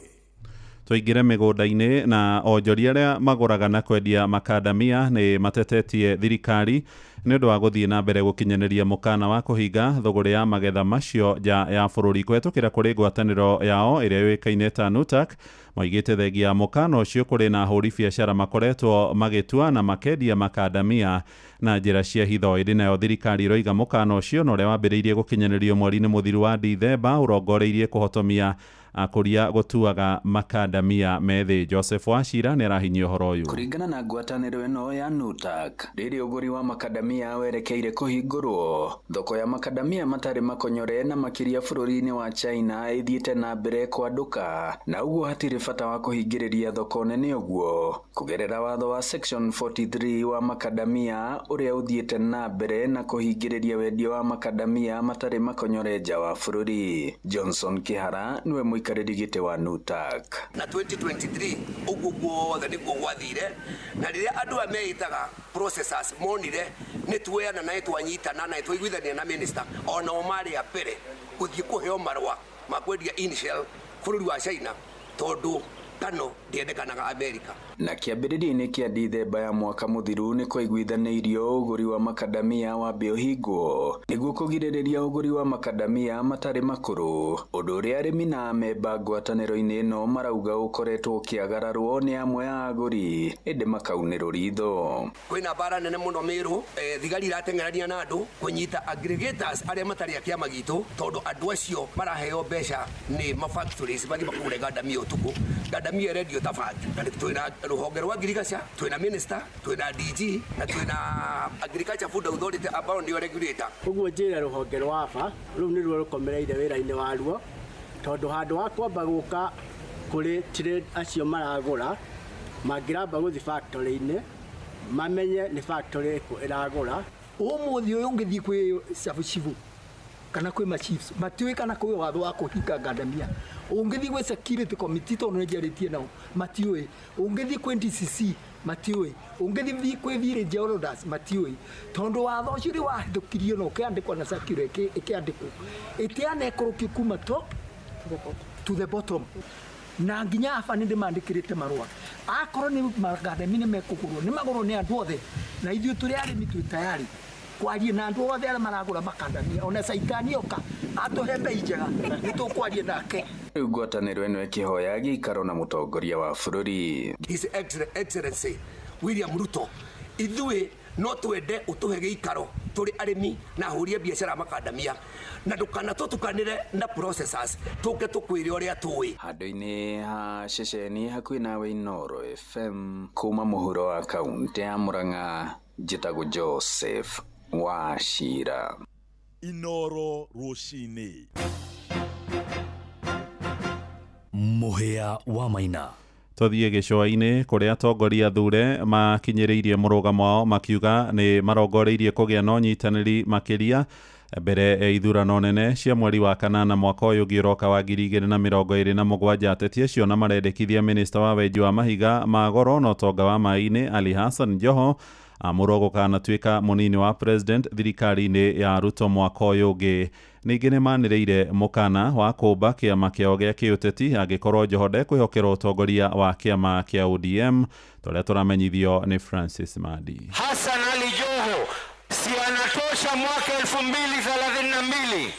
Tũingĩre mĩgũnda-inĩ, na onjoria arĩa magũraga na kwendia makandamia nĩ matetetie thirikari nĩ ũndũ wa gũthiĩ na mbere gũkinyanĩria mũkana wa kũhinga thũgũrĩ ya magetha macio nja ya bũrũri kũhetũkĩra kũrĩ ngwatanĩro yao ĩrĩa yũĩkaine ta NUTAK. Maigĩte thengia ya mũkana ũcio kũrĩ na ahũri biacara makoretwo magĩtua na makendia makandamia na njĩra cia hitho. Ĩndĩ nayo thirikari ĩroiga mũkana ũcio na ũrĩa wambĩrĩirie gũkinyanĩrio mweri-inĩ mũthiru wa Dithemba ũrongoreirie kũhotomia akũria gũtuaga makandamia methĩ. Joseph Wachira nĩ arahinyia ũhoro ũyũ. Kũringana na ngwatanĩro ĩno ya NUTAK, rĩrĩ ũgũri wa makandamia werekeire kũhingũrwo, thoko ya makandamia matarĩ makonyore na makĩria bũrũri-inĩ wa China ĩthiĩte na mbere kwandũka, na ũguo hatirĩ bata wa kũhingĩrĩria thoko nene ũguo kũgerera watho wa section 43 wa makandamia ũrĩa ũthiĩte na mbere na kũhingĩrĩria wendia wa makandamia matarĩ makonyore nja wa bũrũri. Johnson Kihara niwe mũikarĩri gĩtĩ wa NUTAK. Na 2023 ũguo guothe nĩguo gwathire, na rĩrĩa andũ aya meĩtaga processors monire nĩ tuoyana na twanyitana na twaiguithania na minister, onao marĩ a mbere gũthiĩ kũheo marũa ma kwendia initial bũrũri wa China tondũ ngano ndĩendekanaga Amerika. Na kĩambĩrĩria-inĩ kĩa Dithemba ya mwaka mũthiru nĩ kwaiguithanĩirio ũgũri wa makadamia wambe ũhingwo nĩguo kũgirĩrĩria ũgũri wa makadamia matarĩ makũrũ, ũndũ ũrĩa arĩmi na amemba ngwatanĩro-inĩ ĩno marauga ũkoretwo ũkĩagararwo nĩ amwe a agũri ĩndĩ makaunĩrwo ritho. Kwĩna mbara nene mũno Mĩrũ, thigari irateng'erania na andũ kũnyita aggregators arĩa matarĩ a kĩama gitũ tondũ andũ acio maraheo mbeca nĩ ma factories mathiĩ makũgũre ngandamia ũtukũ. Ngandamia ĩrendio ta bangi, na twĩna rũhonge rwa ngirigaca, twĩna minister, twĩna DG na twĩna Agriculture Food Authority ambao nĩo regulator. Ũguo njĩre rũhonge rwa ABA rũu nĩruo rũkomereire wĩra-inĩ waruo tondũ handũ ha kwamba gũka kũrĩ trade acio maragũra mangĩramba gũthiĩ factory-inĩ mamenye nĩ factory ĩkũ ĩragũra. Ũmũthĩ ũyũ ũngĩthiĩ kwĩ cabucibu kana kwĩ ma chiefs matiũĩ kana kwĩ watho wa kũhinga ngandamia. Ũngĩthiĩ gwĩ security committee tondũ nĩ njarĩtie nao matiũĩ. Ũngĩthiĩ kwĩ DCC matiũĩ. Ũngĩthiĩ kwĩ village elders matiũĩ tondũ watho ũcio rĩ wahĩtũkirio na ũkĩandĩkwo na circular ĩkĩandĩkwo ĩtianekũrũkio kuma top to the bottom na nginya aba nĩ ndĩmandĩkĩrĩte marũa akorwo nĩ makademi nĩ mekũgũrwo nĩ magũrwo nĩ andũ othe na ithuĩ tũrĩ arĩmi twĩ tayari kwaria na andũ othe arĩa maragũra makandamia ona caitani oka atũhe mbei njega nĩ tũkwaria nake. Rĩu ngwatanĩro ĩno ĩkĩhoya gĩikaro na mũtongoria wa bũrũri His Excellency William Ruto, ithuĩ no twende ũtũhe gĩikaro tũrĩ arĩmi na ahũri a biacara makandamia na ndũkanatũtukanĩre na processors tũke tũkwĩre ũrĩa tũĩ. Handũ-inĩ ha ceceni hakuhĩ nawe Inooro FM kuma mũhuro wa kaũntĩ ya Murang'a, njĩtagwo Joseph Wachira. Inooro rũcinĩ. Mũhĩa wa Maina. Tũthiĩ gĩcũa-inĩ kũrĩa atongoria thure makinyĩrĩirie mũrũgamo wao makiuga nĩ marongoreirie kũgĩa na ũnyitanĩri makĩria mbere ya ithurano nene cia mweri wa kanana mwaka ũyũ ũngĩ ũroka wa 2027. Ateti acio na marendekithia minista wa wenji wa mahiga ma goro na ũtonga wa maĩ-inĩ Ali Hassan Joho amũrwo gũkanatuĩka mũnini wa president thirikari-inĩ ya Ruto mwaka ũyũ ũngĩ. Ningĩ nĩ manĩrĩire mũkana wa kũmba kĩama kĩao gĩa kĩũteti angĩkorwo Joho ndekwĩhokerwo ũtongoria wa kĩama kĩa ODM, tũrĩa tũramenyithio nĩ Francis Madi. Hassan Ali Joho si anatosha mwaka 2032.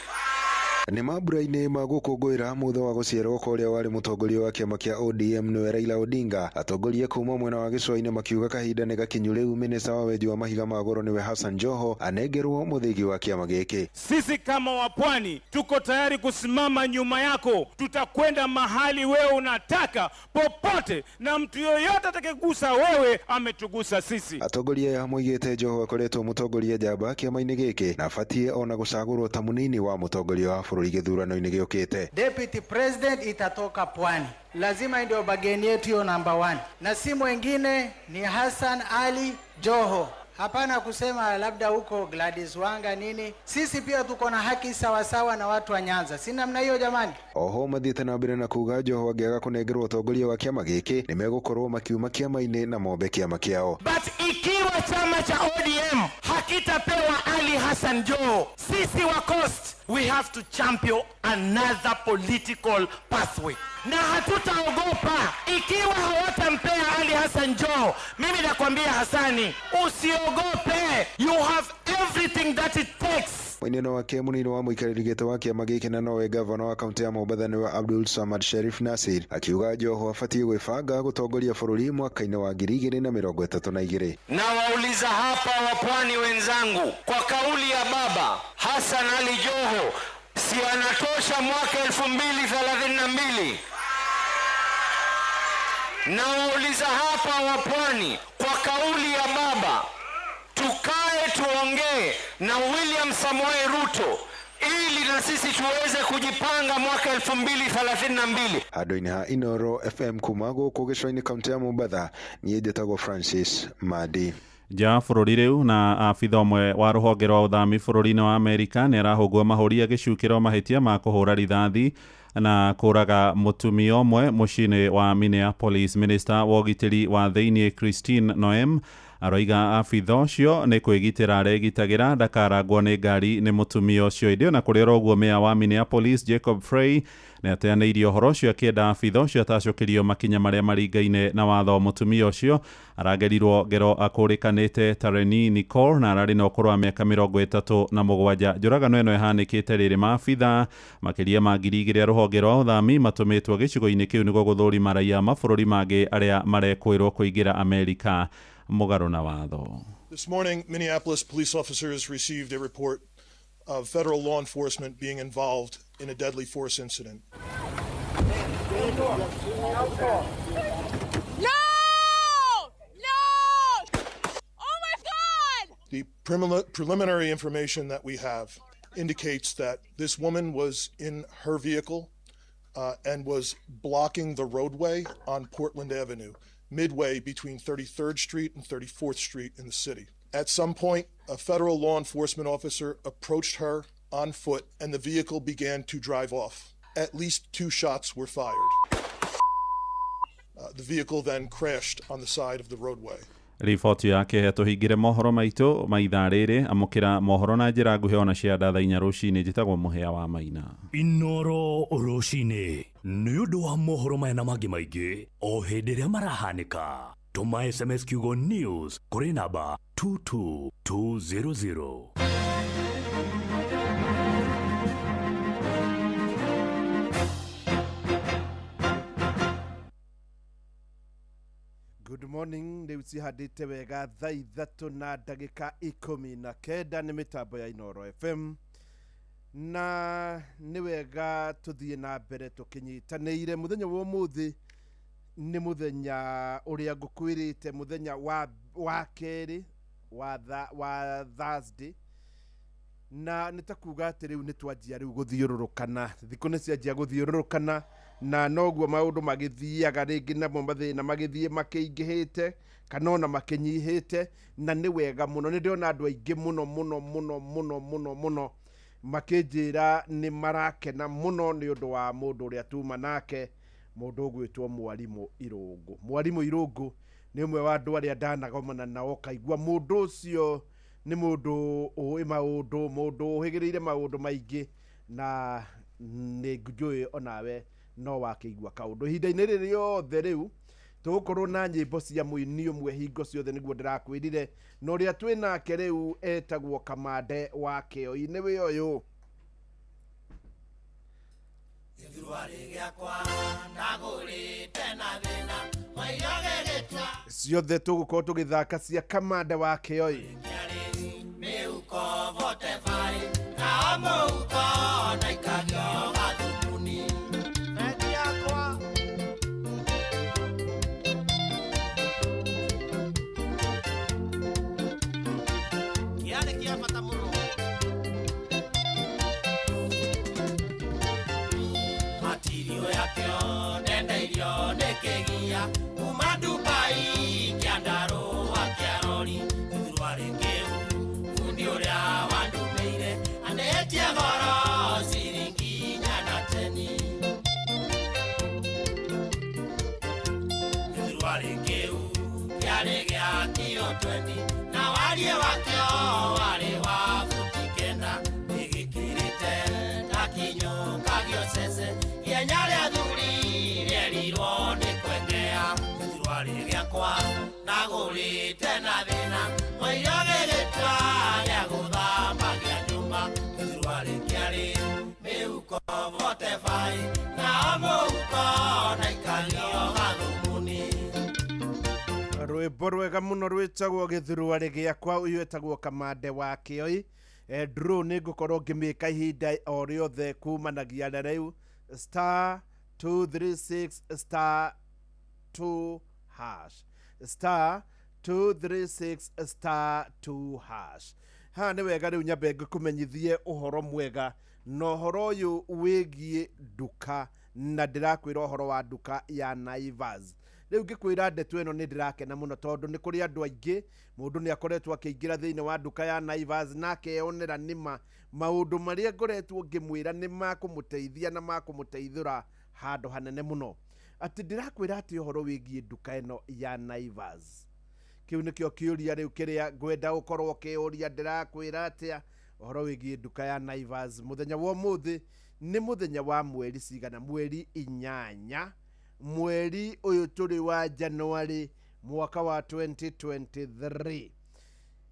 Nĩ mambura-inĩ ma gũkũngũĩra mũthenya wa gũciarwo kwa ũrĩa warĩ mũtongoria wa kĩama kĩa ODM nĩwe Raila Odinga. Atongoria kuma mwena wa gĩcũa-inĩ makiuga kahinda nĩ gakinyu rĩu minista wa wenji wa mahiga ma goro nĩwe Hassan Joho anengerwo mũthĩgi wa kĩama gĩkĩ. Sisi kama wapwani tuko tayari kusimama nyuma yako, tutakwenda mahali wewe unataka popote, na mtu yoyote atakayegusa wewe ametugusa sisi. Atongoria aya moigĩte Joho akoretwo mũtongoria njamba kĩama-inĩ gĩkĩ na abatie ona gũcagũrwo ta mũnini wa mũtongoria wa bũrũri gĩthurano-inĩ gĩũkĩte. Deputy President itatoka pwani, lazima ndio bageni yetu hiyo number 1, na si mwingine ni Hassan Ali Joho. Hapana kusema labda huko Gladys Wanga nini, sisi pia tuko na haki sawa sawa na watu wa Nyanza, si namna hiyo jamani? Oho mathiĩte na mbere na kuga Joho angĩaga kũnengerwo ũtongoria wa kĩama gĩkĩ nĩ megũkorwo makiuma kĩama-inĩ na mombe kĩama kĩao. But ikiwa chama cha ODM hakitapewa Ali Hassan Joho, sisi wa Coast we have to champion another political pathway, na hatutaogopa. Ikiwa hawatampea Ali Hassan Joho, mimi nakwambia Hassani, usiogope, you have everything that it takes. Mwena wake munini wa mũikarĩri gĩtĩ wa kĩama gĩkĩ na nowe gavana wa kaunti ya Mombatha nĩwe Abdul Samad Sharif Nasir akiuga Joho abatiĩ gwĩbanga gũtongoria bũrũri mwaka-inĩ wa 2032. Na wauliza hapa wapwani wenzangu, kwa kauli ya baba Hassan Ali Joho si anatosha mwaka 2032? Na wauliza hapa wapwani, kwa kauli ya baba, tukae tuongee na William Samoei Ruto ili na sisi tuweze kujipanga mwaka 2032. Handũ-inĩ ha Inooro FM kuma gũkũ gĩcũa-inĩ kaunti ya Mombatha, niĩ njĩtagwo Francis Madi. Nja wa bũrũri rĩu na abitha ũmwe wa rũhonge rwa ũthami bũrũri-inĩ wa Amerika nĩ arahũngwo mahũri agĩcukĩrwo mahĩtia ma kũhũra rithathi na kũraga mũtumia ũmwe mũciĩ-inĩ wa Minneapolis. Minista wa ũgitĩri wa thĩinĩ Christine Noem aroiga abitha ũcio nĩ kwĩgitĩra aregitagĩra ndakarangwo nĩ ngari nĩ mũtumia ũcio. Ĩndĩ ona kũrĩ oro ũguo, meya wa Minneapolis Jacob Frey nĩ ateanĩirie ũhoro ũcio akĩenda abitha ũcio atacũkĩrio makinya marĩa maringaine na watho. Mũtumia ũcio aragerirwo ngero akũrĩkanĩte ta Reni Nicole na ararĩ na ũkũrũ wa mĩaka 37. Njũragano ĩno ĩhanĩkĩte rĩrĩ maabitha makĩria ma 2,000 a rũhonge rwa ũthami matũmĩtwo gĩcigo-inĩ kĩu nĩguo gũthũrima raiya a mabũrũri mangĩ arĩa marekwĩrwo kũingĩra Amerika mũgarũ na watho. This morning, Minneapolis police officers received a report of federal law enforcement being involved in a deadly force incident. No! No! Oh my God! The preliminary information that we have indicates that this woman was in her vehicle and was blocking the roadway on Portland Avenue, midway between 33rd Street and 34th Street in the city. At some point, a federal law enforcement officer approached her on foot and the vehicle began to drive off. At least 2 shots were fired. The vehicle then crashed on the side of the roadway. Riboti yake tũhingĩre mohoro maitũ ma ithaa rĩrĩ. Amũkĩra mohoro na njĩra nguhĩ ona cia thaa 4 rũcinĩ. Njĩtagwo Mũhĩa wa Maina. Inoro rũcinĩ nĩ ũndũ wa mohoro maya na mangĩ maingĩ o hĩndĩ ĩrĩa marahanĩka. Tũma SMS kiugo news kũrĩ namba 22200. Good morning, rĩu cihandĩte wega thaa 3:19 nĩ mĩtambo ya Inoro FM, na nĩ wega tũthiĩ na mbere tũkĩnyitanĩire. Mũthenya wa ũmũthĩ nĩ mũthenya ũrĩa ngũkwĩrĩte, mũthenya wa kerĩ wa Thursday, na nĩ ta kuga atĩ rĩu nĩ twanjia rĩu gũthiũrũrũkana, thikũ nĩ cianjia gũthiũrũrũkana, na noguo maũndũ magĩthiaga rĩngĩ namo mathĩna magĩthiĩ makĩingĩhĩte kana ona makĩnyihĩte, na nĩ wega mũno. Nĩ ndĩrona andũ aingĩ mũno mũno mũno mũno mũno mũno makĩnjĩra nĩ marakena mũno nĩ ũndũ wa mũndũ ũrĩa tuma nake, mũndũ ũgwĩtwo Mwarimũ Irũngũ. Mwarimũ Irũngũ nĩ ũmwe wa andũ arĩa ndanagomana nao kaigua mũndũ ũcio nĩ mũndũ ũĩ maũndũ, mũndũ ũhĩgĩrĩire maũndũ maingĩ, na nĩ njũĩ onawe no wakĩigua kaũndũ. Ihinda-inĩ rĩrĩ rĩothe rĩu tũgũkorwo na nyĩmbo cia mũini ũmwe hingo ciothe, nĩguo ndĩrakwĩrire, na ũrĩa twĩ nake rĩu etagwo Kamande wa Kĩoi. Nĩwe ũyũ. Ciothe tũgũkorwo tũgĩthaka cia Kamande wa Kĩoi. Rwĩmbo rwega mũno rwĩtagwo Gĩthurwarĩ gĩakwa. Ũyũ etagwo Kamande wa Kĩoi. Draw nĩ ngũkorwo ngĩmĩka ihinda o rĩothe kumanagia na rĩu star 236 star 2 hash star 236 star 2 hash. Haha nĩ wega rĩu nyambe ngĩkũmenyithie ũhoro mwega, na ũhoro ũyũ wĩgiĩ nduka, na ndĩrakwĩra ũhoro wa nduka ya Naivas. Rĩu ngĩkwĩra ndeto ĩno nĩ ndĩrakena mũno tondũ nĩ kũrĩ andũ aingĩ, mũndũ nĩ akoretwo akĩingĩra thĩinĩ wa nduka ya Naivas na akeyonera nĩma maũndũ marĩa ngoretwo ngĩmwĩra nĩ makũmũteithia na makũmũteithũra handũ hanene mũno. Atĩ ndĩrakwĩra atĩ ũhoro wĩgiĩ nduka ĩno ya Naivas, kĩu nĩkĩo kĩũria rĩu kĩrĩa ngwenda ũkorwo ũkĩũria. Ndĩrakwĩra atĩa ũhoro wĩgiĩ nduka ya Naivas? Mũthenya wa ũmũthĩ nĩ mũthenya wa mweri cigana? Mweri 8, mweri ũyũ tũrĩ wa January mwaka wa 2023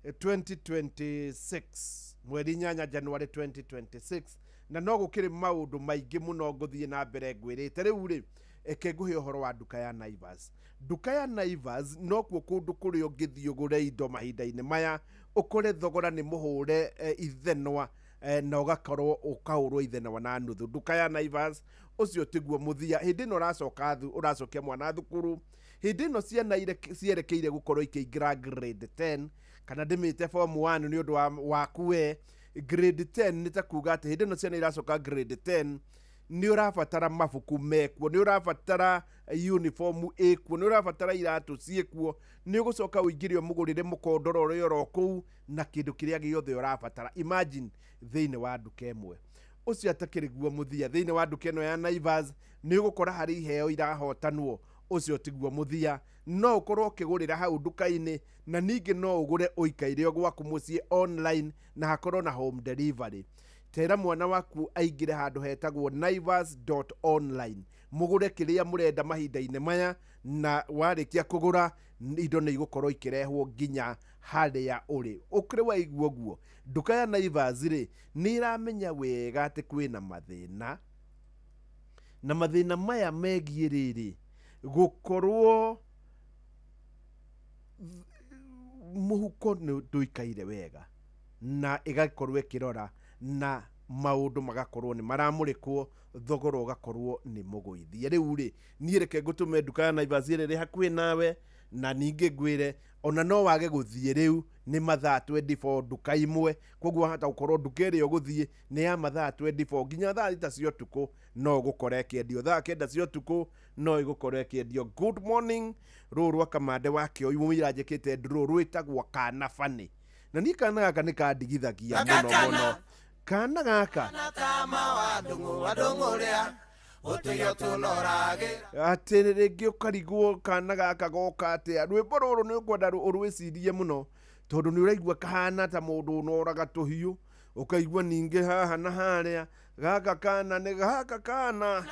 2026, mweri 8 January 2026. Na no gũkĩrĩ maũndũ maingĩ mũno ngũthiĩ na mbere ngwĩrĩte. Rĩu rĩ, eke ngũhe ũhoro wa nduka ya Naivas. Nduka ya Naivas nokuo kũndũ kũrĩa ũngĩthiĩ ũgũre indo mahinda-inĩ maya, ũkore thogora nĩ mũhũre ithenwa, na ũgakorwo ũkahũrwo ithenwa na nuthu. Nduka ya Naivas ũcio tiguo mũthia. Hĩndĩ ĩno ũracoka ũracokia mwana thukuru, hĩndĩ ĩno ciana cierekeire gũkorwo ikĩingĩra grade 10 kana ndĩmĩte form 1 nĩ ũndũ waku we. Grade 10 nĩ ta kuga atĩ hĩndĩ ĩno ciana iracoka grade 10, nĩ ũrabatara mabuku mekuo, nĩ ũrabatara uniform ĩkuo, nĩ ũrabatara iratũ ciĩkuo, nĩ ũgũcoka ũingĩre ũmũgũrĩre mũkondoro ũrĩa oro kũu na kĩndũ kĩrĩa gĩothe ũrabatara. Imagine thĩinĩ wa nduka ĩmwe. Ũcio atakĩrĩ guo mũthia. Thĩinĩ wa nduka ĩno ya Naivas nĩ ũgũkora harĩ iheo irahotanwo. Ũcio tiguo mũthia. No ũkorwo ũkĩgũrĩra hau nduka-inĩ, na ningĩ no ũgũre ũikaire o gwaku mũciĩ online na hakorwo na home delivery. Tera mwana waku aingĩre handũ hetagwo naivas.online, mũgũre kĩrĩa mũrenda mahinda-inĩ maya, na warĩkia kũgũra indo nĩ igũkorwo ikĩrehwo nginya harĩa ũrĩ. Ũkĩrĩ waigua ũguo, nduka ya Naivas rĩ nĩ ĩramenya wega atĩ kwĩna mathĩna, na mathĩna maya megiĩ rĩrĩ gũkorwo mũhuko nĩ ndũikaire wega, na ĩgakorwo ĩkĩrora na maũndũ magakorwo nĩ maramũrĩkwo, thogora ũgakorwo nĩ mũgũithie. Rĩu rĩ, niĩ reke ngũtũme nduka ya Naivas ĩrĩa ĩrĩ hakuhĩ nawe, na ningĩ ngwĩre ona no wage gũthiĩ rĩu nĩ mathaa 24 nduka imwe, koguo hata gũkorwo nduka ĩrĩa ũgũthiĩ nĩ ya mathaa 24 nginya thaa 6 cia ũtukũ no ũgũkora ĩkĩendio, thaa 9 cia ũtukũ no ĩgũkorwo ĩkĩendio. Good morning, rũũ rwa Kamande wa Kĩoi mũira njĩkĩte ndũrũ rwĩtagwo Kana Funny, na niĩ kana gaka nĩ kandigithagia mũno mũno. Kana gaka atĩ rĩngĩ ũkarigwo kana gaka goka atĩa. Rwĩmbo rũrũ nĩ ũkwenda ũrwĩcirie mũno tondũ nĩ ũraigua kahana ta mũndũ ũnoraga tũhiũ, ũkaigua ningĩ haha na harĩa gaka kana nĩ gaka kana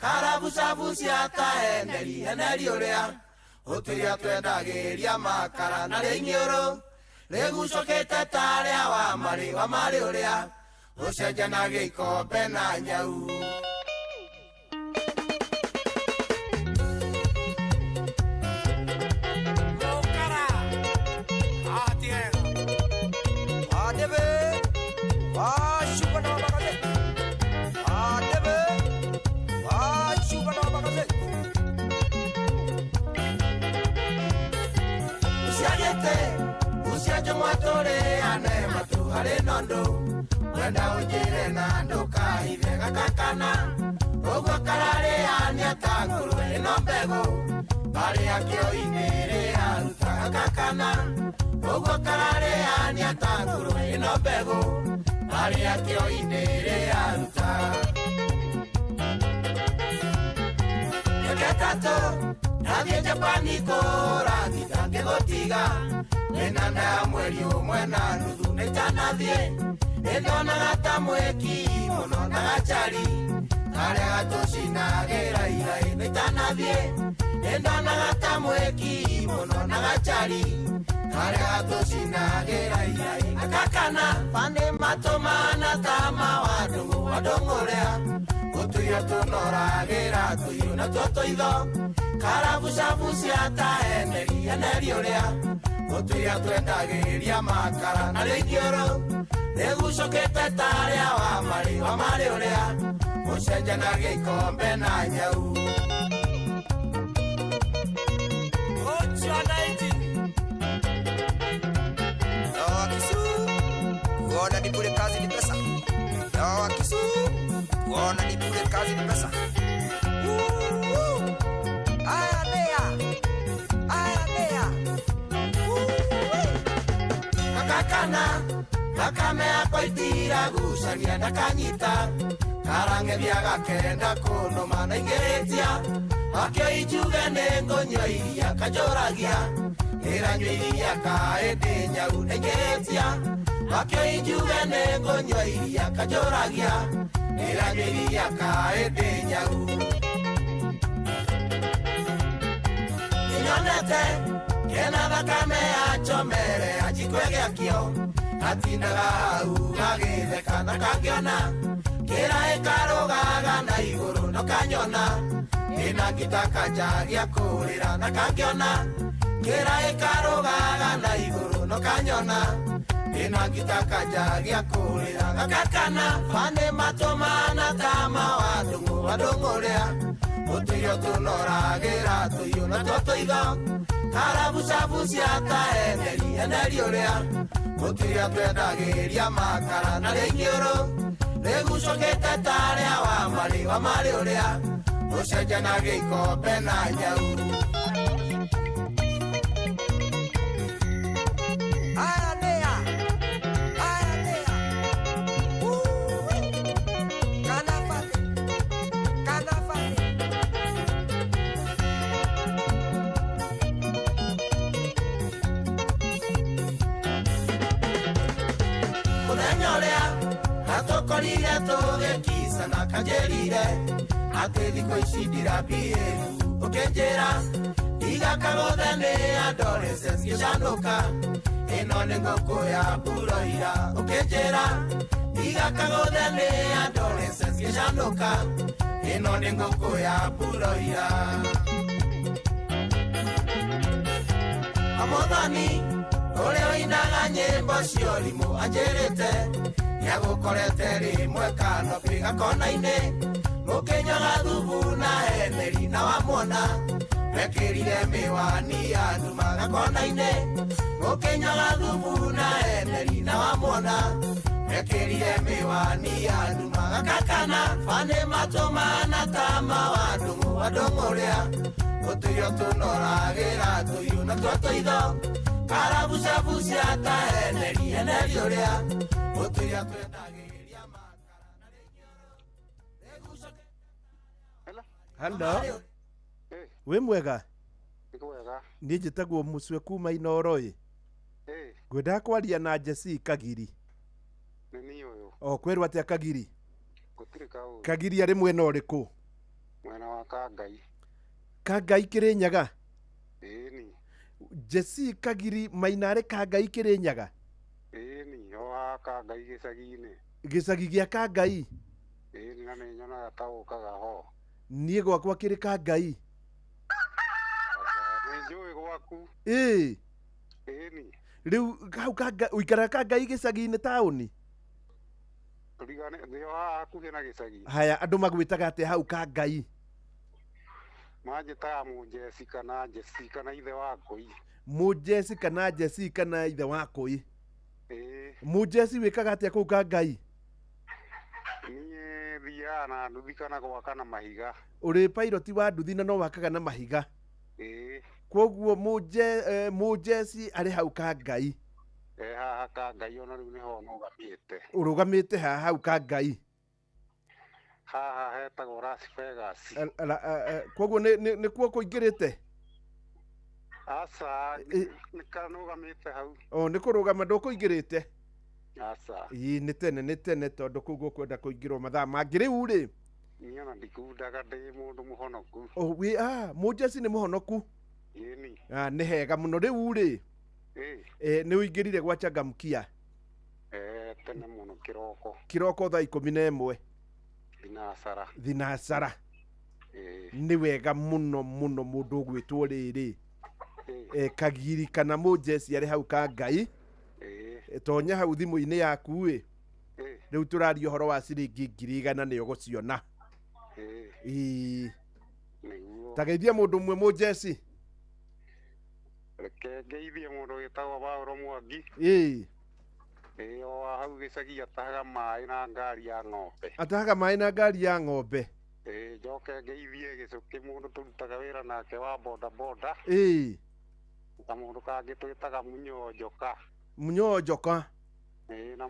karabucabucia ta eneri eneri ũrĩa ũtũria twendagĩria makara na rĩingĩũrũ rĩgucũkĩte ta rĩa wa marĩ wa marĩ ũrĩa ũcenjanagia ikombe na nyau. Wenda ũnjĩre na ndũkahithe gakakana ũguo kararĩania ta ngũrwe ĩno mbegũ barĩa kĩo-inĩ rĩaruta gakakana ũguo kararĩania ta ngũrwe ĩno mbegũ barĩa kĩo-inĩ rĩaruta. Mĩaka ĩtatũ ndathiĩ Japani kũragita ngĩgũtiga ndĩna nda ya mweri ũmwe na nuthu nĩitanathiĩ nĩndonaga ta mwĩki mũno na gacari karĩa gatũcinagĩra irai nĩitanathiĩ nĩndonaga ta mwĩki mũno na gacari karĩa gatũcinagĩra irai gakakana bandĩ matũmana ta mawadũng'ũ wadũng'ũrĩa gũtũirio tũnoragĩra tũhiũ natuo tũitho karabucabucia ta eneri eneri ũrĩa gũtũiria twendagĩria makara na rĩingĩũrũ rĩgucũkĩte ta rĩa wa marĩ wa marĩ ũrĩa ũcenjanagia ikombe na nyau. Kuona ni bure, kazi ni pesa. Mbeca. Aya nĩa, aya nĩa. Gakakana, thakame yakwa itiragucagia ndakanyita karang'ethia gakenda kũnũma na ingĩrĩtia akĩo injuge nĩ ngũnyua iria kanjũragia ĩranyua iria kaĩ ndĩ nyau na ingĩrĩtia akĩo injuge nĩ ngũnyua iria kanjũragia ĩranyua iria kaĩ ndĩ nyau. Nĩnyonete kena thakame yachomere anjikwegĩakio gatindaga hau gagĩtheka na kangĩona kĩra ĩkarũgaga na igũrũ no kanyona ndĩna ngĩtaka gĩa kũrĩra na kangĩona kĩra ĩkarũgaga na igũrũ no kanyona ndĩna ngĩtaka gĩa kũrĩra gakakana banĩ matũmana tama wa ndũng'ũ wa ndũng'ũrĩa ũtũirio tũnoragĩra tũiyũ na tuo tũitho karabucabucia ta eneri eneri ũrĩa gũtiria twendagĩria makara na rĩingĩũrũ rĩgucũkĩte ta rĩa wa marĩ wa marĩ ũrĩa ũcenjanagia ikombe na nyau. Aya nĩa, aya nĩa. Kana bate, kana bate. Mũthenya ũrĩa atũkorire tũgĩkicana kanjĩrire atĩ thikũ ici ndirambĩru ũkĩnjĩra ndigakagũthe nĩ adolescence ngĩcanũka ĩno nĩ ngũkũ ya buroira ũkĩnjĩra ndigakagũthe nĩ adolescence ngĩcanũka ĩno nĩ ngũkũ ya buroira. Mũthoni ũrĩa ũinaga nyĩmbo cia ũrimũ anjĩrĩte nĩagũkorete rĩmwe kanopĩ gakona-inĩ mũkĩnyuaga thubu na eneri na wamwona wekĩrire mĩwani ya nduma gakona-inĩ mũkĩnyuaga thubu na eneri na wamwona wekĩrire mĩwani ya nduma gakakana banĩ matũmana tama wa ndũng'ũ wa ndũng'ũrĩa ũtũirio tũnoragĩra tũiyũ na tuo tũitho karabucabucia ta eneri eneri ũrĩa ũtũirio twendagĩria makara na rĩngĩ. Hello. Wĩ mwega? Nĩ mwega. Niĩ njĩtagwo Mũcwe kuma Inooro ĩ. Ngwendaga kwaria na Jesse Kagiri. Nĩ niĩ ũyũ. O kwĩrwo atĩa Kagiri? Gũtirĩ kaũndũ. Kagiri arĩ mwena ũrĩkũ? Mwena wa Kangai. Kangai Kĩrĩnyaga? Ĩĩni. Jesse Kagiri maina arĩ Kangai Kĩrĩnyaga? Ĩĩni, o haha Kangai gĩcagi-inĩ. Gĩcagi gĩa Kangai? Ĩĩni, na nĩ nyonaga ta ũkaga ho. Niĩ gwakwa kĩrĩ Kangai. Nĩ njũĩ gwaku. Ĩĩ. Ĩĩni. Rĩu hau Kangai ũikaraga Kangai gĩcagi-inĩ taũni? Tũrigane nĩ o haha hakuhĩ na gĩcagi. Haya, andũ magwĩtaga atĩa hau Kangai? Manjĩtaga Mũnjeci kana Njeci kana ithe wa Ngũi. Mũnjeci kana Njeci kana ithe wa Ngũi. Ĩĩ. Mũnjeci wĩkaga atĩa kũu Kangai? Niĩ thiaga na nduthi kana gwaka na mahiga. Ũrĩ pilot wa nduthi na no wakaga na mahiga. Ĩĩ. Kwoguo Mũnjeci arĩ hau Kangai. E haha Kangai ona rĩu nĩho nũgamĩte. Ũrũgamĩte haha hau Kangai? Haha hetagwo Las Vegas. Kwoguo nĩ kuo kũingĩrĩte? Aca, nĩ kanũgamĩte hau. O nĩ kũrũgama ndũkũingĩrĩte? Aca. Ĩĩ nĩ tene nĩ tene tondũ kũu gũkwenda kũingĩrwo mathaa mangĩ rĩu rĩ. Niĩ ona ndikundaga ndĩ mũndũ mũhonoku. O wĩ Mũnjeci nĩ mũhonoku? Ĩĩni. Nĩ hega mũno rĩu rĩ. Ĩĩ. Nĩ ũingĩrire gwa Changamkia? Tene mũno kĩroko. Kĩroko thaa 11. Thinacara. Thinacara. Ĩĩ. Nĩ wega mũno mũno mũndũ ũgwĩtwo rĩrĩ. Kagiri kana Mũnjeci arĩ hau Kangai. Ĩĩ. Tonya hau thimũ-inĩ yaku ĩ. Rĩu tũraria ũhoro wa ciringi 100,000 nĩ ũgũciona. Ĩĩ. Ĩĩ. Nĩguo. Ta geithia mũndũ ũmwe Mũnjeci. Reke ngeithie mũndũ wĩtagwo Paũlo Mwangi. Ĩĩ. Ĩĩ, o wa hau gĩcagi atahaga maĩ na ngari ya ng'ombe. Atahaga maĩ na ngari ya ng'ombe. Ĩĩ njoke ngeithie gĩcũkĩ mũndũ tũrutaga wĩra nake wa boda boda. Ĩĩ. Na mũndũ kangĩ twĩtaga Mũnyonjoka. Mũnyonjoka. Ĩĩ na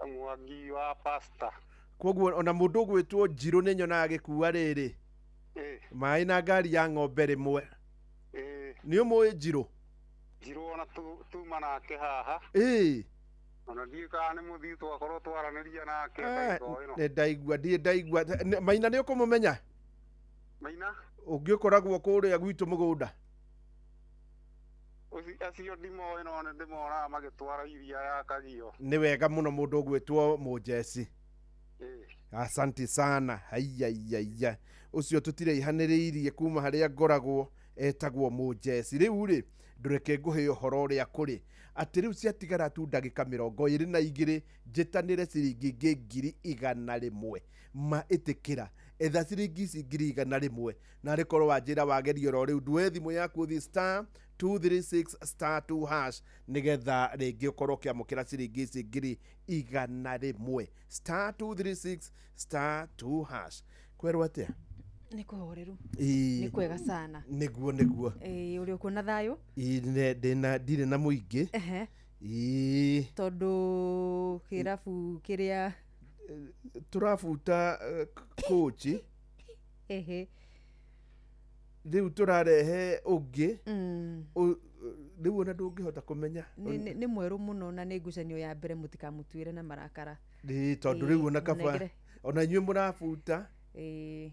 Mwangi wa pasta. Koguo ona mũndũ ũgwĩtwo Njirũ nĩ nyonaga agĩkua rĩrĩ. Ĩĩ. Maĩ na ngari ya ng'ombe rĩmwe. Ĩĩ. Nĩ ũmũĩ Njirũ? Njirũ ona tuma nake haha. Ĩĩ. Ona ndiũĩ kana nĩ mũthiĩ twakorwo twaranĩria nake ndagĩka o ĩno. Nĩ ndaigua, ndirĩ ndaigua. Maina nĩ ũkũmũmenya? Maina? Ũngĩ ũkoragwo kũrĩa gwitũ mũgũnda. Acio ndimoĩ no nĩ ndĩmonaga magĩtwara iria ya Kagio. Nĩ wega mũno mũndũ ũgwĩtwo Mũnjeci. Asante sana. Haiyaiya. Ũcio tũtiraihanĩrĩirie kuma harĩa ngoragwo etagwo Mũnjeci. Rĩu rĩ ndũreke ngũhe ũhoro ũrĩa kũrĩ atĩ rĩu ciatigara tu ndagĩka 22 njĩtanĩre ciringi ingĩ 100,000 ma ĩtĩkĩra etha ciringi ici 100,000 na arĩ korwo wanjĩra wageria oro rĩu ndue thimũ yaku ũthiĩ star 236 star 2 hash nĩgetha rĩngĩ ũkorwo ũkĩamũkĩra ciringi ici 100,000 star 236 star 2 hash. Kwerwo atĩa? Nĩ kũhoreru. Ĩĩ. Nĩ kwega sana. Nĩguo nĩguo. Ĩĩ ũrĩ ũkuona thayũ? Ĩĩ ndirĩ na mũingĩ. Ehe. Ĩĩ. Tondũ kĩrabu kĩrĩa tũrabuta kũci. Ehe. Rĩu tũrarehe ũngĩ. Rĩu ona ndũngĩhota kũmenya. Nĩ mwerũ mũno na nĩ ngucanio ya mbere mũtikamũtuĩre na marakara. Ĩĩ tondũ rĩu ona kaba ona inyuĩ mũrabuta.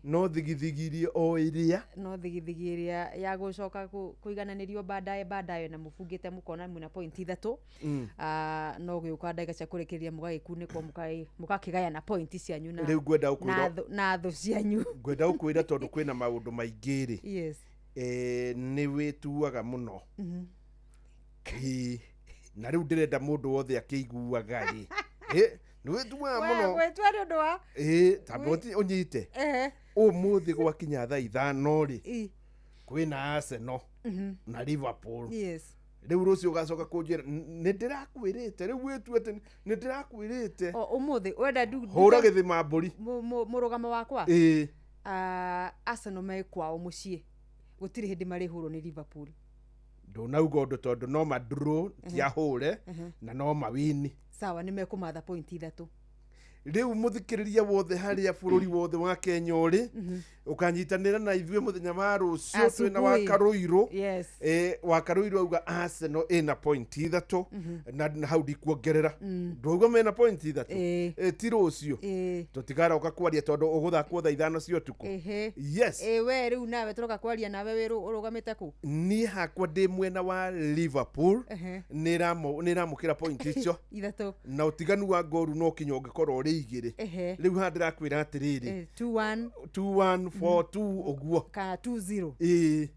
No thigithigirie o ĩrĩa. No thigithigi ĩrĩa ya gũcoka kũigananĩrio baadaye baadaye na mũbungĩte mũkona mwĩna point 3. No gĩũka ndagĩka cia kũrĩkĩrĩria mũgagĩkunĩkwo mũgakĩgayana point cianyu na rĩu ngwenda gũkwĩra na thũ cianyu. Ngwenda gũkwĩra tondũ kwĩna maũndũ maingĩ rĩ. Yes. Nĩ wĩtuaga mũno. Na rĩu ndĩrenda mũndũ wothe akĩiguaga rĩ. Nĩ wĩtuaga mũno. Gwĩtua nĩ ũndũ wa Ĩĩ tamba ũnyite. Ũmũthĩ gwakinya thaa 5 rĩ kwĩna Arsenal na Liverpool. Yes. Rĩu rũciũ ũgacoka kũnjĩra nĩ ndĩrakwĩrĩte rĩu wĩtue atĩ nĩ ndĩrakwĩrĩte. O ũmũthĩ wenda hũra gĩthima mbũri. Mũrũgamo wakwa. Ĩĩ. Arsenal me kwao mũciĩ. Gũtirĩ hĩndĩ marĩhũrwo nĩ Liverpool. Ndũnauga ũndũ tondũ no madraw ti ahũre na no mawini. Sawa nĩ mekũmatha point 3. Rĩu mũthikĩrĩria wothe harĩa bũrũri wothe wa Kenya ũrĩ ũkanyitanĩra na ithuĩ mũthenya wa rũciũ twĩna wa Karũirũ. Yes. Wa Karũirũ auga Arsenal ĩna point 3 na hau ndikuongerera. Ndauga mena point 3. Ti rũciũ. Tũtigaroka kwaria tondũ ũgũthakwo thaa 5 cia ũtukũ. Yes. We rĩu nawe tũroka kwaria nawe wĩ ũrũgamĩte kũ? Niĩ hakwa ndĩ mwena wa Liverpool. Nĩ ĩramũkĩra point icio 3. Na ũtiganu wa ngoru no kinya ũngĩkorwo ũrĩ 2. Rĩu haha ndĩrakwĩra atĩrĩrĩ 2-1 2-1 4-2 ũguo kana 2-0. Ĩĩ.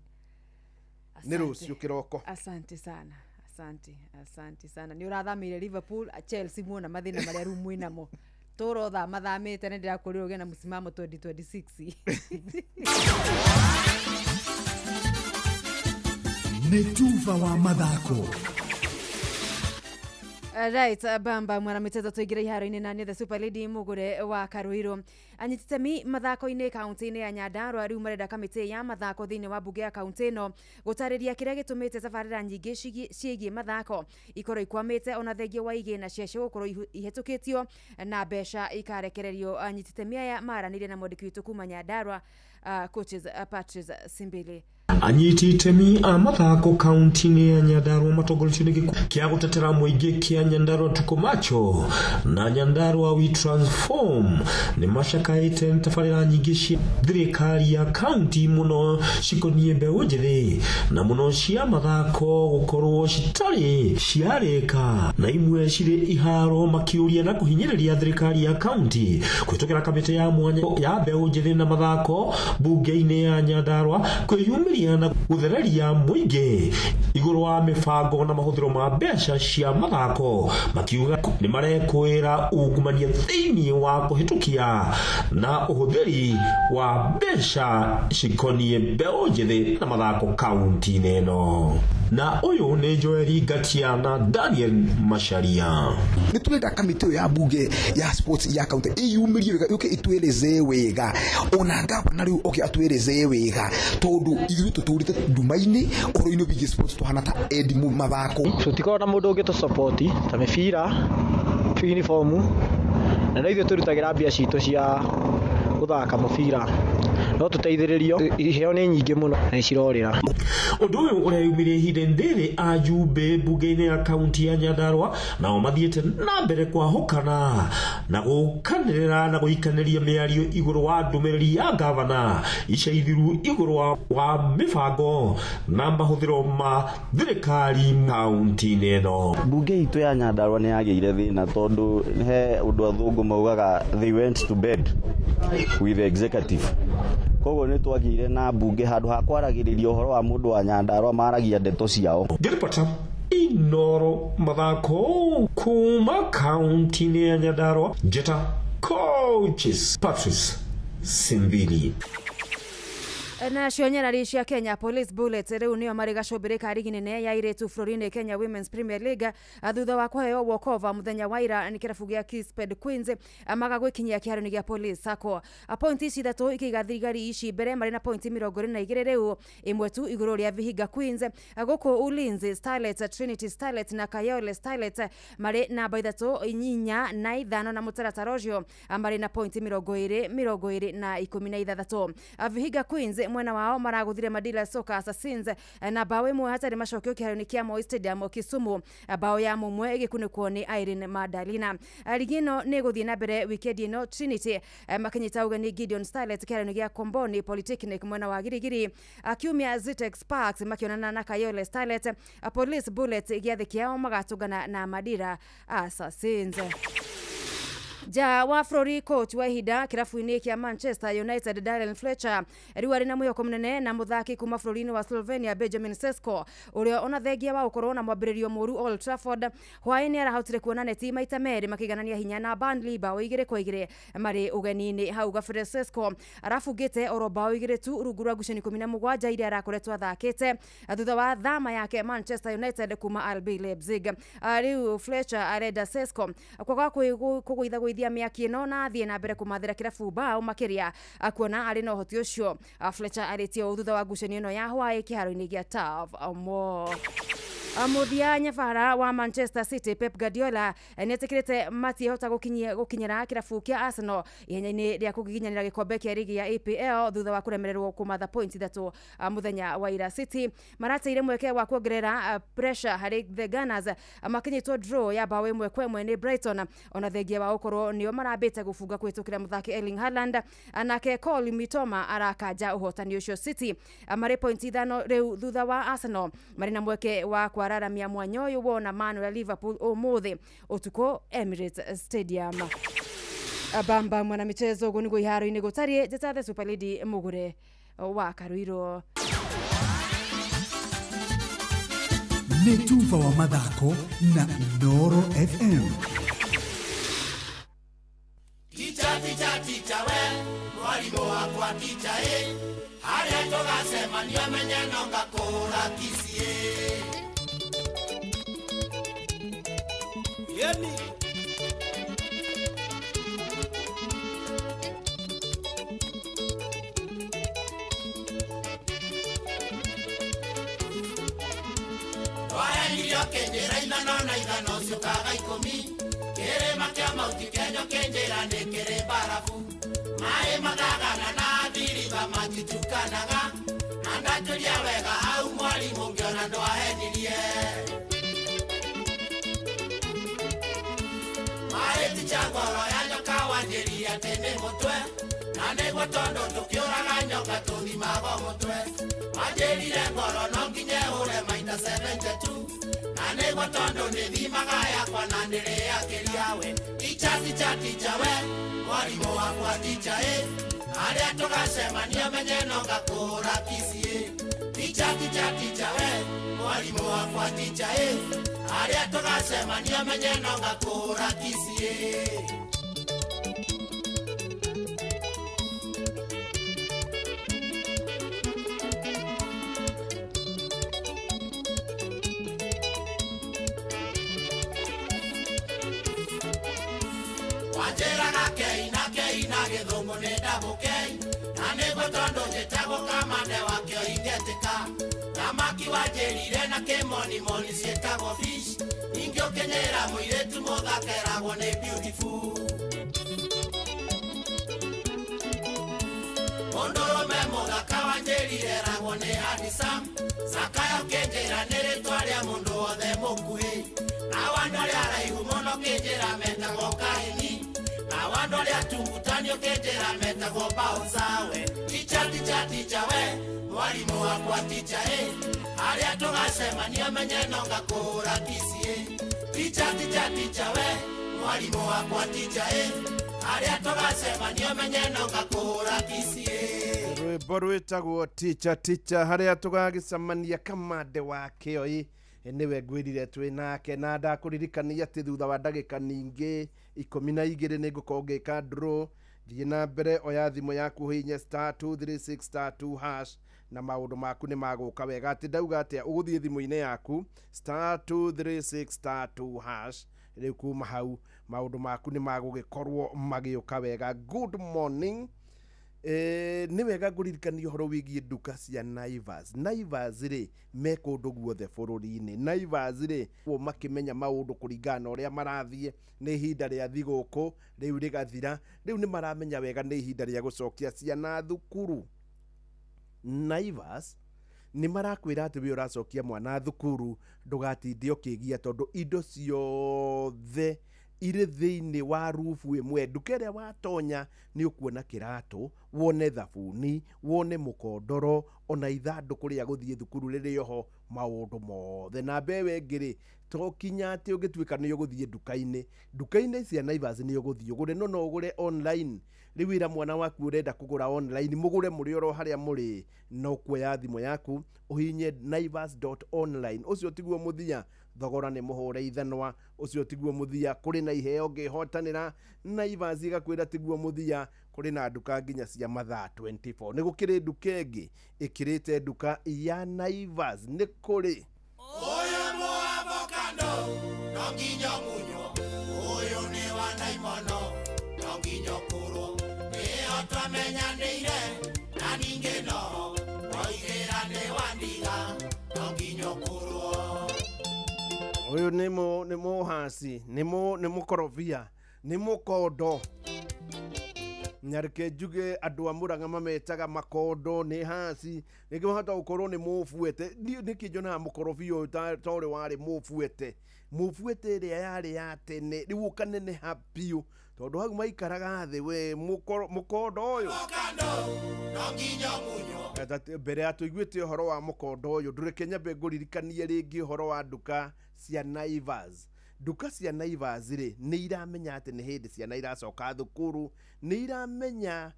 Nĩ rũciũ kĩroko. Asante sana. Asante, asante sana. Nĩ ũrathamĩire Liverpool, Chelsea muona mathĩna marĩa rĩu mwĩnamo. Tũrotha mathamĩte nĩ ndĩrakũrĩra ũgĩe na mũsimamo 2026. Nĩ tuba wa mathako. Right, bamba mwana mitezo tuingire iharo-inĩ na nĩ the super lady mugure wa Karuiru. Anyititemi mathako-inĩ kaunti-inĩ ya Nyandarua rĩu marenda kamĩtĩ ya mathako thĩinĩ wa mbunge ya kaunti ĩno gũtarĩria kĩrĩa gĩtũmĩte tabarĩra nyingĩ ciĩgiĩ mathako ikorwo ikwamĩte ona thengia wa igĩna ciacio gũkorwo ihĩtũkĩtio na mbeca ikarekererio. Anyititemi aya maranĩrie na mwandĩki witũ kuma Nyandarua, coaches Patrice Simbili. Anyiti itemi a mathako kaunti-inĩ ya Nyandarua matongoretio nĩ gĩkundi kĩa gũtetera mũingĩ kĩa Nyandarua Tuko Macho na Nyandarua We Transform nĩ macakaĩte tabarĩra nyingĩ cia thirikari ya kaunti mũno cikoniĩ mbeũ njĩthĩ na mũno cia mathako gũkorwo citarĩ ciarĩka na imwe cirĩ iharo makĩũria na kũhinyĩrĩria thirikari ya kaunti kũhĩtũkĩra kamĩtĩ ya mwanya ya mbeũ njĩthĩ na mathako mbunge-inĩ ya Nyandarua kwĩyumĩria na gũthereria mũingĩ igũrũ wa mĩbango na mahũthĩro ma mbeca cia mathako makiuga nĩ marekũĩra ungumania thĩinĩ wa kũhĩtũkia na ũhũthĩri wa mbeca cikoniĩ mbeũ njĩthĩ na mathako kaunti-inĩ ĩno. Na ũyũ nĩ Joel Ngatia na Daniel Macharia. Nĩ tũrenda kamĩtĩ ĩyo ya bunge ya sports ya county ĩyumĩrie wega, yũke ĩtwĩrezee wega, ona gavana rĩu oke atwĩrezee wega, tondũ ithuĩ tũtũrĩte nduma-inĩ ũhoro-inĩ wĩgiĩ sports, tũhana ta endi mathako. Tũtikoragwo na mũndũ ũngĩ tũsapoti ta mĩbira, uniform, na no ithuĩ tũrutagĩra mbia citũ cia gũthaka mũbira, no tũteithĩrĩrio. Iheo nĩ nyingĩ mũno na nĩ cirorĩra. Ũndũ ũyũ ũreyumĩria ihinda-inĩ rĩrĩ ajumbe mbunge-inĩ ya kaunti ya Nyandarua nao mathiĩte na mbere kwahũkana na gũkanĩrĩra na gũikanĩria mĩario igũrũ wa ndũmĩrĩri ya gavana ica ithiru igũrũ wa mĩbango na mahũthĩro ma thirikari kaunti-inĩ ĩno. Mbunge itũ ya Nyandarua nĩ yagĩire thĩna tondũ he ũndũ athũngũ maugaga they went to bed with the executive. Koguo nĩ twagĩire na mbunge handũ ha kwaragĩrĩria ũhoro wa mũndũ wa Nyandarua maragia ndeto ciao. Ngĩripota Inoro mathako kuma kaunti-inĩ ya Nyandarua, njĩta Coaches Patrice Simbili. Nacio nyarari cia Kenya Police Bullets rĩu nĩo marĩ gacũmbĩrĩ ka rigi nene ya airĩtu bũrũri-inĩ Kenya Women's Premier League thutha wa kũheo walkover mũthenya wa ira nĩ kĩrabu gĩa Kisped Queens, maga gwĩkinyia kĩharo-inĩ gĩa Police Sacco. Pointi ici ithatũ ikĩiga thigari ici mbere marĩ na pointi 22 rĩu, ĩmwe tu igũrũ rĩa Vihiga Queens. Gũkũ Ulinzi Starlets, Trinity Starlets na Kayole Starlets marĩ namba 3, 4 na 5 na mũtaratara ũcio marĩ na pointi 20, 20 na 16. Vihiga Queens mwena wao maragũthire Madila Soka Assassins na bao ĩmwe hatarĩ macokio kĩharo-inĩ kĩa Moi Stadium Kisumu, bao ya mũmwe ĩgĩkunĩkwo nĩ Irene Madalina. Ligi ĩno nĩ ĩgũthiĩ na mbere wikendi ĩno, Trinity makĩnyita ũgeni Gideon Starlets kĩharo-inĩ gĩa Komboni Polytechnic mwena wa Girigiri. Kiumia Zitex Parks makĩonana na Kayole Starlets. Police Bullets gĩathĩ kĩao magatũngana na Madira Assassins. Ja wa bũrũri coach wa ihinda kĩrabu-inĩ kĩa Manchester United Darren Fletcher rĩu arĩ na mwĩhoko mũnene na mũthaki kuma bũrũri-inĩ wa Slovenia Benjamin Sesko, ũrĩa ona thengia wa gũkorwo na mwambĩrĩrio mũru Old Trafford hwaĩ-inĩ arahotire kuona neti maita merĩ makĩiganania hinya na Burnley bao 2-2 marĩ ũgeni-inĩ. Hau gabere Sesko arabungĩte oro bao 2 tu rungu rwa ngucanio 17 iria arakoretwo athakĩte thutha wa thama yake Manchester United kuma RB Leipzig. Rĩu Fletcher arenda Sesko kwaga kũgũitha gũithia mĩaki ĩno na athiĩ na mbere kũmathĩra kĩrabu bao makĩria kuona arĩ na ũhoti ũcio. Fletcher arĩtie ũũ thutha wa ngucanio ĩno ya hwaĩ kĩharo-inĩ gĩa Turf Moor. Mũthia nyabara wa Manchester City Pep Guardiola nĩetĩkĩrĩte matiĩhota gũkinyĩra kĩrabu kĩa Arsenal ihenya-inĩ rĩa kũgiginyanĩra gĩkombe kĩa rigi ya EPL thutha wa kũremererwo kũmatha points 3 mũthenya wa ira. City marateire mweke wa kuongerera pressure harĩ the Gunners makinyĩtwo draw ya bao 1-1 nĩ Brighton, ona thengia wa gũkorwo nĩo marambĩte gũbunga kũhĩtũkĩra mũthaki Erling Haaland, nake Cole Mitoma arakanja ũhotani ũcio. City marĩ points 5 rĩu thutha wa Arsenal, marĩ na mweke wa kwararamia mwanya ũyũ wona Man ya Liverpool ũmũthĩ ũtukũ Emirates Stadium. Bamba mwana michezo ũguo nĩguo iharo-inĩ gũtariĩ. Njĩta the Super Lady Mũgure wa Karuiro. Nĩ tuba wa mathako na Inooro FM. Ticha, ticha, ticha we, mwalimu wakwa ticha e, harĩa tũgacemania menye no ngakũra kici e. Yeni. Twaenirio kĩnjĩra ithano na ithano ciũkaga 10, kĩrĩma kĩa Mauti Kenya kĩnjĩra nĩ kĩrĩ mbarabu, maĩ mathagana na thiriba matitukanaga, na ndatũria wega hau mwarimũ ngĩona ndwahenirie. Maĩ ticha ngoro ya nyoka wanjĩrire atĩ nĩ mũtwe, na nĩguo tondũ tũkĩũraga nyoka tũthimagwo mũtwe, wanjĩrire ngoro no nginya ĩhũre maita 72, na nĩguo tondũ nĩthimaga yakwa na nĩrĩakĩria we. Ticha, ticha, ticha we, mwarimũ wakwa ticha ĩ, harĩa tũgacemania menye no ngakũhũra kici ĩ. Ticha, ticha, ticha we, mwarimũ wakwa ticha ĩ, harĩa tũgacemania menye no ngakũhũra kici ĩ. Anjĩraga kei na kei na gĩthũngũ nĩ double K. Na nĩguo tondũ njĩtagwo kamande wakĩo ingetĩka. Thamaki wanjĩrire na kĩmonimoni ciĩtagwo fish. Ningĩ ũkĩnyĩra mũirĩtu mũthaka eragwo nĩ beautiful. Mũndũrũme mũthaka wanjĩrire eragwo nĩ handsome. Zakayo kĩnjĩra nĩ rĩtwa rĩa mũndũ wothe mũkuhĩ. Nao andũ arĩa araihu mũno kĩnjĩra metagwo kahini. Nao andũ arĩa atungutanio kĩnjĩra metagwo bouncer we. Ticha ticha ticha we, mwarimũ wakwa ticha ĩ. Harĩa tũgacemania menye no ngakũhũra kiss ĩ. Ticha ticha ticha we, mwarimũ wakwa ticha ĩ. Harĩa tũgacemania menye no ngakũhũra kiss ĩ. Rwĩmbo rwĩtagwo ticha ticha harĩa tũgagĩcemania kamande wa kĩoi nĩwe ngwĩrire twĩ nake na ndakũririkania atĩ thutha wa ndagĩka ningĩ 12 nĩ ngũkorwo ngĩka draw. Thiĩ na mbere oya thimũ yaku ũhihinye star 236 star 2 hash na maũndũ maku nĩ magũka wega. Atĩ ndauga atĩa, ũgũthiĩ thimũ-inĩ yaku star 236 star 2 hash, rĩu kuma hau maũndũ maku nĩ magũgĩkorwo magĩũka wega. Good morning. Nĩ wega ngũririkania ũhoro wĩgiĩ nduka cia Naivas. Naivas rĩ me kũndũ guothe bũrũri-inĩ. Naivas rĩ makĩmenya maũndũ kũringana na ũrĩa marathiĩ, nĩ ihinda rĩa thigũkũ rĩu rĩgathira, rĩu nĩ maramenya wega nĩ ihinda rĩa gũcokia ciana thukuru. Naivas nĩ marakwĩra atĩ we ũracokia mwana thukuru ndũgatinde ũkĩgia tondũ indo ciothe irĩ thĩinĩ wa rubu ĩmwe. Nduka ĩrĩa watonya nĩ ũkuona kĩratũ, wone thabuni, wone mũkondoro, ona ithandũkũ rĩa gũthiĩ thukuru rĩrĩ oho, maũndũ mothe. Na mbewe ĩngĩ rĩ, to kinya atĩ ũngĩtuĩka nĩ ũgũthiĩ nduka-inĩ, nduka-inĩ cia Naivas nĩ ũgũthiĩ ũgũre, no no ũgũre online. Rĩu ĩra mwana waku ũrenda kũgũra online, mũgũre mũrĩ oro harĩa mũrĩ, no kuoya thimũ yaku ũhihinye naivas.online. Ũcio tiguo mũthia, thogora nĩ mũhũre ithanwa. Ũcio tiguo mũthia, kũrĩ na iheo ngĩhotanĩra. Naivas ĩgakwĩra tiguo mũthia, kũrĩ na nduka nginya cia mathaa 24. Nĩ gũkĩrĩ nduka ĩngĩ ĩkĩrĩte nduka ya Naivas? Nĩ kũrĩ. Ũyũ mũavocado no nginya ũmunywo, ũyũ nĩ wa ndaimono no nginya ũkũrwo. Nĩyo twamenyanĩire na ningĩ noho woigĩra nĩ wa ndiga no nginya ũkũrwo. Ũyũ nĩ mũhaci, nĩ mũkorobia, nĩ mũkondo. Nyareke njuge andũ a Mũrang'a mametaga makondo, nĩ haci, rĩngĩ wahota gũkorwo nĩ mũbuete. Niĩ nĩkĩ njonaga mũkorobia ũyũ ta ũrĩ warĩ mũbuete, mũbuete ĩrĩa yarĩ ya tene, rĩu ũkaneneha biũ tondũ hau maikaraga thĩ we mũkondo ũyũ. No nginya ũmunywo. Mbere ya tũiguĩte ũhoro wa mũkondo ũyũ, ndũreke nyambe ngũririkanie rĩngĩ ũhoro wa nduka cia Naivas. Nduka cia Naivas rĩ nĩ iramenya atĩ nĩ hĩndĩ ciana iracoka thukuru, nĩ iramenya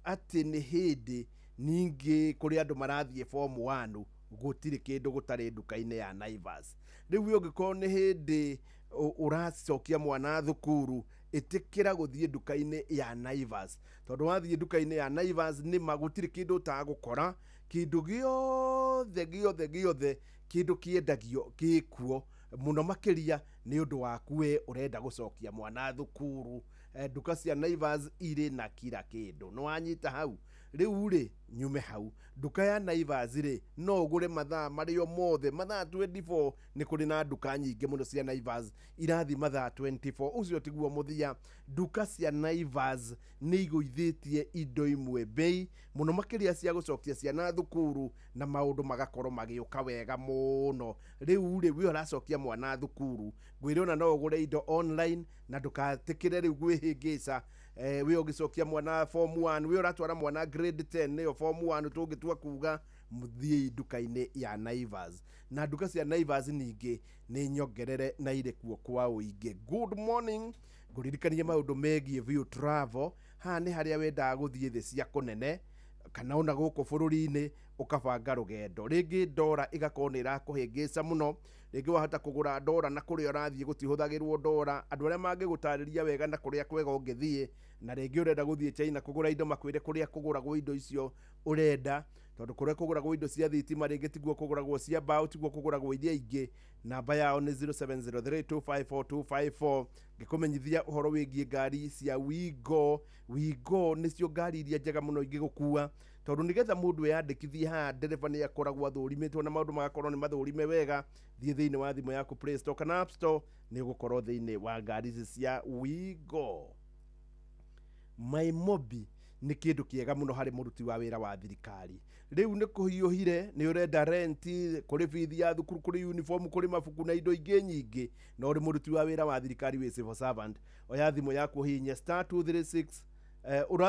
atĩ nĩ hĩndĩ ningĩ kũrĩ andũ marathiĩ form 1, gũtirĩ kĩndũ gũtarĩ nduka-inĩ ya Naivas. Rĩu we ũngĩkorwo nĩ hĩndĩ ũracokia mwana thukuru, ĩtĩkĩra gũthiĩ nduka-inĩ ya Naivas, tondũ wathiĩ nduka-inĩ ya Naivas nĩma gũtirĩ kĩndũ ũtagũkora, kĩndũ gĩothe gĩothe gĩothe kĩndũ kĩendagio gĩkuo, mũno makĩria nĩ ũndũ waku we ũrenda gũcokia mwana thukuru. Nduka cia Naivas irĩ na kira kĩndũ. Nĩ wanyita hau? Rĩu rĩ nyume hau. Nduka ya Naivas rĩ no ũgũre mathaa marĩ o mothe, mathaa 24. Nĩ kũrĩ na nduka nyingĩ mũno cia Naivas irathiĩ mathaa 24. Ũcio tiguo mũthia, nduka cia Naivas nĩ igũithĩtie indo imwe bei mũno makĩria cia gũcokia ciana thukuru, na maũndũ magakorwo magĩũka wega mũno. Rĩu rĩ we ũracokia mwana thukuru, ngwĩre ona no ũgũre indo online na ndũgatĩkĩre rĩu gwĩhĩngĩca. We ũgĩcokia mwana form 1, we ũratwara mwana grade 10 nĩyo form 1 tũngĩtua kuga, mũthiĩ nduka-inĩ ya Naivas. Na nduka cia Naivas ningĩ nĩ nyongerere na irĩ kuo kwa ũingĩ. Good morning. Ngũririkanie maũndũ megiĩ View Travel. Haha nĩ harĩa wendaga gũthiĩ thĩ cia kũnene kana ona gũkũ bũrũri-inĩ ũkabanga rũgendo. Rĩngĩ ndora ĩgakorwo nĩ ĩrakũhĩngĩca mũno, rĩngĩ wahota kũgũra ndora na kũrĩa ũrathiĩ gũtihũthagĩrwo ndora. Andũ arĩa mangĩgũtarĩria wega na kũrĩa kwega ũngĩthiĩ, na rĩngĩ ũrenda gũthiĩ China kũgũra indo makwĩre kũrĩa kũgũragwo indo icio ũrenda, tondũ kũrĩa kũgũragwo indo cia thitima rĩngĩ tiguo kũgũragwo cia mbaũ, tiguo kũgũragwo iria ingĩ. Namba yao nĩ 0703254254. Ngĩkũmenyithia ũhoro wĩgiĩ ngari cia Wigo. Wigo nĩcio ngari iria njega mũno ingĩgũkua, tondũ nĩgetha mũndũ eyandĩkithie haha, ndereba nĩ akoragwo athũrimĩtwo na maũndũ magakorwo nĩ mathũrime wega. Thiĩ thĩinĩ wa thimũ yaku Play Store kana App Store, nĩ ũgũkorwo thĩinĩ wa ngari ici cia Wigo. MyMobi nĩ kĩndũ kĩega mũno harĩ mũruti wa wĩra wa thirikari. Rĩu nĩ kũhiũhire, nĩ ũrenda renti, kũrĩ bithi ya thukuru, kũrĩ uniform, kũrĩ mabuku na indo ingĩ nyingĩ, na ũrĩ mũruti wa wĩra wa thirikari, wĩ civil servant, oya thimũ yaku ũhihinye *236.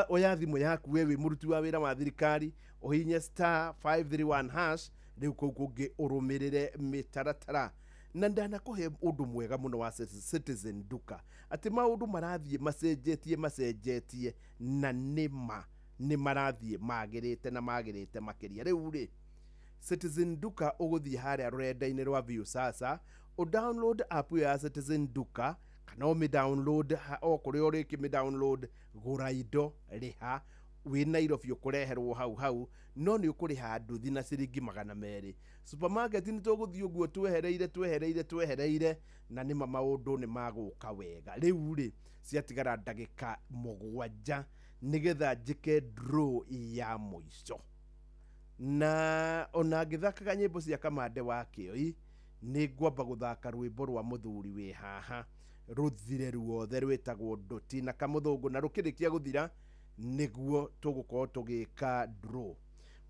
Oya thimũ yaku we wĩ mũruti wa wĩra wa thirikari, ũhihinye *531#. Rĩu kũu kũngĩ ũrũmĩrĩre mĩtaratara. Na ndanakũhe ũndũ mwega mũno wa Citizen Duka, atĩ maũndũ marathiĩ macenjetie macenjetie, na nĩma nĩ marathiĩ magĩrĩte na magĩrĩte makĩria. Rĩu rĩ, Citizen Duka, ũgũthiĩ harĩa rũrenda-inĩ rwa Viusasa, ũdownload app ĩyo ya Citizen Duka, kana ũmĩ download o kũrĩa ũrĩkĩmĩ download. Gũra indo, rĩha wĩ Nairobi, ũkũreherwo hau hau, no nĩ ũkũrĩha nduthi na ciringi 200. Supermarket nĩ tũgũthiĩ ũguo twehereire twehereire twehereire, na nĩma maũndũ nĩ magũka wega. Rĩu rĩ, ciatigara ndagĩka 7 nĩgetha njĩke draw ya mũico, na ona ngĩthakaga nyĩmbo cia Kamande wa Kĩoi, nĩ ngwamba gũthaka rwĩmbo rwa mũthuri wĩ haha rũthire ruothe, rwĩtagwo Ndũti na Kamũthũngũ, na rũkĩrĩkia gũthira nĩguo tũgũkorwo tũgĩka draw.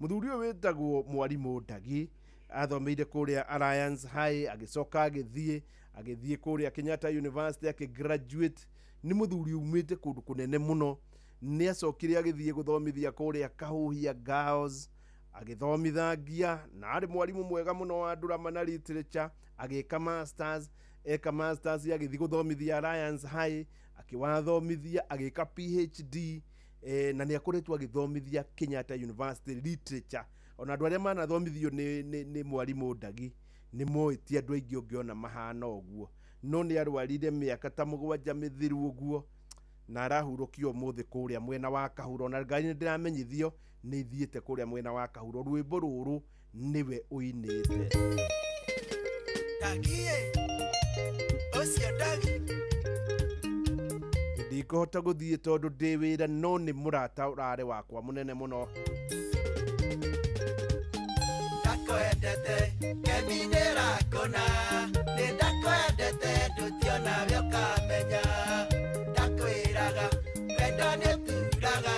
Mũthuri ũyũ wĩtagwo Mwarimũ Ndagi, athomeire kũrĩa Alliance High, agĩcoka agĩthiĩ kũrĩa Kenyatta University, akĩgraduate. Nĩ mũthuri umĩte kũndũ kũnene mũno. Nĩ acokire agĩthiĩ gũthomithia kũrĩa Kahuhia Girls, agĩthomithangia, na arĩ mwarimũ mwega mũno wa drama na literature. Agĩka masters, eka masters agĩthiĩ gũthomithia Alliance High, akĩwathomithia, agĩka PhD, na nĩ akoretwo agĩthomithia Kenyatta University literature. Ona andũ arĩa manathomithio nĩ mwarimũ Ndagi nĩ moĩ ti andũ aingĩ ũngĩona mahana ũguo. No nĩ arwarire mĩaka ta 7 mĩthiru ũguo, na arahurũkio ũmũthĩ kũrĩa mwena wa Kahuro, na ngari nĩ ndĩramenyithio nĩ ithiĩte kũrĩa mwena wa Kahuro. Rwĩmbo rũrũ nĩwe ũinĩte. Ndagie, ũcio Ndagi. Ndikũhota gũthiĩ tondũ ndĩ wĩra, no nĩ mũrata ũrarĩ wakwa mũnene mũno. Ndakwendete kemi nĩrakũna, nĩ ndakwendete ndũtiona we ũkamenya. Ndakwĩraga wendo nĩũturaga,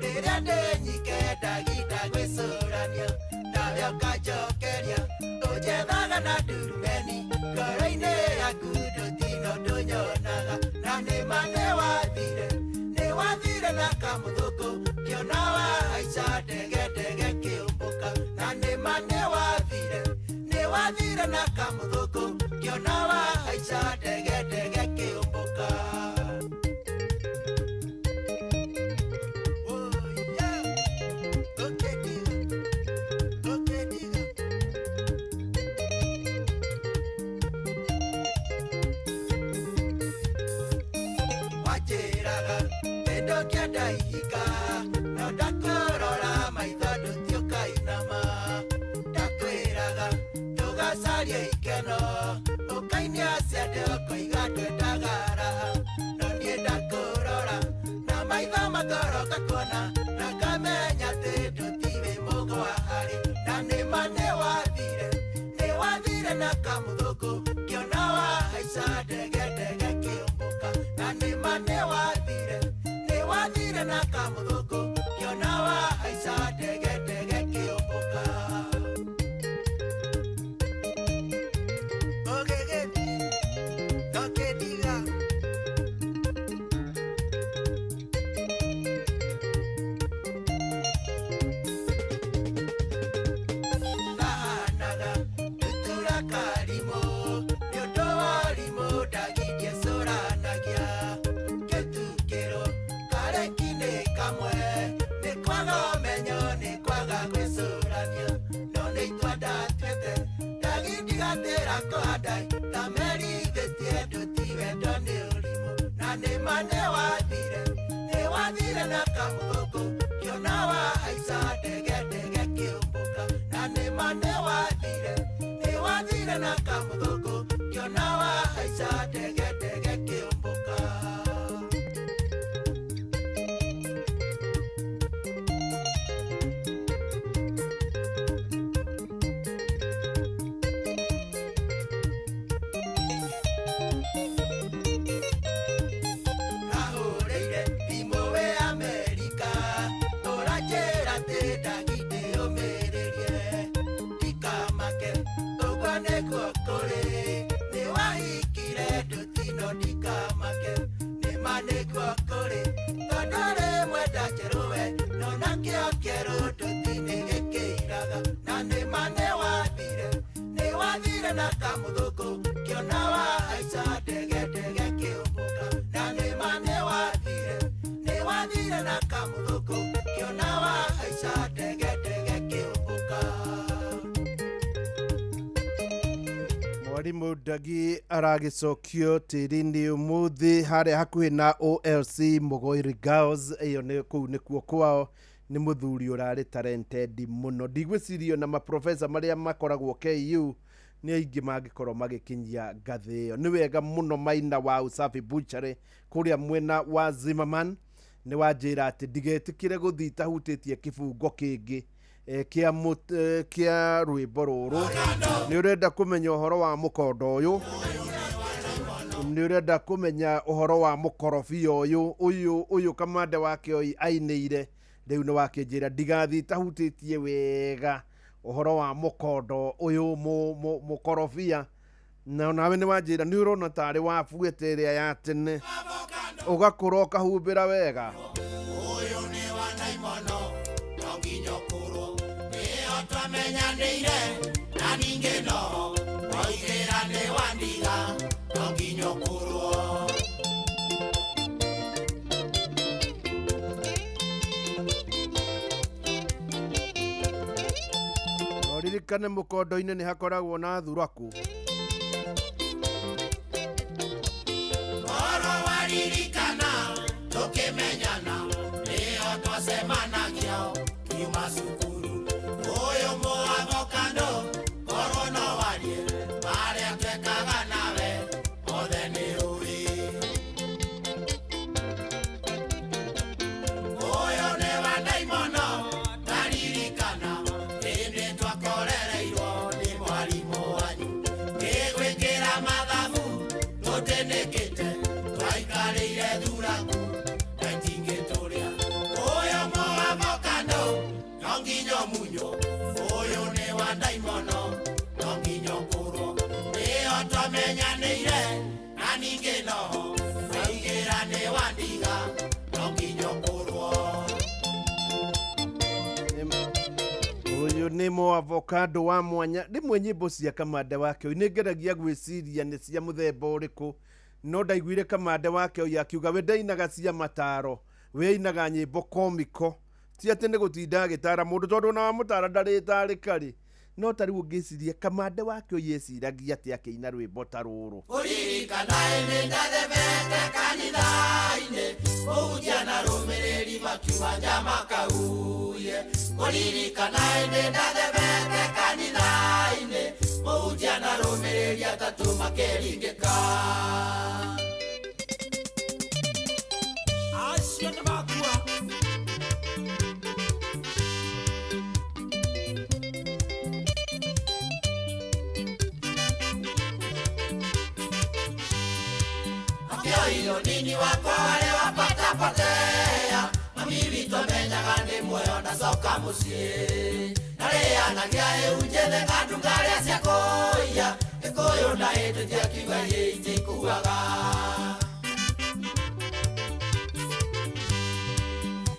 rĩrĩa ndĩ nyike Ndagi ndagwĩcũrania, nawe ũkanjokeria ũnjethaga na ndurumeni, ngoro-inĩ yaku ndũtino ndũnyonaga. Na nĩma nĩwathire na kamũthũngũ, ngĩona wahaica ndege ndege kĩũmbũka. Na nĩma nĩwathire na kamũthũngũ, ngĩona wahaica ndege ndege kĩũmbũka. Wanjĩraga ndũngĩenda ihika, no ndakũrora maitho ndũti ũkainama. Ndakwĩraga tũgacarie ikeno, ũkainia ciande ũkoiga ndwendaga raha. No niĩ ndakũrora na maitho makoro ngakuona, na ngamenya atĩ ndũti wĩ mũgwa harĩ. Na nĩma nĩwathire na kamũthũngũ, ngĩona wahaica ndege ndege kĩũmbũka. Na nĩma nĩwathire na kamũthũngũ, ngĩona wahaica ndege ndege kĩũmbũka. Ũgĩgĩthiĩ ndũkĩndiga. Kahanaga ndutura karimũ, nĩ ũndũ wa ũrimũ Ndagi ndiecũranagia. Ngĩtukĩrwo kareki-inĩ kamwe, nĩ kwaga ũmenyo, nĩ kwaga gwĩcũrania. No nĩ itua ndatuĩte, Ndagi ndigatĩra kũhanda, ta merithĩtie nduti wendo nĩ ũrimũ. Na nĩma nĩwathire na kamũthũngũ, ngĩona wahaica ndege ndege kĩũmbũka. Na nĩma nĩwathire na kamũthũngũ, ngĩona wahaica ndege ndege kĩũmbũka. wathire na kamũthũkũ kĩona wahaica ndege ndege kĩũmbũka na nĩma nĩ wathire na kamũthũkũ kĩona wahaica ndege ndege kĩũmbũka. Mwarimũ Ndagi aragĩcokio tĩri-inĩ ũmũthĩ harĩa hakuhĩ na OLC Mũgoiri Girls ĩyo nĩ kũu nĩkuo kwao. Nĩ mũthuri ũrarĩ talented mũno, ndigwĩciria na maprofesa marĩa makoragwo KU nĩ aingĩ mangĩkorwo magĩkinyia ngathĩ ĩyo. Nĩ wega mũno Maina wa Usafi Butchery kũrĩa mwena wa Zimmerman nĩ wanjĩra atĩ ndigetĩkĩre gũthiĩ itahutĩtie kĩbungo kĩngĩ kĩa rwĩmbo rũrũ. Nĩ ũrenda kũmenya ũhoro wa mũkondo ũyũ, nĩ ũrenda kũmenya ũhoro wa mũkorobia ũyũ ũyũ ũyũ Kamande wa Kĩoi ainĩire rĩu nĩ wakĩnjĩra ndigathiĩ itahutĩtie wega ũhoro wa mũkondo ũyũ mũkorobia, na nawe nĩ wanjĩra nĩ ũrona tarĩ wabuĩte ĩrĩa ya tene ũgakũra ũkahumbĩra wega. Ũyũ nĩ wa ndaimono no nginya ũkũrwo nĩyo twamenyanĩire na ningĩ no oigĩra nĩ wa ndiga no nginya ũkũrwo. No ririkane mũkondo-inĩ nĩ hakoragwo na thuraku. Oro waririkana tũkĩmenyana nĩyo twacemanagia kiuma cukuru ũyũ mũavokando korwo no warie marĩa twekaga nawe mothe nĩ ũĩ. Ũyũ nĩ wa ndaimono ndaririkana hĩndĩ twakorereirwo nĩ mwarimũ wanyu ngĩgwĩkĩra mathabu tũtĩnĩkĩte twaikarĩire thuraku na itingĩtũrĩa. Ũyũ mũavokando no nginya ũmunywo, ũyũ nĩ wa ndaimono no nginya ũkũrwo nĩyo twamenyanĩire na ningĩ noho waigĩra nĩ wa ndiga no nginya ũkũrwo. Ũyũ nĩ mũavokando wa mwanya. Rĩmwe nyĩmbo cia Kamande wa Kĩoi nĩ ngeragia gwĩciria nĩ cia mũthemba ũrĩkũ, no ndaiguire Kamande wa Kĩoi akiuga we ndainaga cia mataro, we ainaga nyĩmbo komiko, ti atĩ nĩ gũtinda agĩtara mũndũ tondũ ona wamũtara ndarĩtarĩka rĩ. No ta rĩu ũngĩciria Kamande wa Kĩoi eciragia atĩ akĩina rwĩmbo ta rũrũ. Kũririkana ĩndĩ ndathemete kanitha-inĩ mũhunjia na rũmĩrĩri makiuma nja makauye. Kũririkana ĩndĩ ndathemete kanitha-inĩ mũhunjia na rũmĩrĩri atatũ makĩringĩka. Acio nĩ makua. Akĩoirwo nini wakwa warĩa wapatapotea mami witũ amenyaga nĩ muoyo ndacoka mũciĩ narĩanagia ĩu njĩthĩ ngandunga cia kũiya gĩkũyũ na ĩtĩtie akiuga iĩ itikuaga.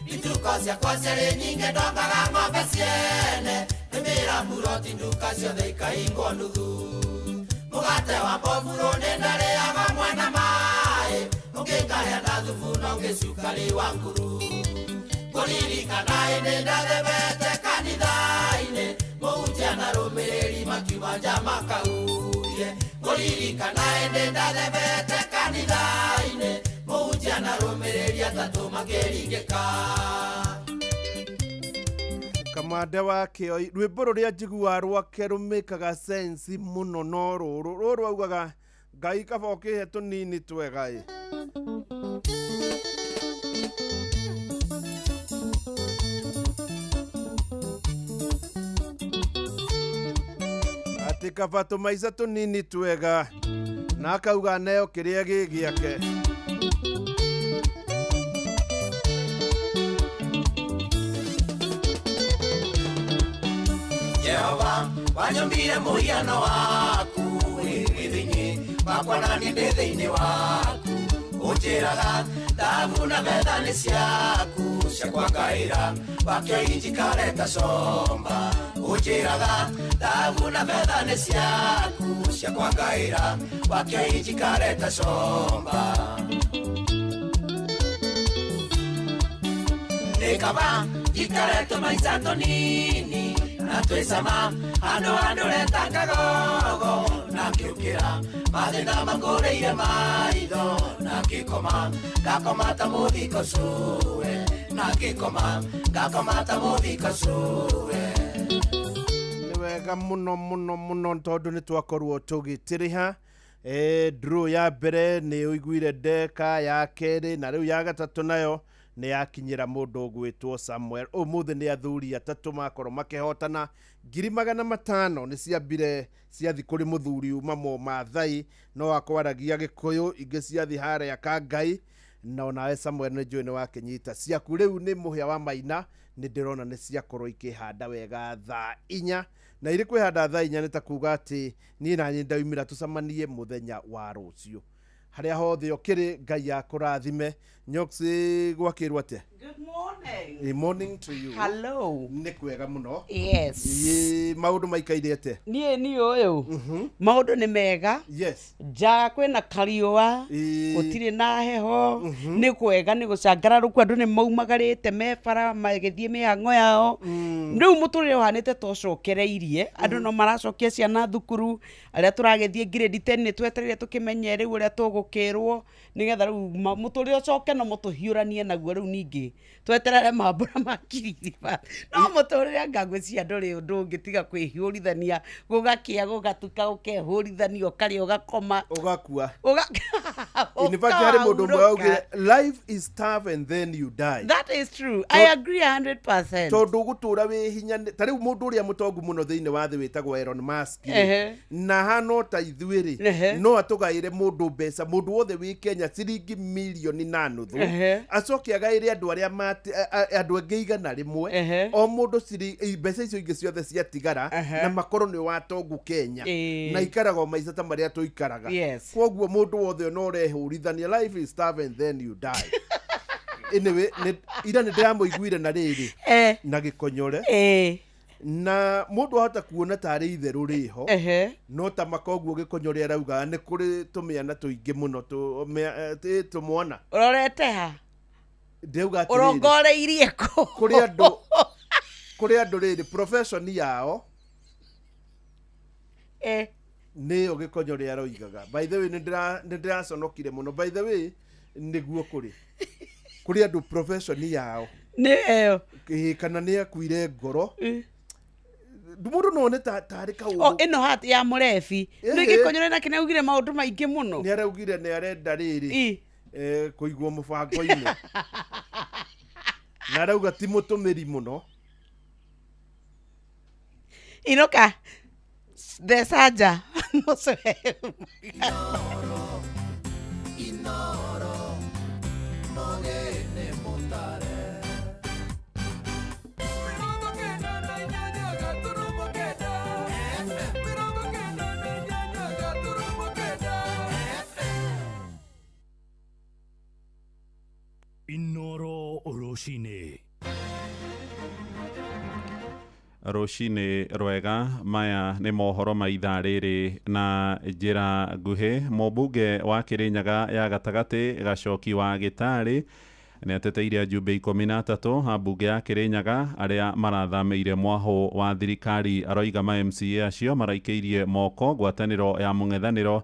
Ituko ciakwa ciarĩ nyingĩ ndongaga ng'ombe ciene nĩmĩra mburoti nduka ciothe ikahingwo nuthu mũgate wa mboburo nĩ ndarĩaga mwena maĩ ũngĩ ngarĩa na thubu na ũngĩ cukari wa nguru. Kũririkana ĩndĩ ndathemete kanitha-inĩ mũhunjia na rũmĩrĩri makiuma nja makauye. Kũririkana ĩndĩ ndathemete kanitha-inĩ mũhunjia na rũmĩrĩri atatũ makĩringĩka. Kamande wa Kĩoi rwĩmbo rũrĩa njiguaga rwake rũmĩkaga sense mũno no rũrũ rũrũ augaga Ngai kaba ũkĩhe tũnini twega ĩ. Atĩ kaba tũmaica tũnini twega na akauga neo kĩrĩa gĩ gĩake. Jehova wanyũmbire mũhiano waku wĩ thĩinĩ wakwa na niĩ ndĩ thĩinĩ waku ũnjĩraga thahabu na betha nĩ ciaku ciakwa ngaĩra wakĩoi njikare ta comba ũnjĩraga thahabu na betha nĩ ciaku Cia kwangaira wakĩoinjikareta comba. Nĩ kaba njikare tũmaica tũnini na twĩcama handũ handũreta kagogo na ngĩũkĩra mathĩna mangũrĩire maitho na ngĩkoma ngakoma ta mũthiko cũwe na ngĩkoma ngakoma ta mũthiko cũwe. Nĩ wega mũno mũno mũno tondũ nĩ twakorwo tũgĩtĩrĩha. Draw ya mbere nĩ ũiguire ndeka ya kerĩ na rĩu ya gatatũ nayo nĩ yakinyĩra mũndũ ũgwĩtwo Samuel. Ũmũthĩ nĩ athuri atatũ makorwo makĩhotana 500,000 nĩ ciambire ciathi kũrĩ mũthuri uma Maathai no akwaragia Gĩkũyũ, ingĩ ciathi harĩa Kangai, na onawe Samuel nĩ njũĩ nĩ wakĩnyita ciaku. Rĩu nĩ mũhĩa wa Maina, nĩ ndĩrona nĩ ciakorwo ikĩhanda wega thaa 4 na irĩ kwĩhanda thaa 4 nĩ ta kuga atĩ niĩ na niĩ ndaumĩra tũcemanie mũthenya wa rũciũ. Harĩa hothe ũkĩrĩ Ngai akũrathime. Nyoxi gwakĩrwo atĩa? Good morning. Good morning to you. Hello. Nĩ kwega mũno. Yes. Maũndũ maikaire atĩa? Niĩ niĩ ũyũ. Maũndũ nĩ mega. Yes. Nja kwĩna kariũa, gũtirĩ na heho, nĩ kwega, nĩ gũcangararũku, andũ nĩ maumagarĩte me bara magĩthiĩ mĩhang'o yao. Rĩu mũtũrĩre ũhanĩte ta ũcokereirie, andũ no maracokia ciana thukuru, arĩa tũragĩthiĩ grade 10 nĩ twetereire tũkĩmenye rĩu ũrĩa tũgũkĩrwo nĩgetha rĩu mũtũrĩre ũcoke no mũtũhiũranie naguo rĩu ningĩ tweterere mambura ma Kiririba. No mũtũrĩre anga ngwĩciria ndũrĩ ũndũ ũngĩ tiga kwĩhiũrithania, gũgakĩa gũgatuka ũkehũrithania ũkarĩa ũgakoma ũgakua. In fact harĩ mũndũ ũmwe waugire life is tough and then you die. That is true. I agree 100%. Tondũ ũgũtũra wĩ hinya ta rĩu mũndũ ũrĩa mũtongu mũno thĩinĩ wa thĩ wĩtagwo Elon Musk na hano ta ithuĩ rĩ no atũgaĩre mũndũ mbeca mũndũ wothe wĩ Kenya ciringi 1.5 million acoke agaĩre andũ arĩa andũ angĩ 100 o mũndũ mbeca icio ingĩ ciothe ciatigara na makorwo nĩ watongu Kenya na ikaraga o maica ta marĩa tũikaraga. Koguo mũndũ wothe no ũrehũrithania life is tough and then you die. Anyway, ira nĩ ndĩramũiguire na rĩrĩ na gĩkonyore na mũndũ ahota kuona tarĩ itherũ rĩho no ta makoguo gĩkonyore arauga nĩ kũrĩ tũmĩana tũingĩ mũno tũmwana. Ũrorete ha? Ndĩrauga atĩrĩrĩ, ũrongoreirie kũ? Kũrĩ andũ rĩrĩ profession yao nĩyo gĩkonyore aroigaga. By the way nĩ ndĩraconokire mũno. By the way nĩguo kũrĩ andũ profession yao nĩ ĩyo kana nĩ akuire ngoro mũndũ no one tarĩ kaũndũ. O ĩno hat ya mũrebi nĩ gĩkonyore nake nĩ augire maũndũ maingĩ mũno. Nĩ araugire nĩ arenda rĩrĩ kũigwo mũbango-inĩ na arauga ti mũtũmĩri mũno. Inoka theca nja mũcoe. Inoro mũgĩne mũtare. Inoro rũcinĩ. Rũcinĩ rwega. Maya nĩ mohoro ma ithaa rĩrĩ na njĩra nguhĩ. Mũmbunge wa Kĩrĩnyaga ya gatagatĩ Gacoki wa Gĩtarĩ nĩ ateteire ajumbe 13 a mbunge ya Kĩrĩnyaga arĩa marathamĩire mwahũ wa thirikari. Aroiga ma MCA acio maraikĩirie moko ngwatanĩro ya mũng'ethanĩro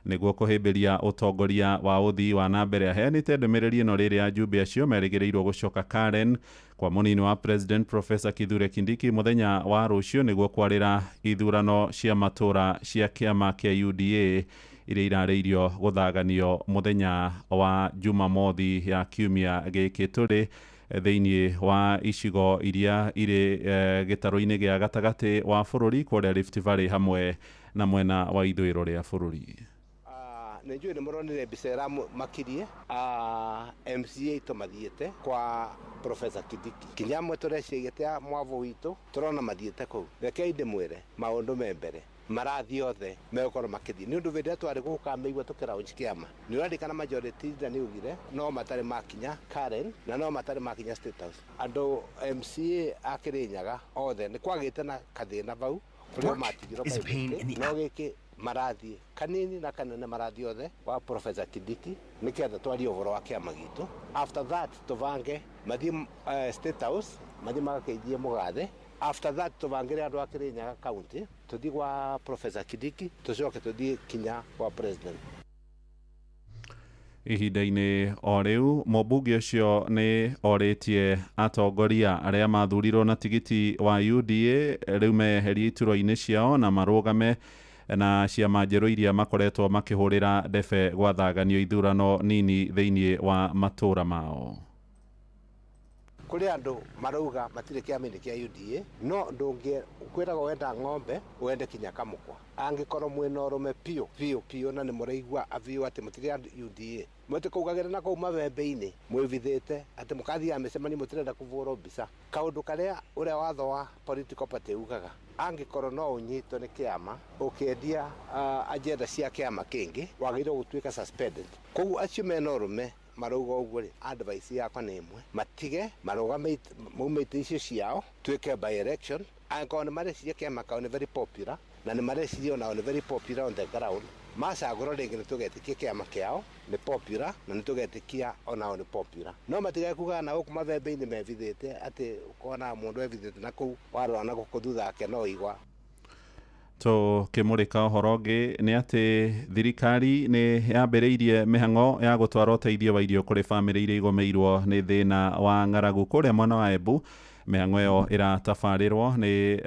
nĩguo kũhĩmbĩria ũtongoria wa ũthii wa na mbere. Aheanĩte ndũmĩrĩri ĩno rĩrĩa ajumbe acio merĩgĩrĩirwo gũcoka Karen kwa mũnini wa President Professor Kithure Kindiki mũthenya wa rũciũ nĩguo kwarĩra ithurano cia matũra cia kĩama kĩa UDA iria irarĩirio gũthaganio mũthenya wa Jumamothi ya kiumia gĩkĩ tũrĩ thĩinĩ wa icigo iria irĩ gĩtarũ-inĩ gĩa gatagatĩ wa bũrũri kũrĩa Rift Valley hamwe na mwena wa ithũĩro rĩa bũrũri. Nĩ njũĩ nĩ mũronire mbica ĩramakirie MCA itũ mathiĩte kwa Professor Kindiki kinya amwe tũrecigĩte mwavo witũ tũrona mathiĩte kũu. Rekei ndĩmwĩre maũndũ me mbere marathiĩ othe megũkorwo makĩthiĩ nĩ ũndũ hĩndĩ ĩrĩa twarĩ gũkũkamĩigua tũkĩraunch kĩama nĩ ũrarikana majority leader nĩ augire no matarĩ makinya Karen na no matarĩ makinya State House. Andũ MCA a Kĩrĩnyaga othe nĩ kwagĩte na kathĩna vau kũrĩa matigirwo no gĩkĩ Marathiĩ kanini na kanene, marathiĩ othe kwa Professor Kindiki nĩgetha twarie ũhoro wa kĩama gitũ. After that tũbange mathiĩ State House, mathiĩ magakeithie mũgathe. After that tũbangĩre andũ a Kirinyaga County tũthiĩ kwa Professor Kindiki, tũcoke tũthiĩ kinya kwa President. Ihinda-inĩ o rĩu, mũmbunge ũcio nĩ orĩtie atongoria arĩa mathurirwo na tigiti wa UDA rĩu meherie iturwa-inĩ ciao na marũgame na ciama njerũ iria makoretwo makĩhũrĩra ndebe gwathaganio ithurano nini thĩinĩ wa matũra mao. Kũrĩ andũ marauga matirĩ kĩama-inĩ kĩa UDA, no ndũngĩ kwĩragwo wenda ng'ombe wende kinya kamũkwa. Angĩkorwo mwĩna ũrũme biũ biũ biũ na nĩ mũraigua biũ atĩ mũtirĩ a UDA, mũtĩkũugagĩra na kũu mabembe-inĩ mwĩvithĩte atĩ mũkathiaga mĩcemanio mũtirenda kũbũrwo mbica. Kaũndũ karĩa ũrĩa watho wa political party ugaga, angĩkorwo no ũnyitwo nĩ kĩama ũkĩendia agenda cia kĩama kĩngĩ, wagĩrĩirwo gũtuĩka suspended. Koguo acio mena ũrũme marauga ũguo rĩ, advice yakwa nĩ ĩmwe, matige marũgame maume itĩ icio ciao, tuĩke by election. Angĩkorwo nĩ mareciria kĩama kao nĩ very popular, na nĩ mareciria onao nĩ very popular on the ground, macagũrwo rĩngĩ nĩ tũgetĩkia kĩama kĩao nĩ popular, na nĩ tũgetĩkia onao nĩ popular. No matige kugaga na gũkũ mabembe-inĩ mevithĩte atĩ ũkona mũndũ evithĩte na kũu warora na gũkũ thutha wake no igwa. Tũkĩmũrĩka ũhoro ũngĩ nĩ atĩ thirikari nĩ yambĩrĩirie mĩhang'o ya gũtwara ũteithio wa irio kũrĩ bamĩrĩ iria igũmĩirwo nĩ thĩna wa ng'aragu kũrĩa mwena wa Embu. Mĩhang'o ĩyo ĩratabarĩrwo nĩ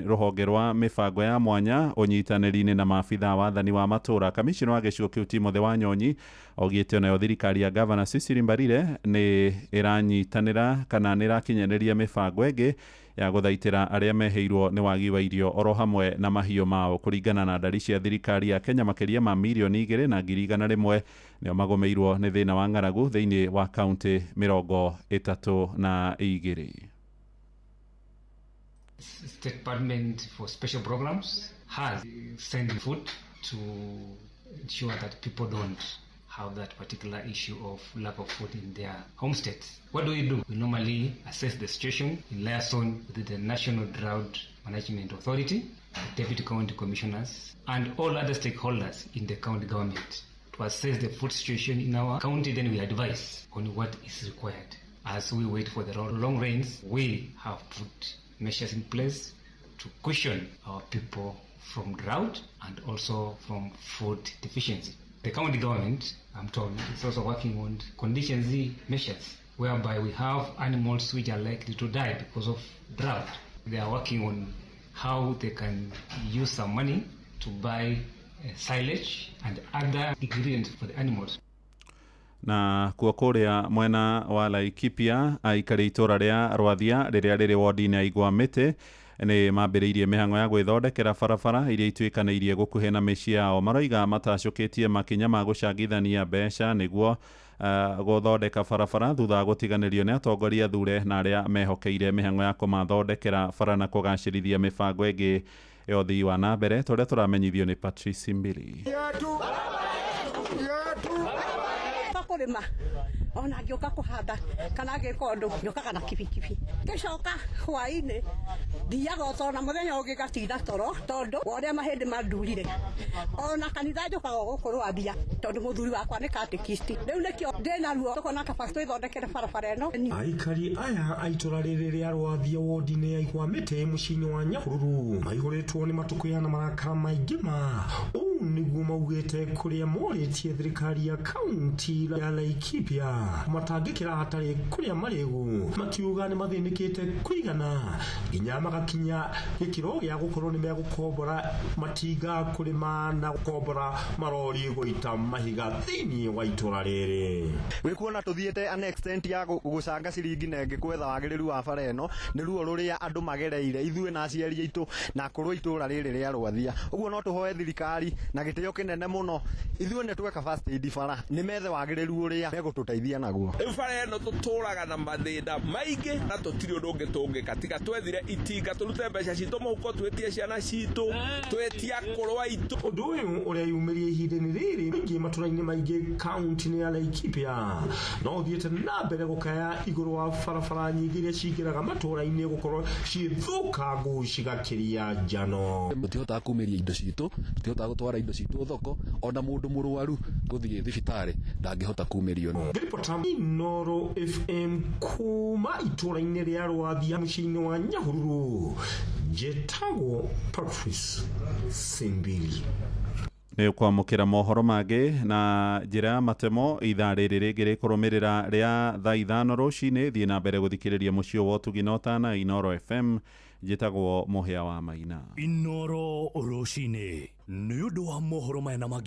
rũhonge rwa mĩbango ya mwanya ũnyitanĩri-inĩ na maabitha wathani wa matũra. Kamishina wa gĩcigo kĩu Timothy Wanyonyi augĩte onayo thirikari ya Gavana Cecily Mbarire nĩ ĩranyitanĩra kana nĩ ĩrakinyanĩria mĩbango ĩngĩ ya gũthaitĩra arĩa mehĩirwo nĩ wagi wa irio oro hamwe na mahiũ mao. Kũringana na ndari cia thirikari ya Kenya, makĩria ma 2,100,000 nĩo magũmĩirwo nĩ thĩna wa ng'aragu thĩinĩ wa kaunti 32. State Department for Special Programs has sent food to ensure that people don't have that particular issue of lack of food in their homesteads. What do we do? We normally assess the situation in liaison with the National Drought Management Authority, the Deputy County Commissioners, and all other stakeholders in the county government to assess the food situation in our county. Then we advise on what is required. As we wait for the long rains, we have put measures in place to cushion our people from drought and also from food deficiency. The county government, I'm told, is also working on contingency measures whereby we have animals which are likely to die because of drought. They are working on how they can use some money to buy silage and other ingredients for the animals. Na kuo kũrĩa mwena wa Laikipia, aikari itũra rĩa Rwathia rĩrĩa rĩrĩ wodi-inĩ ya Igwa Mĩtĩ nĩ mambĩrĩirie mĩhang'o ya gwĩthondekera barabara iria ituĩkanĩirie gũkuhĩ na mĩciĩ yao. Maroiga matacũkĩtie makinya ma gũcangithania mbeca nĩguo gũthondeka barabara thutha wa gũtiganĩrio nĩ atongoria thure na arĩa mehokeire mĩhang'o ya kũmathondekera bara na kũgacĩrithia mĩbango ĩngĩ ya ũthii wa na mbere, tũrĩa tũramenyithio nĩ Patrice Mbili. Kũrĩma ona ngĩũka kũhanda kana ngĩka ũndũ njũkaga na kibikibi, ngĩcoka hwaĩ-inĩ thiaga o na mũthenya ũngĩ ngatinda toro tondũ wa ũrĩa mahĩndĩ mandurire. Ona kanitha njũkaga gũkũ Rwambia tondũ mũthuri wakwa nĩ katekisti, rĩu nĩkĩo ndĩna ruo tũkona kaba twĩthondekere barabara ĩno. Aikari aya a itũra rĩrĩ rĩa Rwathia wodi-inĩ ya Igwa Mĩtĩ mũciĩ-inĩ wa Nyahururu maihũrĩtwo nĩ matũkũya na marakara maingĩ ma ũũ nĩguo maugĩte kũrĩa morĩtie thirikari ya kaunti ya Laikipia matangĩkĩra hatarĩ kũrĩa marĩgu, makiuga nĩ mathĩnĩkĩte kũigana nginya magakinya gĩkĩro gĩa gũkorwo nĩ megũkombora matinga kũrĩma na gũkombora marori gũita mahiga thĩinĩ wa itũra rĩrĩ. Wĩkuona tũthiĩte an extent ya gũcanga ciringi na ĩngĩ gwetha wagĩrĩru wa bara ĩno nĩ ruo rũrĩa andũ magereire ithuĩ na aciari aitũ na kũrũ itũra rĩrĩ rĩa Rwathia. Ũguo no tũhoe thirikari Na gĩtĩo kĩnene mũno. Ithuĩ nĩ tweka first aid bara, nĩ methe wagĩrĩru ũrĩa megũtũteithia naguo. Rĩu bara ĩno tũtũraga na mathĩna maingĩ na tũtirĩ ũndũ ũngĩ tũngĩka tiga twethire itinga tũrute mbeca citũ mũhuko, twĩtie ciana citũ, twĩtie akũrũ aitũ. Ũndũ ũyũ ũreyumĩria ihinda-inĩ rĩrĩ maingĩ matũra-inĩ maingĩ kaunti-inĩ ya Laikipia no ũthiĩte na mbere gũkaya igũrũ wa barabara nyingĩ iria cingĩraga matũra-inĩ gũkorwo ciĩthũkangu cigakĩria njano. Tũtihotaga kumĩria indo citũ, tũtihotaga gũtwara indo citũ thoko, ona mũndũ mũrwaru gũthiĩ thibitarĩ ndangĩhota kumĩrio. Ngĩribota Inooro FM kuma itũra-inĩ rĩa Rwathia mũciĩ-inĩ wa Nyahururu, njĩtagwo Patrice Simbili. Nĩ ũkwamũkĩra mohoro mangĩ na njĩra ya matemo ithaa rĩrĩ rĩngĩ rĩkũrũmĩrĩra rĩa thaa 5 rũcinĩ. Thiĩ na mbere gũthikĩrĩria mũciĩ wa ũtugi na ũtana Inooro FM. Njĩtagwo Mũhĩa wa Maina. Inooro rũcinĩ nĩ ũndũ wa mohoro maya na mangĩ.